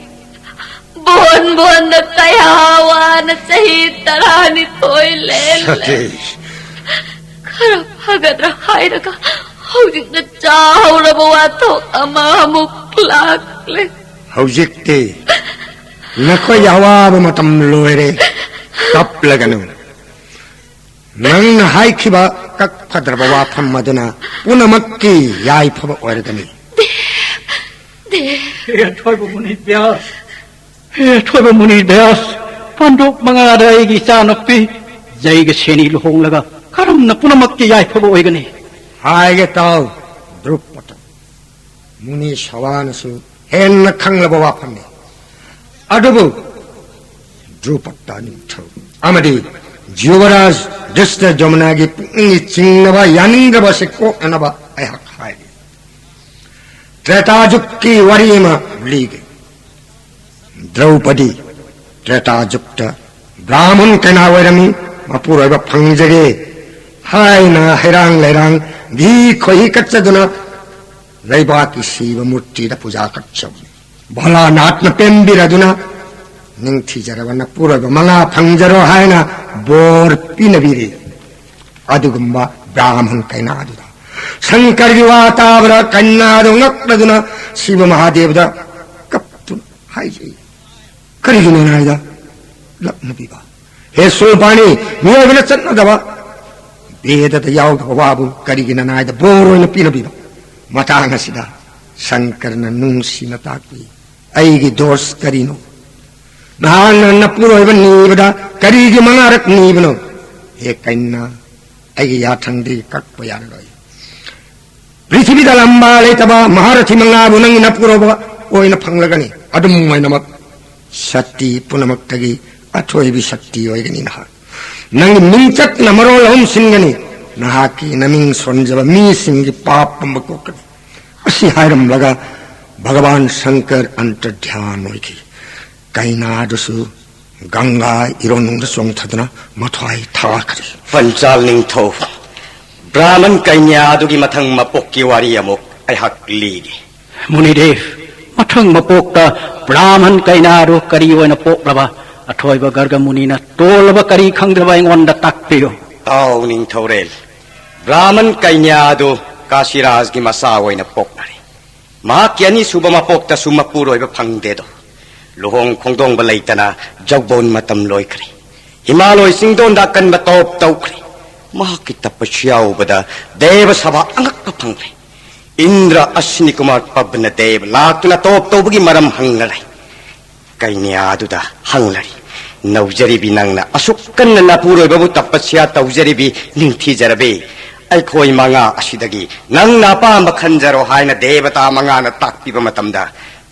ꯕꯣꯟ ꯕꯣꯟꯗ ꯀꯌꯥ ꯋꯥꯅ ꯆꯍꯤ ꯇꯔꯥꯅꯤꯊꯣꯏ ꯂꯦꯜꯂꯦ꯫ ꯁꯇꯤ꯫ ꯈꯔ ꯐꯒꯗ꯭ꯔꯥ ꯍꯥꯏꯔꯒ ꯍꯧꯖꯤꯛꯅ ꯆꯥꯍꯧꯔꯕ ꯋꯥꯊꯣꯛ ꯑꯃ ꯑꯃꯨꯛ ꯂꯥꯛꯂꯦ꯫ ꯍꯧꯖꯤꯛꯇꯤ ꯅꯈꯣꯏꯒꯤ ꯑꯋꯥꯕ ꯃꯇꯝ ꯂꯣꯏꯔꯦ꯫ ꯀꯞꯂꯒꯅꯨ꯫ ꯅꯪꯅ ꯍꯥꯏꯈꯤꯕ ꯀꯛꯐꯗ꯭ꯔꯕ ꯋꯥꯐꯝ ꯑꯗꯨꯅ ꯄꯨꯝꯅꯃꯛꯀꯤ ꯌꯥꯏꯐꯕ ꯑꯣꯏꯔꯒꯅꯤ꯫ ꯍꯦ ꯑꯊꯣꯏꯕ ꯃꯨꯅꯤ ꯕ꯭ꯌꯥꯁ, ꯍꯦ ꯑꯊꯣꯏꯕ ꯃꯨꯅꯤ ꯕ꯭ꯌꯥꯁ, ꯄꯥꯟꯗꯣꯞ ꯃꯉꯥꯗ ꯑꯩꯒꯤ ꯏꯆꯥꯅꯨꯄꯤ ꯖꯩꯒ ꯁꯦꯅꯤ ꯂꯨꯍꯣꯡꯂꯒ ꯀꯔꯝꯅ ꯄꯨꯝꯅꯃꯛꯀꯤ ꯌꯥꯏꯐꯕ ꯑꯣꯏꯒꯅꯤ? ꯍꯥꯏꯒꯦ ꯇꯥꯎ, ꯗ꯭ꯔꯨꯄꯗ꯫ ꯃꯨꯅꯤ ꯁꯚꯥꯅꯁꯨ ꯍꯦꯟꯅ ꯈꯪꯂꯕ ꯋꯥꯐꯝꯅꯤ꯫ ꯑꯗꯨꯕꯨ ꯗ꯭ꯔꯨꯄꯗ ꯅꯤꯡꯊꯧ ꯑꯃꯗꯤ ꯖꯨꯕꯔꯥꯖ ꯙ꯭ꯔꯤꯁꯇ ꯖꯃꯨꯅꯥꯒꯤ ꯄꯨꯛꯅꯤꯡꯒꯤ ꯆꯤꯡꯅꯕ, ꯌꯥꯅꯤꯡꯗꯕ ꯑꯁꯤ ꯀꯣꯛꯅꯅꯕ ꯑꯩꯍꯥꯛ ꯍꯥꯏꯔꯤ꯫ ꯇ꯭ꯔꯦꯇꯥ ꯖꯨꯒꯀꯤ ꯋꯥꯔꯤ ꯑꯃ ꯂꯤꯒꯦ꯫ ꯗ꯭ꯔꯧꯄꯗꯤ ꯇ꯭ꯔꯦꯇꯥ ꯖꯨꯒꯇ ꯕ꯭ꯔꯥꯍꯃꯟ ꯀꯩꯅꯥ ꯑꯣꯏꯔꯝꯃꯤ꯫ ꯃꯄꯨꯔꯣꯏꯕ ꯐꯪꯖꯒꯦ ꯍꯥꯏꯅ ꯍꯩꯔꯥꯡ ꯂꯩꯔꯥꯡ, ꯘꯤ ꯈꯣꯏꯍꯤ ꯀꯠꯆꯗꯨꯅ ꯂꯩꯕꯥꯛꯀꯤ ꯁꯤꯕ ꯃꯨꯔꯇꯤꯗ ꯄꯨꯖꯥ ꯀꯠꯆꯕꯅꯤ꯫ ꯚꯣꯂꯥꯅꯥꯊꯅ ꯄꯦꯟꯕꯤꯔꯗꯨꯅ ꯅꯤꯡꯊꯤꯖꯔꯕ ꯅꯄꯨꯔꯣꯏꯕ ꯃꯉꯥ ꯐꯪꯖꯔꯣ ꯍꯥꯏꯅ ꯕꯣꯔ ꯄꯤꯅꯕꯤꯔꯤ꯫ ꯑꯗꯨꯒꯨꯝꯕ ꯕ꯭ꯔꯥꯍꯃꯟ ꯀꯩꯅꯥ ꯑꯗꯨꯗ ꯁꯪꯀꯔꯒꯤ ꯋꯥ ꯇꯥꯕꯗ ꯀꯩꯅꯥꯗꯨ ꯉꯛꯂꯗꯨꯅ ꯁꯤꯕ ꯃꯍꯥꯗꯦꯕꯗ ꯀꯞꯇꯨꯅ ꯍꯥꯏꯖꯩ, "ꯀꯔꯤꯒꯤꯅꯣ ꯅꯥꯏꯗ ꯂꯛꯅꯕꯤꯕ? ꯍꯦ ꯁꯨꯔꯄꯥꯅꯤ, ꯃꯤꯑꯣꯏꯕꯅ ꯆꯠꯅꯗꯕ, ꯕꯦꯗꯗ ꯌꯥꯎꯗꯕ ꯋꯥꯕꯨ ꯀꯔꯤꯒꯤ ꯅꯅꯥꯏꯗ ꯕꯣꯔ ꯑꯣꯏꯅ ꯄꯤꯅꯕꯤꯕ?" ꯃꯇꯥꯡ ꯑꯁꯤꯗ ꯁꯪꯀꯔꯅ ꯅꯨꯡꯁꯤꯅ ꯇꯥꯛꯄꯤ, "ꯑꯩꯒꯤ ꯗꯣꯁ ꯀꯔꯤꯅꯣ? ꯅꯍꯥꯛꯅ ꯅꯄꯨꯔꯣꯏꯕ ꯅꯤꯕꯗ ꯀꯔꯤꯒꯤ ꯃꯉꯥꯔꯛ ꯅꯤꯕꯅꯣ? ꯍꯦ ꯀꯩꯅꯥ, ꯑꯩꯒꯤ ꯌꯥꯊꯪꯗꯤ ꯀꯛꯄ ꯌꯥꯔꯔꯣꯏ꯫ ꯄ꯭ꯔꯤꯊꯤꯕꯤꯗ ꯂꯝꯕꯥ ꯂꯩꯇꯕ ꯃꯍꯥꯔꯊꯤ ꯃꯉꯥꯕꯨ ꯅꯪꯒꯤ ꯅꯄꯨꯔꯣꯏꯕ ꯑꯣꯏꯅ ꯐꯪꯂꯒꯅꯤ꯫ ꯑꯗꯨꯝ ꯑꯣꯏꯅꯃꯛ ꯁꯛꯇꯤ ꯄꯨꯝꯅꯃꯛꯇꯒꯤ ꯑꯊꯣꯏꯕꯤ ꯁꯛꯇꯤ ꯑꯣꯏꯒꯅꯤ ꯅꯍꯥꯛ꯫ ꯅꯪꯒꯤ ꯃꯤꯡꯆꯠꯅ ꯃꯔꯣꯜ ꯑꯍꯨꯝ ꯁꯤꯟꯒꯅꯤ꯫ ꯅꯍꯥꯛꯀꯤ ꯅꯃꯤꯡ ꯁꯣꯟꯖꯕ ꯃꯤꯁꯤꯡꯒꯤ ꯄꯥꯞ ꯄꯨꯝꯕ ꯀꯣꯛꯀꯅꯤ꯫" ꯑꯁꯤ ꯍꯥꯏꯔꯝꯂꯒ ꯚꯒꯋꯥꯟ ꯁꯪꯀꯔ ꯑꯟꯇꯔꯙ꯭ꯌꯥꯟ ꯑꯣꯏꯈꯤ꯫ ꯀꯩꯅꯥꯗꯨꯁꯨ ꯒꯪꯒꯥ ꯏꯔꯣꯟꯅꯨꯡꯗ ꯆꯣꯡꯊꯗꯨꯅ ꯃꯊ꯭ꯋꯥꯏ ꯊꯥꯈ꯭ꯔꯦ꯫ ꯄꯟꯆꯥꯜ ꯅꯤꯡꯊꯧ, ꯕ꯭ꯔꯥꯍꯃꯟ ꯀꯩꯅ꯭ꯌꯥ ꯑꯗꯨꯒꯤ ꯃꯊꯪ ꯃꯄꯣꯛꯀꯤ ꯋꯥꯔꯤ ꯑꯃꯨꯛ ꯑꯩꯍꯥꯛ ꯂꯤꯒꯦ꯫ ꯃꯨꯅꯤꯗꯦꯕ, ꯃꯊꯪ ꯃꯄꯣꯛꯇ ꯕ꯭ꯔꯥꯍꯃꯟ ꯀꯩꯅꯥꯗꯨ ꯀꯔꯤ ꯑꯣꯏꯅ ꯄꯣꯛꯂꯕ? ꯑꯊꯣꯏꯕ ꯒꯔꯒ ꯃꯨꯅꯤꯅ ꯇꯣꯜꯂꯕ ꯀꯔꯤ ꯈꯪꯗ꯭ꯔꯕ ꯑꯩꯉꯣꯟꯗ ꯇꯥꯛꯄꯤꯌꯨ꯫ ꯇꯥꯎ ꯅꯤꯡꯊꯧꯔꯦꯜ, ꯕ꯭ꯔꯥꯍꯃꯟ ꯀꯩꯅ꯭ꯌꯥ ꯑꯗꯨ ꯀꯥꯁꯤꯔꯥꯖꯒꯤ ꯃꯆꯥ ꯑꯣꯏꯅ ꯄꯣꯛꯅꯔꯦ꯫ ꯃꯍꯥꯛꯀꯤ ꯑꯅꯤꯁꯨꯕ ꯃꯄꯣꯛꯇꯁꯨ ꯃꯄꯨꯔꯣꯏꯕ ꯐꯪꯗꯦꯗꯣ꯫ ꯂꯨꯍꯣꯡ ꯈꯣꯡꯗꯣꯡꯕ ꯂꯩꯇꯅ ꯖꯧꯕꯣꯟ ꯃꯇꯝ ꯂꯣꯏꯈ꯭ꯔꯦ꯫ ꯍꯤꯃꯥꯂꯣꯏ ꯆꯤꯡꯗꯣꯟꯗ ꯑꯀꯟꯕ ꯇꯣꯞ ꯇꯧꯈ꯭ꯔꯦ꯫ ꯃꯍꯥꯛꯀꯤ ꯇꯄꯁ꯭ꯌꯥ ꯎꯕꯗ ꯗꯦꯕ ꯁꯚꯥ ꯑꯉꯛꯄ ꯐꯪꯂꯦ꯫ ꯏꯟꯗ꯭ꯔ ꯑꯁ꯭ꯅꯤ ꯀꯨꯃꯥꯔ ꯄꯕꯅ ꯗꯦꯕ ꯂꯥꯛꯇꯨꯅ ꯇꯣꯞ ꯇꯧꯕꯒꯤ ꯃꯔꯝ ꯍꯪꯂꯔꯦ꯫ ꯀꯩꯅ꯭ꯌꯥꯗꯨꯗ ꯍꯪꯂꯔꯤ, "ꯅꯧꯖꯔꯤꯕꯤ ꯅꯪꯅ ꯑꯁꯨꯛ ꯀꯟꯅ ꯅꯄꯨꯔꯣꯏꯕꯕꯨ ꯇꯄꯁ꯭ꯌꯥ ꯇꯧꯖꯔꯤꯕꯤ ꯅꯤꯡꯊꯤꯖꯔꯕꯤ꯫ ꯑꯩꯈꯣꯏ ꯃꯉꯥ ꯑꯁꯤꯗꯒꯤ ꯅꯪꯅ ꯑꯄꯥꯝꯕ ꯈꯟꯖꯔꯣ" ꯍꯥꯏꯅ ꯗꯦꯕꯇꯥ ꯃꯉꯥꯅ ꯇꯥꯛꯄꯤꯕ ꯃꯇꯝꯗ,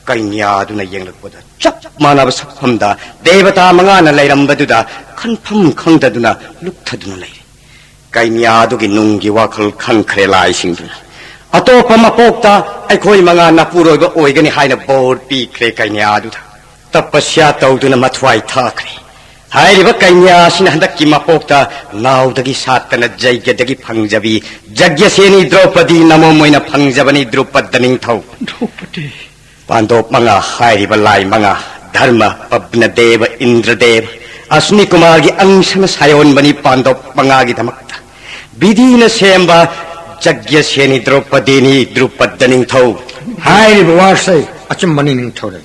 ꯀꯩꯅ꯭ꯌꯥꯗꯨꯅ ꯌꯦꯡꯂꯛꯄꯗ ꯆꯞ ꯃꯥꯟꯅꯕ ꯁꯛꯐꯝꯗ ꯗꯦꯕꯇꯥ ꯃꯉꯥꯅ ꯂꯩꯔꯝꯕꯗꯨꯗ ꯈꯟꯐꯝ ꯈꯪꯗꯗꯨꯅ ꯂꯨꯞꯊꯗꯨꯅ ꯂꯩꯔꯦ꯫ ꯀꯩꯅ꯭ꯌꯥꯗꯨꯒꯤ ꯅꯨꯡꯒꯤ ꯋꯥꯈꯜ ꯈꯟꯈ꯭ꯔꯦ ꯂꯥꯏꯁꯤꯡꯗꯨꯅ꯫ ꯑꯇꯣꯞꯄ ꯃꯄꯣꯛꯇ ꯑꯩꯈꯣꯏ ꯃꯉꯥ ꯅꯄꯨꯔꯣꯏꯕ ꯑꯣꯏꯒꯅꯤ ꯍꯥꯏꯅ ꯕꯣꯔ ꯄꯤꯈ꯭ꯔꯦ ꯀꯩꯅ꯭ꯌꯥꯗꯨꯗ꯫ ꯇꯄꯁ꯭ꯌꯥ ꯇꯧꯗꯨꯅ ꯃꯊ꯭ꯋꯥꯏ ꯊꯥꯈ꯭ꯔꯦ꯫ ꯍꯥꯏꯔꯤꯕ ꯀꯩꯅ꯭ꯌꯥ ꯑꯁꯤꯅ ꯍꯟꯗꯛꯀꯤ ꯃꯄꯣꯛꯇ ꯅꯥꯎꯗꯒꯤ ꯁꯥꯠꯇꯅ ꯖꯩꯒꯗꯒꯤ ꯐꯪꯖꯕꯤ ꯖꯒ꯭ꯌꯁꯦꯅꯤ ꯗ꯭ꯔꯧꯄꯗꯤ ꯅꯃꯣꯝ ꯑꯣꯏꯅ ꯐꯪꯖꯕꯅꯤ ꯗ꯭ꯔꯨꯄꯗ ꯅꯤꯡꯊꯧ꯫ ꯗ꯭ꯔꯧꯄꯗꯤ꯫ ꯄꯥꯟꯗꯣꯞ ꯃꯉꯥ ꯍꯥꯏꯔꯤꯕ ꯂꯥꯏ ꯃꯉꯥ, ꯙꯔꯃ, ꯄꯕꯅꯗꯦꯕ, ꯏꯟꯗ꯭ꯔꯗꯦꯕ, ꯑꯁ꯭ꯅꯤ ꯀꯨꯃꯥꯔꯒꯤ ꯑꯪꯁꯅ ꯁꯥꯌꯣꯟꯕꯅꯤ ꯄꯥꯟꯗꯣꯞ ꯃꯉꯥꯒꯤꯗꯃꯛꯇ꯫ ꯕꯤꯙꯤꯅ ꯁꯦꯝꯕ ꯖꯒ꯭ꯌꯁꯦꯅꯤ ꯗ꯭ꯔꯧꯄꯗꯤꯅꯤ ꯗ꯭ꯔꯨꯄꯗ ꯅꯤꯡꯊꯧ꯫ ꯍꯥꯏꯔꯤꯕ ꯋꯥꯁꯦ ꯑꯆꯨꯝꯕꯅꯤ ꯅꯤꯡꯊꯧꯔꯦꯜ꯫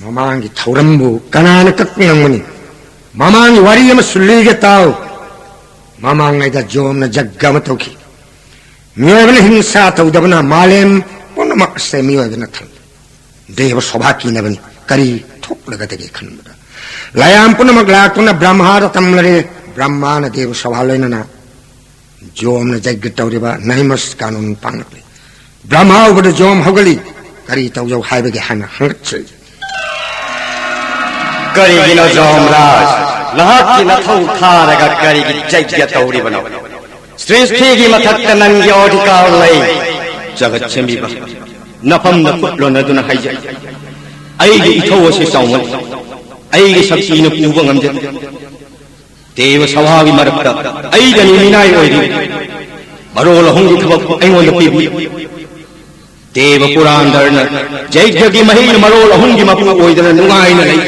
ꯃꯃꯥꯡꯒꯤ ꯊꯧꯔꯝꯕꯨ ꯀꯅꯥꯅ ꯀꯛꯄ ꯉꯝꯒꯅꯤ? ꯃꯃꯥꯡꯒꯤ ꯋꯥꯔꯤ ꯑꯃꯁꯨ ꯂꯤꯒꯦ ꯇꯥꯎ꯫ ꯃꯃꯥꯡꯉꯩꯗ ꯖꯣꯝꯅ ꯖꯒ ꯑꯃ ꯇꯧꯈꯤ꯫ ꯃꯤꯑꯣꯏꯕꯅ ꯍꯤꯡꯁꯥ ꯇꯧꯗꯕꯅ ꯃꯥꯂꯦꯝ ꯄꯨꯝꯅꯃꯛ ꯑꯁꯦ ꯃꯤꯑꯣꯏꯕꯅ ꯊꯜꯂꯤ꯫ ꯗꯦꯕ ꯁꯣꯚꯥ ꯀꯤꯅꯕꯅꯤ꯫ ꯀꯔꯤ ꯊꯣꯛꯂꯒꯗꯒꯦ ꯈꯟꯕꯗ ꯂꯥꯌꯥꯝ ꯄꯨꯝꯅꯃꯛ ꯂꯥꯛꯇꯨꯅ ꯕ꯭ꯔꯍ꯭ꯃꯥꯗ ꯇꯝꯂꯔꯦ꯫ ꯕ꯭ꯔꯍ꯭ꯃꯥꯅ ꯗꯦꯕ ꯁꯣꯚꯥ ꯂꯣꯏꯅꯅ ꯖꯣꯝꯅ ꯖꯒ ꯇꯧꯔꯤꯕ ꯅꯍꯤꯃꯁ ꯀꯥꯅꯨꯟ ꯄꯥꯡꯂꯛꯂꯤ꯫ ꯕ꯭ꯔꯍ꯭ꯃꯥ ꯎꯕꯗ ꯖꯣꯝ ꯍꯧꯒꯠꯂꯤ꯫ "ꯀꯔꯤ ꯇꯧꯖꯧ ꯍꯥꯏꯕꯒꯦ?" ꯍꯥꯏꯅ ꯍꯪꯒꯠꯆꯔꯤ꯫ "ꯀꯔꯤꯒꯤꯅꯣ ꯖꯣꯝꯔꯥꯖ? ꯅꯍꯥꯛꯀꯤ ꯅꯊꯧ ꯊꯥꯔꯒ ꯀꯔꯤꯒꯤ ꯖꯒ꯭ꯌ ꯇꯧꯔꯤꯕꯅꯣ? ꯁ꯭ꯔꯤꯁꯇꯤꯒꯤ ꯃꯊꯛꯇ ꯅꯪꯒꯤ ꯑꯣꯙꯤꯀꯥꯔ ꯂꯩ꯫" "ꯖꯒꯠ ꯁꯦꯝꯕꯤꯕ, ꯅꯐꯝꯗ ꯈꯨꯠ ꯂꯣꯟꯅꯗꯨꯅ ꯍꯥꯏꯖꯩ꯫ ꯑꯩꯒꯤ ꯏꯊꯧ ꯑꯁꯤ ꯆꯥꯎꯃꯟ, ꯑꯩꯒꯤ ꯁꯛꯇꯤꯅ ꯄꯨꯕ ꯉꯝꯖꯗꯦ꯫ ꯗꯦꯕ ꯁꯚꯥꯒꯤ ꯃꯔꯛꯇ ꯑꯩꯗꯅꯤ ꯃꯤꯅꯥꯏ ꯑꯣꯏꯔꯤ꯫ ꯃꯔꯣꯜ ꯑꯍꯨꯝꯒꯤ ꯊꯕꯛꯄꯨ ꯑꯩꯉꯣꯟꯗ ꯄꯤꯕꯤ꯫ ꯗꯦꯕ ꯄꯨꯔꯥꯟꯗꯔꯅ ꯖꯩꯒ꯭ꯌꯒꯤ ꯃꯍꯩꯅ ꯃꯔꯣꯜ ꯑꯍꯨꯝꯒꯤ ꯃꯄꯨ ꯑꯣꯏꯗꯅ ꯅꯨꯡꯉꯥꯏꯅ ꯂꯩ꯫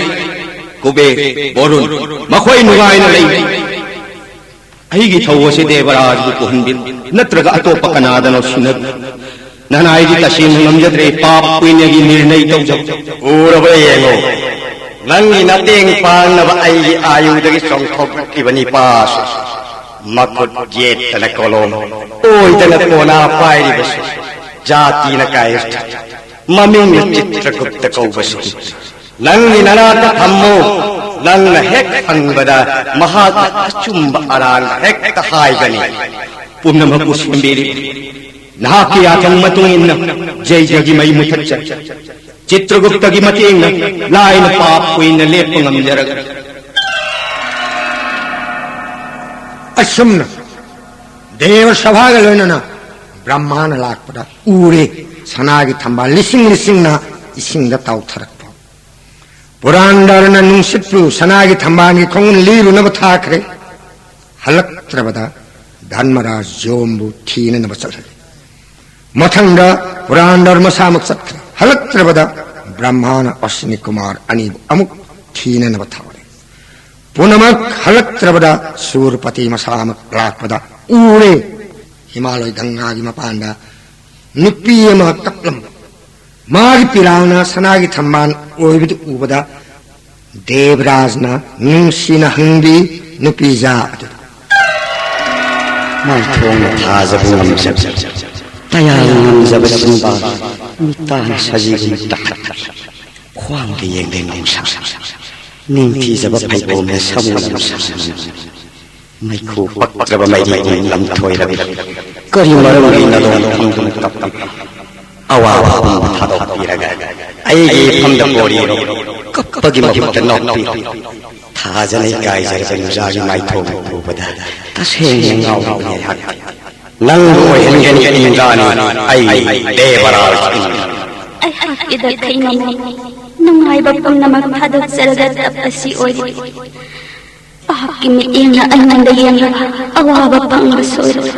ꯀꯨꯕꯦꯔ, ꯕꯣꯔꯨꯟ, ꯃꯈꯣꯏ ꯅꯨꯡꯉꯥꯏꯅ ꯂꯩ꯫ ꯑꯩꯒꯤ ꯊꯧ ꯑꯁꯤ ꯗꯦꯕꯔꯥꯖꯕꯨ ꯄꯨꯍꯟꯕꯤꯔꯣ, ꯅꯠꯇ꯭ꯔꯒ ꯑꯇꯣꯞꯄ ꯀꯅꯥꯗꯅꯣ ꯁꯤꯟꯅꯕꯤꯔꯣ꯫" ꯅꯅꯥꯏꯗꯤ ꯇꯁꯦꯡꯅ ꯉꯝꯖꯗ꯭ꯔꯦ, ꯄꯥꯞ ꯄꯨꯏꯅꯒꯤ ꯅꯤꯔꯅꯩ ꯇꯧꯖꯧ꯫ ꯎꯔꯕ꯭ꯔꯥ ꯌꯦꯡꯉꯨ, ꯅꯪꯒꯤ ꯅꯇꯦꯡ ꯄꯥꯡꯅꯕ ꯑꯩꯒꯤ ꯑꯥꯌꯨꯗꯒꯤ ꯆꯣꯡꯊꯣꯛꯂꯛꯂꯤꯕ ꯅꯤꯄꯥꯁꯨ, ꯃꯈꯨꯠ ꯌꯦꯠꯇꯅ ꯀꯣꯂꯣꯝ, ꯑꯣꯏꯗꯅ ꯀꯣꯅꯥ ꯄꯥꯏꯔꯤꯕꯁꯨ, ꯖꯥꯇꯤꯅ ꯀꯥꯏꯔꯤ, ꯃꯃꯤꯡꯅ ꯆꯤꯇ꯭ꯔꯒꯨꯞꯇ ꯀꯧꯕꯁꯨ, ꯅꯪꯒꯤ ꯅꯅꯥꯛꯇ ꯊꯝꯃꯨ꯫ ꯅꯪꯅ ꯍꯦꯛ ꯍꯪꯕꯗ ꯃꯍꯥꯛꯅ ꯑꯆꯨꯝꯕ ꯑꯔꯥꯟꯕ ꯍꯦꯛꯇ ꯍꯥꯏꯒꯅꯤ꯫ ꯄꯨꯝꯅꯃꯛꯄꯨ ꯁꯦꯝꯕꯤꯔꯤ꯫ ꯅꯍꯥꯛꯀꯤ ꯌꯥꯊꯪ ꯃꯇꯨꯡ ꯏꯟꯅ ꯖꯩꯒꯒꯤ ꯃꯩ ꯃꯨꯊꯠꯆꯩ꯫ ꯆꯤꯇ꯭ꯔꯒꯨꯞꯇꯒꯤ ꯃꯇꯦꯡꯅ ꯂꯥꯏꯅ ꯄꯥꯞ ꯀꯨꯏꯅ ꯂꯦꯞꯄ ꯉꯝꯖꯔꯒꯅꯤ꯫ ꯑꯁꯨꯝꯅ ꯗꯦꯕ ꯁꯚꯥꯒ ꯂꯣꯏꯅꯅ ꯕ꯭ꯔꯍ꯭ꯃꯥꯅ ꯂꯥꯛꯄꯗ ꯎꯔꯦ꯫ ꯁꯅꯥꯒꯤ ꯊꯝꯕꯥꯜ ꯂꯤꯁꯤꯡ ꯂꯤꯁꯤꯡꯅ ꯏꯁꯤꯡꯗ ꯇꯥꯎꯊꯔꯛꯄ꯫ ꯄꯨꯔꯥꯟꯗꯔꯅ ꯅꯨꯡꯁꯤꯠꯄꯨ ꯁꯅꯥꯒꯤ ꯊꯝꯕꯥꯜꯒꯤ ꯈꯣꯡꯒꯨꯜ ꯂꯤꯔꯨꯅꯕ ꯊꯥꯈ꯭ꯔꯦ꯫ ꯍꯜꯂꯛꯇ꯭ꯔꯕꯗ ꯙꯔꯃꯔꯥꯖ ꯌꯣꯝꯕꯨ ꯊꯤꯅꯅꯕ ꯆꯠꯍꯜꯂꯤ꯫ ꯃꯊꯪꯗ ꯄꯨꯔꯥꯟꯗꯔ ꯃꯁꯥꯃꯛ ꯆꯠꯈ꯭ꯔꯦ꯫ ꯍꯜꯂꯛꯇ꯭ꯔꯕꯗ ꯕ꯭ꯔꯍ꯭ꯃꯥꯅ ꯑꯁ꯭ꯋꯤꯅꯤ ꯀꯨꯃꯥꯔ ꯑꯅꯤꯕꯨ ꯑꯃꯨꯛ ꯊꯤꯅꯅꯕ ꯊꯥꯔꯦ꯫ ꯄꯨꯝꯅꯃꯛ ꯍꯜꯂꯛꯇ꯭ꯔꯕꯗ ꯁꯨꯔꯄꯇꯤ ꯃꯁꯥꯃꯛ ꯂꯥꯛꯄꯗ ꯎꯔꯦ꯫ ꯍꯤꯃꯥꯂꯣꯏ ꯒꯪꯒꯥꯒꯤ ꯃꯄꯥꯟꯗ ꯅꯨꯄꯤ ꯑꯃ ꯀꯞꯂꯝꯕ꯫ ꯃꯥꯒꯤ ꯄꯤꯔꯥꯡꯅ ꯁꯅꯥꯒꯤ ꯊꯝꯕꯥꯜ ꯑꯣꯏꯕꯗꯨ ꯎꯕꯗ ꯗꯦꯕꯔꯥꯖꯅ ꯅꯨꯡꯁꯤꯅ ꯍꯪꯕꯤ ꯅꯨꯄꯤꯖꯥ ꯑꯗꯨꯗ꯫ ꯃꯥꯏꯊꯣꯡꯅ ꯊꯥꯖꯕ ꯉꯝꯖꯕ, ꯇꯌꯥꯜ ꯉꯝꯖꯕ ꯆꯤꯟꯕꯥꯜ, ꯃꯤꯇꯥꯟ ꯁꯖꯤꯒꯨꯝ ꯇꯥꯈꯠꯄ, ꯈ꯭ꯋꯥꯡꯒ ꯌꯦꯡꯂꯦ ꯅꯨꯡꯁꯥ, ꯅꯤꯡꯊꯤꯖꯕ ꯐꯩꯕꯣꯝꯅ ꯁꯃꯨ ꯅꯨꯡꯁꯥ꯫ ꯃꯩꯈꯨ ꯄꯛꯇ꯭ꯔꯕ ꯃꯩꯔꯤꯒꯨꯝ ꯂꯝꯊꯣꯏꯔꯕꯤ, ꯀꯔꯤ ꯃꯔꯝꯒꯤ ꯅꯥꯗꯣꯡ ꯈꯪꯗꯅ ꯀꯞꯄꯤꯕ? ꯑꯋꯥꯕ ꯄꯨꯝꯕ ꯊꯥꯗꯣꯛꯄꯤꯔꯒ ꯑꯩꯒꯤ ꯏꯐꯝꯗ ꯄꯣꯔꯤꯔꯣ꯫ ꯀꯞꯄꯒꯤ ꯃꯍꯨꯠꯇ ꯅꯣꯛꯄꯤꯔꯣ꯫ ꯊꯥꯖꯅ ꯏꯀꯥꯏꯖꯔꯕ ꯅꯨꯡꯖꯥꯒꯤ ꯃꯥꯏꯊꯣꯡ ꯎꯕꯗ ꯇꯁꯦꯡꯅ ꯉꯥꯎꯔꯕꯅꯤ ꯑꯩꯍꯥꯛ꯫ ꯅꯪꯕꯨ ꯑꯣꯏꯍꯟꯒꯅꯤ ꯏꯟꯗ꯭ꯔꯥꯅꯤ, ꯑꯩ ꯗꯦꯕꯔꯥꯖ ꯏꯟꯗ꯭ꯔ꯫ ꯑꯩꯍꯥꯛꯀꯤꯗ ꯊꯩꯅꯅ ꯅꯨꯡꯉꯥꯏꯕ ꯄꯨꯝꯅꯃꯛ ꯊꯥꯗꯣꯛꯆꯔꯒ ꯇꯞ ꯑꯁꯤ ꯑꯣꯏꯔꯤ꯫ ꯄꯥꯞꯀꯤ ꯃꯤꯠꯌꯦꯡꯅ ꯑꯩꯉꯣꯟꯗ ꯌꯦꯡꯂꯒ ꯑꯋꯥꯕ ꯐꯪꯕ ꯁꯣꯏꯔꯣꯏ꯫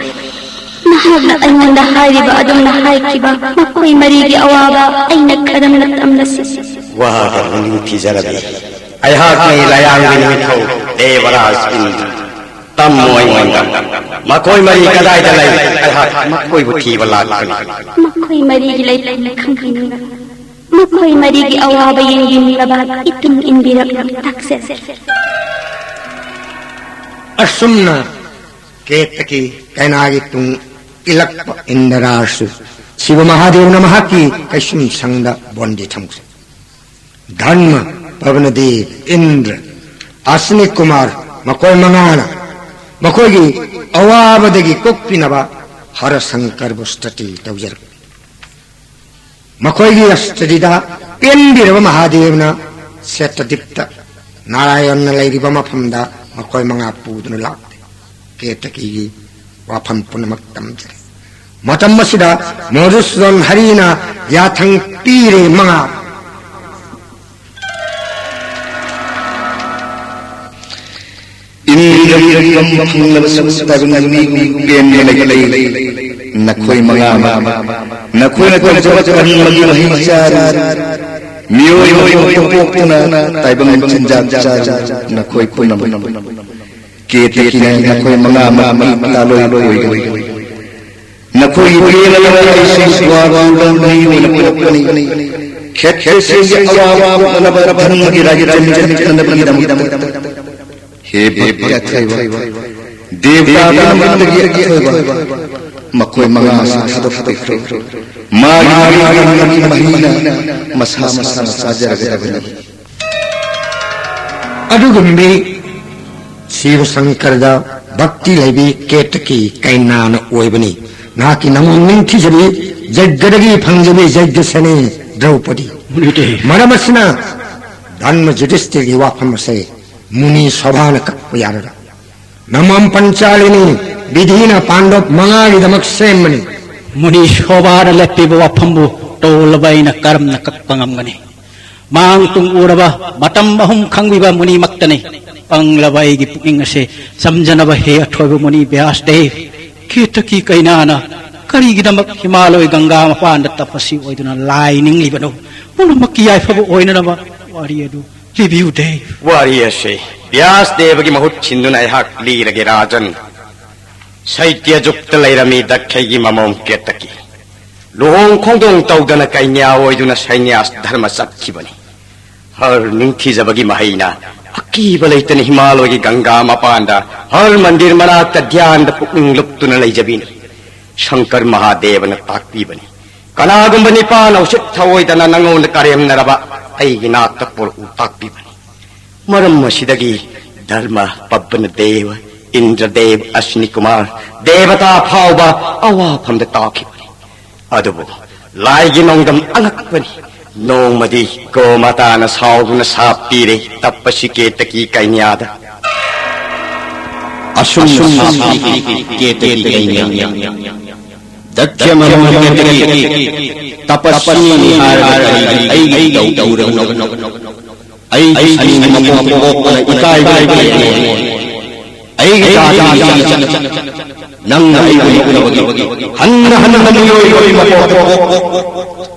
ꯅꯍꯥꯛꯅ ꯑꯩꯉꯣꯟꯗ ꯍꯥꯏꯔꯤꯕ ꯑꯗꯨꯝꯅ ꯍꯥꯏꯈꯤꯕ ꯃꯈꯣꯏ ꯃꯔꯤꯒꯤ ꯑꯋꯥꯕ ꯑꯩꯅ ꯀꯔꯝꯅ ꯇꯝꯂꯁꯤ? ꯋꯥꯒ ꯅꯤꯡꯊꯤꯖꯔꯕꯤ, ꯑꯩꯍꯥꯛꯅ ꯂꯥꯌꯥꯡꯒꯤ ꯅꯤꯡꯊꯧ ꯗꯦꯕꯔꯥꯖ ꯏꯟꯗ꯭ꯔ꯫ ꯇꯝꯃꯣ ꯑꯩꯉꯣꯟꯗ꯫ ꯃꯈꯣꯏ ꯃꯔꯤ ꯀꯗꯥꯏꯗ ꯂꯩ? ꯑꯩꯍꯥꯛ ꯃꯈꯣꯏꯕꯨ ꯊꯤꯕ ꯂꯥꯛꯀꯅꯤ꯫ ꯃꯈꯣꯏ ꯃꯔꯤꯒꯤ ꯂꯩꯐꯝ ꯈꯪꯍꯟꯅꯤꯡꯕ, ꯃꯈꯣꯏ ꯃꯔꯤꯒꯤ ꯑꯋꯥꯕ ꯌꯦꯡꯕꯤꯅꯕ ꯏꯇꯨꯡ ꯏꯟꯕꯤꯔꯛꯂꯨ, ꯇꯥꯛꯆꯒꯦ꯫ ꯑꯁꯨꯝꯅ ꯀꯦꯇꯀꯤ ꯀꯩꯅꯥꯒꯤ ꯇꯨꯡ ꯏꯜꯂꯛꯄ ꯏꯟꯗ꯭ꯔꯥꯁꯨ ꯁꯤꯕ ꯃꯍꯥꯗꯦꯕꯅ ꯃꯍꯥꯛꯀꯤ ꯀꯩꯁꯨꯝꯁꯪꯗ ꯕꯣꯟꯗꯤ ꯊꯝꯈ꯭ꯔꯦ꯫ ꯙꯔꯃ, ꯄꯕꯅꯗꯦꯕ, ꯏꯟꯗ꯭ꯔ, ꯑꯁ꯭ꯅꯤ ꯀꯨꯃꯥꯔ, ꯃꯈꯣꯏ ꯃꯉꯥꯅ ꯃꯈꯣꯏꯒꯤ ꯑꯋꯥꯕꯗꯒꯤ ꯀꯣꯛꯄꯤꯅꯕ ꯍꯔ ꯁꯪꯀꯔꯕꯨ ꯁ꯭ꯇꯨꯇꯤ ꯇꯧꯖꯔꯛꯄꯅꯤ꯫ ꯃꯈꯣꯏꯒꯤ ꯁ꯭ꯇꯨꯇꯤꯗ ꯄꯦꯟꯕꯤꯔꯕ ꯃꯍꯥꯗꯦꯕꯅ ꯁꯦꯇꯗꯤꯞꯇ ꯅꯥꯔꯥꯌꯟꯅ ꯂꯩꯔꯤꯕ ꯃꯐꯝꯗ ꯃꯈꯣꯏ ꯃꯉꯥ ꯄꯨꯗꯨꯅ ꯂꯥꯛꯂꯦ꯫ ꯀꯦꯇꯀꯤꯒꯤ ꯋꯥꯐꯝ ꯄꯨꯝꯅꯃꯛ ꯇꯝꯖꯔꯦ꯫ ꯃꯇꯝ ꯑꯁꯤꯗ ꯃꯣꯗꯨꯁꯨꯗꯟ ꯍꯔꯤꯅ ꯌꯥꯊꯪ ꯄꯤꯔꯦ ꯃꯉꯥ꯫ ꯏꯟꯗ꯭ꯔ ꯋꯤꯀ꯭ꯔꯝ ꯐꯪꯂꯕꯁꯨ ꯇꯥꯏꯕꯪ ꯃꯤꯒꯨꯝ ꯄꯦꯟꯕ ꯂꯩꯇꯦ꯫ ꯅꯈꯣꯏ ꯃꯉꯥ ꯑꯃ ꯅꯈꯣꯏꯅ ꯇꯧꯖꯕ ꯀꯔꯃꯒꯤ ꯃꯍꯩ ꯆꯥꯔꯤ꯫ ꯃꯤꯑꯣꯏ ꯑꯃ ꯄꯣꯛꯇꯨꯅ ꯇꯥꯏꯕꯪ ꯆꯤꯟꯖꯥꯛ ꯆꯥꯔꯤ꯫ ꯅꯈꯣꯏ ꯄꯨꯝꯅꯃꯛ ꯀꯦꯇꯀꯤꯅ ꯅꯈꯣꯏ ꯃꯉꯥꯃꯛꯀꯤ ꯂꯥꯂꯣꯏ ꯑꯣꯏꯒꯅꯤ꯫ ꯅꯈꯣꯏꯒꯤ ꯄꯦꯟꯅꯅꯕ ꯑꯩꯁꯨ ꯗ꯭ꯋꯥꯔ ꯃꯤ ꯑꯣꯏꯅ ꯄꯣꯛꯀꯅꯤ꯫ ꯈꯦꯇ꯭ꯔꯁꯤꯡꯒꯤ ꯑꯋꯥꯕ ꯀꯣꯛꯅꯅꯕ ꯙꯔꯃꯒꯤ ꯔꯥꯖ꯭ꯌ ꯆꯠꯅꯕꯒꯤꯗꯃꯛꯇ꯫ ꯍꯦ ꯚꯛꯇꯤ ꯑꯊꯣꯏꯕ, ꯗꯦꯕꯇꯥ ꯄꯨꯝꯅꯃꯛꯇꯒꯤ ꯑꯊꯣꯏꯕ, ꯃꯈꯣꯏ ꯃꯉꯥ ꯑꯁꯤ ꯊꯥꯗꯣꯛꯄꯤꯈ꯭ꯔꯣ꯫ ꯃꯥꯒꯤ ꯃꯥꯒꯤ ꯃꯍꯩꯅ ꯃꯁꯥ ꯃꯁꯥꯅ ꯆꯥꯖꯔꯒꯗꯕꯅꯤ꯫ ꯑꯗꯨꯒꯨꯝꯕꯤ ꯁꯤꯕ ꯁꯪꯀꯔꯗ ꯚꯛꯇꯤ ꯂꯩꯕꯤ ꯀꯦꯇꯀꯤ ꯀꯩꯅꯥꯅ ꯑꯣꯏꯕꯅꯤ꯫ ꯅꯍꯥꯛꯀꯤ ꯅꯃꯣꯟ ꯅꯤꯡꯊꯤꯖꯕꯤ ꯌꯖ꯭ઞꯗꯒꯤ ꯐꯪꯖꯕꯤ ꯌꯖ꯭ઞꯁꯦꯅꯤ ꯗ꯭ꯔꯧꯄꯗꯤ꯫ ꯃꯔꯝ ꯑꯁꯤꯅ ꯙꯔꯃ ꯌꯨꯙꯤꯁꯇꯤꯔꯒꯤ ꯋꯥꯐꯝ ꯑꯁꯦ ꯃꯨꯅꯤ ꯁꯣꯚꯥꯅ ꯀꯛꯄ ꯌꯥꯔꯔꯣꯏ꯫ ꯅꯃꯣꯝ ꯄꯟꯆꯥꯂꯤꯅꯤ ꯕꯤꯙꯤꯅ ꯄꯥꯟꯗꯣꯞ ꯃꯉꯥꯒꯤꯗꯃꯛ ꯁꯦꯝꯕꯅꯤ꯫ ꯃꯨꯅꯤ ꯁꯣꯚꯥꯅ ꯂꯦꯞꯄꯤꯕ ꯋꯥꯐꯝꯕꯨ ꯇꯣꯜꯂꯕ ꯑꯩꯅ ꯀꯔꯝꯅ ꯀꯛꯄ ꯉꯝꯒꯅꯤ? ꯃꯥꯡ ꯇꯨꯡ ꯎꯔꯕ, ꯃꯇꯝ ꯑꯍꯨꯝ ꯈꯪꯕꯤꯕ ꯃꯨꯅꯤꯃꯛꯇꯅꯤ꯫ ꯄꯪꯂꯕ ꯑꯩꯒꯤ ꯄꯨꯛꯅꯤꯡ ꯑꯁꯦ ꯆꯝꯖꯅꯕ ꯍꯦ ꯑꯊꯣꯏꯕ ꯃꯨꯅꯤ ꯕ꯭ꯌꯥꯁꯗꯦꯕ, ꯀꯦꯇꯀꯤ ꯀꯩꯅꯥꯅ ꯀꯔꯤꯒꯤꯗꯃꯛ ꯍꯤꯃꯥꯂꯣꯏ ꯒꯪꯒꯥ ꯃꯄꯥꯟꯗ ꯇꯄꯁꯤ ꯑꯣꯏꯗꯨꯅ ꯂꯥꯏ ꯅꯤꯡꯂꯤꯕꯅꯣ? ꯄꯨꯝꯅꯃꯛꯀꯤ ꯌꯥꯏꯐꯕ ꯑꯣꯏꯅꯅꯕ ꯋꯥꯔꯤ ꯑꯗꯨ ꯂꯤꯕꯤꯌꯨ ꯗꯦꯕ꯫ ꯋꯥꯔꯤ ꯑꯁꯤ ꯕ꯭ꯌꯥꯁ ꯗꯦꯕꯒꯤ ꯃꯍꯨꯠ ꯁꯤꯟꯗꯨꯅ ꯑꯩꯍꯥꯛ ꯂꯤꯔꯒꯦ ꯔꯥꯖꯟ꯫ ꯁꯩꯇ꯭ꯌ ꯖꯨꯛꯇ ꯂꯩꯔꯝꯃꯤ ꯗꯛꯈꯩꯒꯤ ꯃꯃꯣꯝ ꯀꯦꯇꯀꯤ꯫ ꯂꯨꯍꯣꯡ ꯈꯣꯡꯗꯣꯡ ꯇꯧꯗꯅ ꯀꯩꯅ꯭ꯌꯥ ꯑꯣꯏꯗꯨꯅ ꯁꯩꯅ꯭ꯌꯥꯁ ꯙꯔꯃ ꯆꯠꯈꯤꯕꯅꯤ꯫ ꯍꯔ ꯅꯤꯡꯊꯤꯖꯕꯒꯤ ꯃꯍꯩꯅ ꯑꯀꯤꯕ ꯂꯩꯇꯅ ꯍꯤꯃꯥꯂꯣꯏꯒꯤ ꯒꯪꯒꯥ ꯃꯄꯥꯟꯗ ꯍꯔ ꯃꯟꯗꯤꯔ ꯃꯅꯥꯛꯇ ꯙ꯭ꯌꯥꯟꯗ ꯄꯨꯛꯅꯤꯡ ꯂꯨꯞꯇꯨꯅ ꯂꯩꯖꯕꯤꯅꯤ꯫ ꯁꯪꯀꯔ ꯃꯍꯥꯗꯦꯕꯅ ꯇꯥꯛꯄꯤꯕꯅꯤ꯫ ꯀꯅꯥꯒꯨꯝꯕ ꯅꯤꯄꯥꯅ ꯎꯁꯤꯠ ꯊꯑꯣꯏꯗꯅ ꯅꯉꯣꯟꯗ ꯀꯔꯦꯝꯅꯔꯕ ꯑꯩꯒꯤ ꯅꯥꯛꯇ ꯄꯨꯔꯛꯎ ꯇꯥꯛꯄꯤꯕꯅꯤ꯫ ꯃꯔꯝ ꯑꯁꯤꯗꯒꯤ ꯙꯔꯃ ꯄꯕꯅ ꯗꯦꯕ, ꯏꯟꯗ꯭ꯔꯗꯦꯕ, ꯑꯁ꯭ꯅꯤ ꯀꯨꯃꯥꯔ, ꯗꯦꯕꯇꯥ ꯐꯥꯎꯕ ꯑꯋꯥꯐꯝꯗ ꯇꯥꯈꯤꯕꯅꯤ꯫ ꯑꯗꯨꯕꯨ ꯂꯥꯏꯒꯤ ꯅꯣꯡꯗꯝ ꯑꯉꯛꯄꯅꯤ꯫ ꯅꯣꯡꯃꯗꯤ ꯒꯣꯃꯥꯇꯥꯅ ꯁꯥꯎꯗꯨꯅ ꯁꯥꯞ ꯄꯤꯔꯦ ꯇꯞꯄꯁꯤ ꯀꯦꯇꯀꯤ ꯀꯩꯅ꯭ꯌꯥꯗ꯫ ꯑꯁꯨꯝꯅ ꯁꯥꯞ ꯄꯤꯔꯦ ꯀꯦꯇꯀꯤ ꯀꯩꯅ꯭ꯌꯥ꯫ ꯗꯛꯈ꯭ꯌ ꯃꯃꯣꯟ ꯀꯦꯇꯀꯤ ꯇꯄꯁ꯭ꯋꯤꯅꯤ ꯍꯥꯏꯔꯒ ꯀꯔꯤꯒꯤ ꯑꯩꯒꯤ ꯇꯧ ꯇꯧꯔꯕꯅꯣ? ꯑꯩꯒꯤ ꯁꯅꯤꯡ ꯃꯀꯣꯛ ꯄꯣꯛꯄꯅ ꯏꯀꯥꯏꯕ ꯂꯩꯇꯦ꯫ ꯑꯩꯒꯤ ꯖꯥꯇꯤꯒꯤ ꯆꯠꯅ ꯅꯪꯅ ꯑꯩꯕꯨ ꯅꯣꯛꯅꯕꯒꯤ ꯍꯟꯅ ꯍꯟꯅ ꯃꯤꯑꯣꯏꯕꯒꯤ ꯃꯄꯣꯛ ꯄꯣꯛ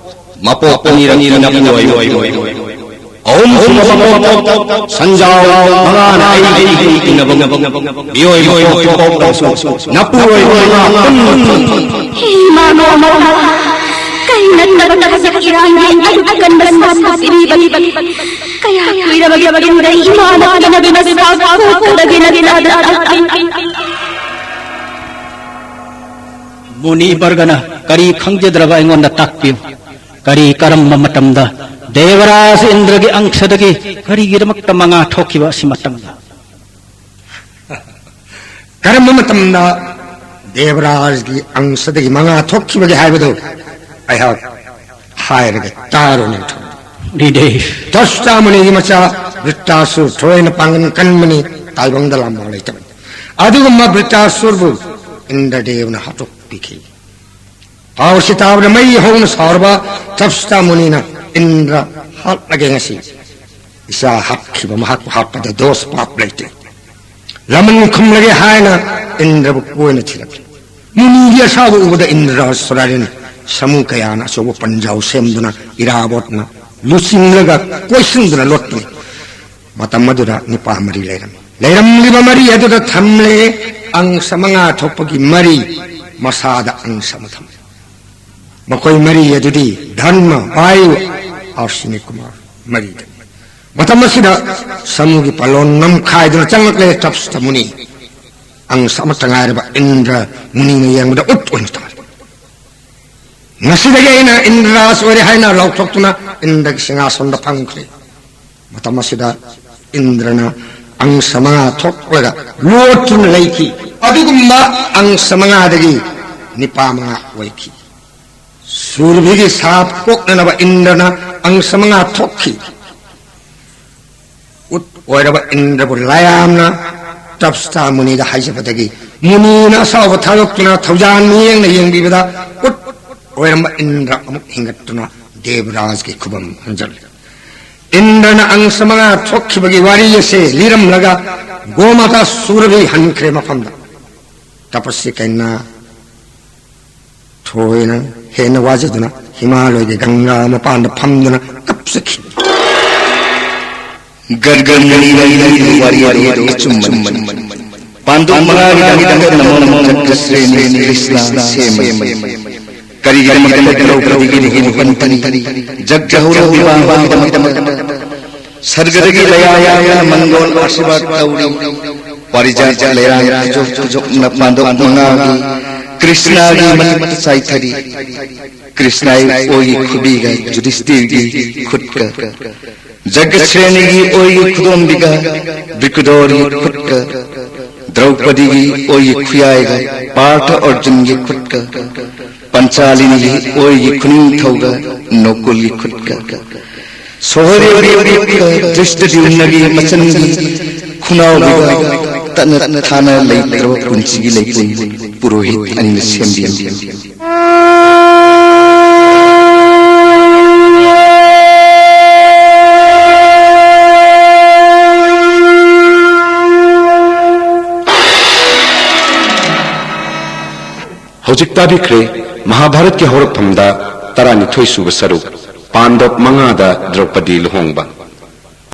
ꯃꯄꯣꯛ ꯑꯅꯤꯔꯛ ꯅꯞꯄꯣꯏ꯫ ꯑꯍꯨꯝꯁꯨꯕ ꯃꯄꯣꯛ ꯁꯟꯖꯥꯎ ꯃꯉꯥꯅ ꯑꯩꯒꯤ ꯏꯟꯅꯕ ꯃꯤꯑꯣꯏ ꯃꯄꯣꯛ ꯄꯣꯛ ꯇꯧꯁꯨ ꯅꯄꯨꯔꯣꯏꯕ ꯃꯉꯥ ꯄꯨꯟꯅ ꯐꯪ꯫ ꯍꯦ ꯏꯃꯥ ꯅꯣꯡꯃ ꯀꯩ ꯅꯠꯇꯕ ꯊꯕꯛ ꯏꯔꯥꯡꯒꯤ ꯑꯗꯨꯛ ꯀꯟꯕ ꯁꯥꯐꯨ ꯄꯤꯕꯤꯕ ꯀꯌꯥ ꯀꯨꯏꯔꯕꯒꯤ ꯃꯇꯨꯡꯗ ꯏꯃꯥꯅ ꯀꯤꯅꯕꯤ ꯃꯁꯥ ꯐꯨꯗꯒꯤ ꯅꯆꯥꯗ ꯇꯥꯛꯄꯤ꯫ ꯃꯨꯅꯤ ꯕꯔꯒꯅ ꯀꯔꯤ ꯈꯪꯖꯗ꯭ꯔꯕ ꯑꯩꯉꯣꯟꯗ ꯇꯥꯛꯄꯤꯌꯨ꯫ ꯀꯔꯤ ꯀꯔꯝꯕ ꯃꯇꯝꯗ ꯗꯦꯕꯔꯥꯖ ꯏꯟꯗ꯭ꯔꯒꯤ ꯑꯪꯁꯗꯒꯤ ꯀꯔꯤꯒꯤꯗꯃꯛꯇ ꯃꯉꯥ ꯊꯣꯛꯈꯤꯕ ꯑꯁꯤ ꯃꯇꯝꯗ? ꯀꯔꯝꯕ ꯃꯇꯝꯗ ꯗꯦꯕꯔꯥꯖꯒꯤ ꯑꯪꯁꯗꯒꯤ ꯃꯉꯥ ꯊꯣꯛꯈꯤꯕꯒꯦ ꯍꯥꯏꯕꯗꯨ ꯑꯩꯍꯥꯛ ꯍꯥꯏꯔꯒ ꯇꯥꯔꯣ ꯅꯤꯡꯊꯧ꯫ ꯗꯤꯗꯦ꯫ ꯇꯁꯇꯥ ꯃꯨꯅꯤꯒꯤ ꯃꯆꯥ ꯕ꯭ꯔꯤꯇꯥꯁꯨꯔ ꯊꯣꯏꯅ ꯄꯥꯡꯒꯟ ꯀꯟꯕꯅꯤ, ꯇꯥꯏꯕꯪꯗ ꯂꯥꯟꯕ ꯂꯩꯇꯕꯅꯤ꯫ ꯑꯗꯨꯒꯨꯝꯕ ꯕ꯭ꯔꯤꯇꯥꯁꯨꯔꯕꯨ ꯏꯟꯗ꯭ꯔꯗꯦꯕꯅ ꯍꯥꯠꯇꯣꯛꯄꯤꯈꯤ꯫ ꯄꯥꯎꯁꯤ ꯇꯥꯕꯗ ꯃꯩ ꯍꯧꯅ ꯁꯥꯎꯔꯕ ꯇꯞꯁꯇꯥ ꯃꯨꯅꯤꯅ ꯏꯟꯗ꯭ꯔ ꯍꯥꯠꯂꯒꯦ ꯉꯁꯤ꯫ ꯏꯆꯥ ꯍꯥꯠꯈꯤꯕ ꯃꯍꯥꯛꯄꯨ ꯍꯥꯠꯄꯗ ꯗꯣꯁ ꯄꯥꯞ ꯂꯩꯇꯦ꯫ ꯂꯃꯟ ꯈꯨꯝꯂꯒꯦ ꯍꯥꯏꯅ ꯏꯟꯗ꯭ꯔꯕꯨ ꯀꯣꯏꯅ ꯊꯤꯔꯛꯂꯤ꯫ ꯃꯨꯅꯤꯒꯤ ꯑꯁꯥꯎꯕ ꯎꯕꯗ ꯏꯟꯗ꯭ꯔ ꯁꯨꯔꯥꯔꯤꯟ ꯁꯃꯨ ꯀꯌꯥꯅ ꯑꯆꯧꯕ ꯄꯟꯖꯥꯎ ꯁꯦꯝꯗꯨꯅ ꯏꯔꯥꯕꯣꯠꯅ ꯂꯨꯆꯤꯡꯂꯒ ꯀꯣꯏꯁꯤꯟꯗꯨꯅ ꯂꯣꯠꯄꯅꯤ꯫ ꯃꯇꯝ ꯑꯗꯨꯗ ꯅꯤꯄꯥ ꯃꯔꯤ ꯂꯩꯔꯝꯃꯤ꯫ ꯂꯩꯔꯝꯂꯤꯕ ꯃꯔꯤ ꯑꯗꯨꯗ ꯊꯝꯂꯦ ꯑꯪꯁ ꯃꯉꯥ ꯊꯣꯛꯄꯒꯤ ꯃꯔꯤ, ꯃꯁꯥꯗ ꯑꯪꯁ ꯑꯃ ꯊꯝꯂꯦ꯫ ꯃꯈꯣꯏ ꯃꯔꯤ ꯑꯗꯨꯗꯤ ꯙꯔꯃ, ꯚꯥꯌꯨ, ꯑꯁ꯭ꯋꯤꯅꯤ ꯀꯨꯃꯥꯔ ꯃꯔꯤꯗ꯫ ꯃꯇꯝ ꯑꯁꯤꯗ ꯁꯃꯨꯒꯤ ꯄꯥꯂꯣꯟ ꯅꯝꯈꯥꯏꯗꯨꯅ ꯆꯪꯂꯛꯂꯦ ꯇꯞꯁꯇ ꯃꯨꯅꯤ꯫ ꯑꯪꯁ ꯑꯃꯠꯇ ꯉꯥꯏꯔꯕ ꯏꯟꯗ꯭ꯔ ꯃꯨꯅꯤꯅ ꯌꯦꯡꯕꯗ ꯎꯠ ꯑꯣꯏꯅ ꯇꯥꯔꯦ꯫ "ꯉꯁꯤꯗꯒꯤ ꯑꯩꯅ ꯏꯟꯗ꯭ꯔꯔꯥꯖ ꯑꯣꯏꯔꯦ" ꯍꯥꯏꯅ ꯂꯥꯎꯊꯣꯛꯇꯨꯅ ꯏꯟꯗ꯭ꯔꯒꯤ ꯁꯤꯡꯍꯥꯁꯣꯟꯗ ꯐꯝꯈ꯭ꯔꯦ꯫ ꯃꯇꯝ ꯑꯁꯤꯗ ꯏꯟꯗ꯭ꯔꯅ ꯑꯪꯁ ꯃꯉꯥ ꯊꯣꯛꯂꯒ ꯂꯣꯠꯇꯨꯅ ꯂꯩꯈꯤ꯫ ꯑꯗꯨꯒꯨꯝꯕ ꯑꯪꯁ ꯃꯉꯥꯗꯒꯤ ꯅꯤꯄꯥ ꯃꯉꯥ ꯑꯣꯏꯈꯤ꯫ ꯁꯨꯔꯚꯤꯒꯤ ꯁꯥꯞ ꯀꯣꯛꯅꯅꯕ ꯏꯟꯗ꯭ꯔꯅ ꯑꯪꯁ ꯃꯉꯥ ꯊꯣꯛꯈꯤ꯫ ꯎꯠ ꯑꯣꯏꯔꯕ ꯏꯟꯗ꯭ꯔꯕꯨ ꯂꯥꯌꯥꯝꯅ ꯇꯞꯁꯇꯥ ꯃꯨꯅꯤꯗ ꯍꯥꯏꯖꯕꯗꯒꯤ ꯃꯨꯅꯤꯅ ꯑꯁꯥꯎꯕ ꯊꯥꯗꯣꯛꯇꯨꯅ ꯊꯧꯖꯥꯜ ꯃꯤꯠꯌꯦꯡꯅ ꯌꯦꯡꯕꯤꯕꯗ ꯎꯠ ꯑꯣꯏꯔꯝꯕ ꯏꯟꯗ꯭ꯔ ꯑꯃꯨꯛ ꯍꯤꯡꯒꯠꯇꯨꯅ ꯗꯦꯕꯔꯥꯖꯒꯤ ꯈꯨꯕꯝ ꯍꯟꯖꯜꯂꯤ꯫ ꯏꯟꯗ꯭ꯔꯅ ꯑꯪꯁ ꯃꯉꯥ ꯊꯣꯛꯈꯤꯕꯒꯤ ꯋꯥꯔꯤ ꯑꯁꯦ ꯂꯤꯔꯝꯂꯒ ꯒꯣꯃꯥꯇꯥ ꯁꯨꯔꯚꯤ ꯍꯟꯈ꯭ꯔꯦ ꯃꯐꯝꯗ꯫ ꯇꯄꯁꯤ ꯀꯩꯅꯥ ꯊꯣꯏꯅ ꯍꯦꯟꯅ ꯋꯥꯖꯗꯨꯅ ꯍꯤꯃꯥꯂꯣꯏꯒꯤ ꯒꯪꯒꯥ ꯃꯄꯥꯟꯗ ꯐꯝꯗꯨꯅ ꯀꯞꯆꯈꯤ꯫ ꯒꯔꯒ ꯃꯨꯅꯤꯅ ꯂꯤꯔꯤꯕ ꯋꯥꯔꯤ ꯑꯗꯨ ꯑꯆꯨꯝꯕꯅꯤ꯫ ꯄꯥꯟꯗꯨꯞ ꯃꯉꯥꯒꯤꯗꯃꯛꯇ ꯅꯃꯣ ꯖꯒ꯭ꯔꯁ꯭ꯔꯦꯅꯤ ꯀ꯭ꯔꯤꯁꯅ ꯁꯦꯝꯕꯅꯤ꯫ ꯀꯔꯤꯒꯤꯗꯃꯛꯇ ꯗ꯭ꯔꯧꯄꯗꯤꯒꯤ ꯂꯨꯍꯣꯡꯕ ꯄꯟꯊꯅꯤ? ꯖꯒ ꯍꯧꯔꯣ ꯕꯤꯕꯥꯍꯒꯤꯗꯃꯛꯇ꯫ ꯁꯔꯒꯗꯒꯤ ꯂꯌꯥ ꯌꯥꯝꯅ ꯃꯪꯒꯣꯜ ꯑꯥꯁꯤꯔꯕꯥꯗ ꯇꯧꯔꯤ꯫ ꯄꯥꯔꯤꯖꯥꯠ ꯂꯩꯔꯥꯡ ꯈꯨꯖꯣꯞ ꯈꯨꯖꯣꯞꯅ ꯄꯥꯟꯗꯣꯞ ꯃꯉꯥꯒꯤ ꯀ꯭ꯔꯤꯁꯅꯒꯤ ꯃꯊꯛꯇ ꯆꯥꯏꯊꯔꯤ꯫ ꯀ꯭ꯔꯤꯁꯅꯥꯏ ꯑꯣꯏꯒꯤ ꯈꯨꯕꯤꯒ ꯖꯨꯙꯤꯁꯇꯤꯔꯒꯤ ꯈꯨꯠꯀ, ꯖꯒꯁ꯭ꯔꯦꯅꯤꯒꯤ ꯑꯣꯏꯒꯤ ꯈꯨꯗꯣꯝꯕꯤꯒ ꯕ꯭ꯔꯤꯀꯨꯗꯣꯔꯒꯤ ꯈꯨꯠꯀ, ꯗ꯭ꯔꯧꯄꯗꯤꯒꯤ ꯑꯣꯏꯒꯤ ꯈꯨꯌꯥꯏꯒ ꯄꯥꯔꯊ ꯑꯔꯖꯨꯟꯒꯤ ꯈꯨꯠꯀ, ꯄꯟꯆꯥꯂꯤꯅꯤꯒꯤ ꯑꯣꯏꯒꯤ ꯈꯨꯅꯤꯡꯊꯧꯒ ꯅꯣꯀꯨꯜꯒꯤ ꯈꯨꯠꯀ, ꯁꯣꯍꯗꯦꯕꯒꯤ ꯈꯨꯠꯀ ꯙ꯭ꯔꯤꯁꯇꯗ꯭ꯌꯨꯝꯅꯒꯤ ꯃꯆꯟꯒꯤ ꯈꯨꯅꯥꯎꯕꯤꯒ ꯇꯠꯅ ꯊꯥꯅ ꯂꯩꯇ꯭ꯔꯕ ꯄꯨꯟꯁꯤꯒꯤ ꯂꯩꯄꯨꯟ ꯄꯨꯔꯣꯍꯤꯠ ꯑꯅꯤꯅ ꯁꯦꯝꯕꯤꯌꯨ꯫ ꯍꯧꯖꯤꯛ ꯇꯥꯕꯤꯈ꯭ꯔꯦ ꯃꯍꯥꯚꯥꯔꯠꯀꯤ ꯍꯧꯔꯛꯐꯝꯗ ꯇꯔꯥꯅꯤꯊꯣꯏ ꯁꯨꯕ ꯁꯔꯨꯛ, ꯄꯥꯟꯗꯕ ꯃꯉꯥꯗ ꯗ꯭ꯔꯧꯄꯗꯤ ꯂꯨꯍꯣꯡꯕ꯫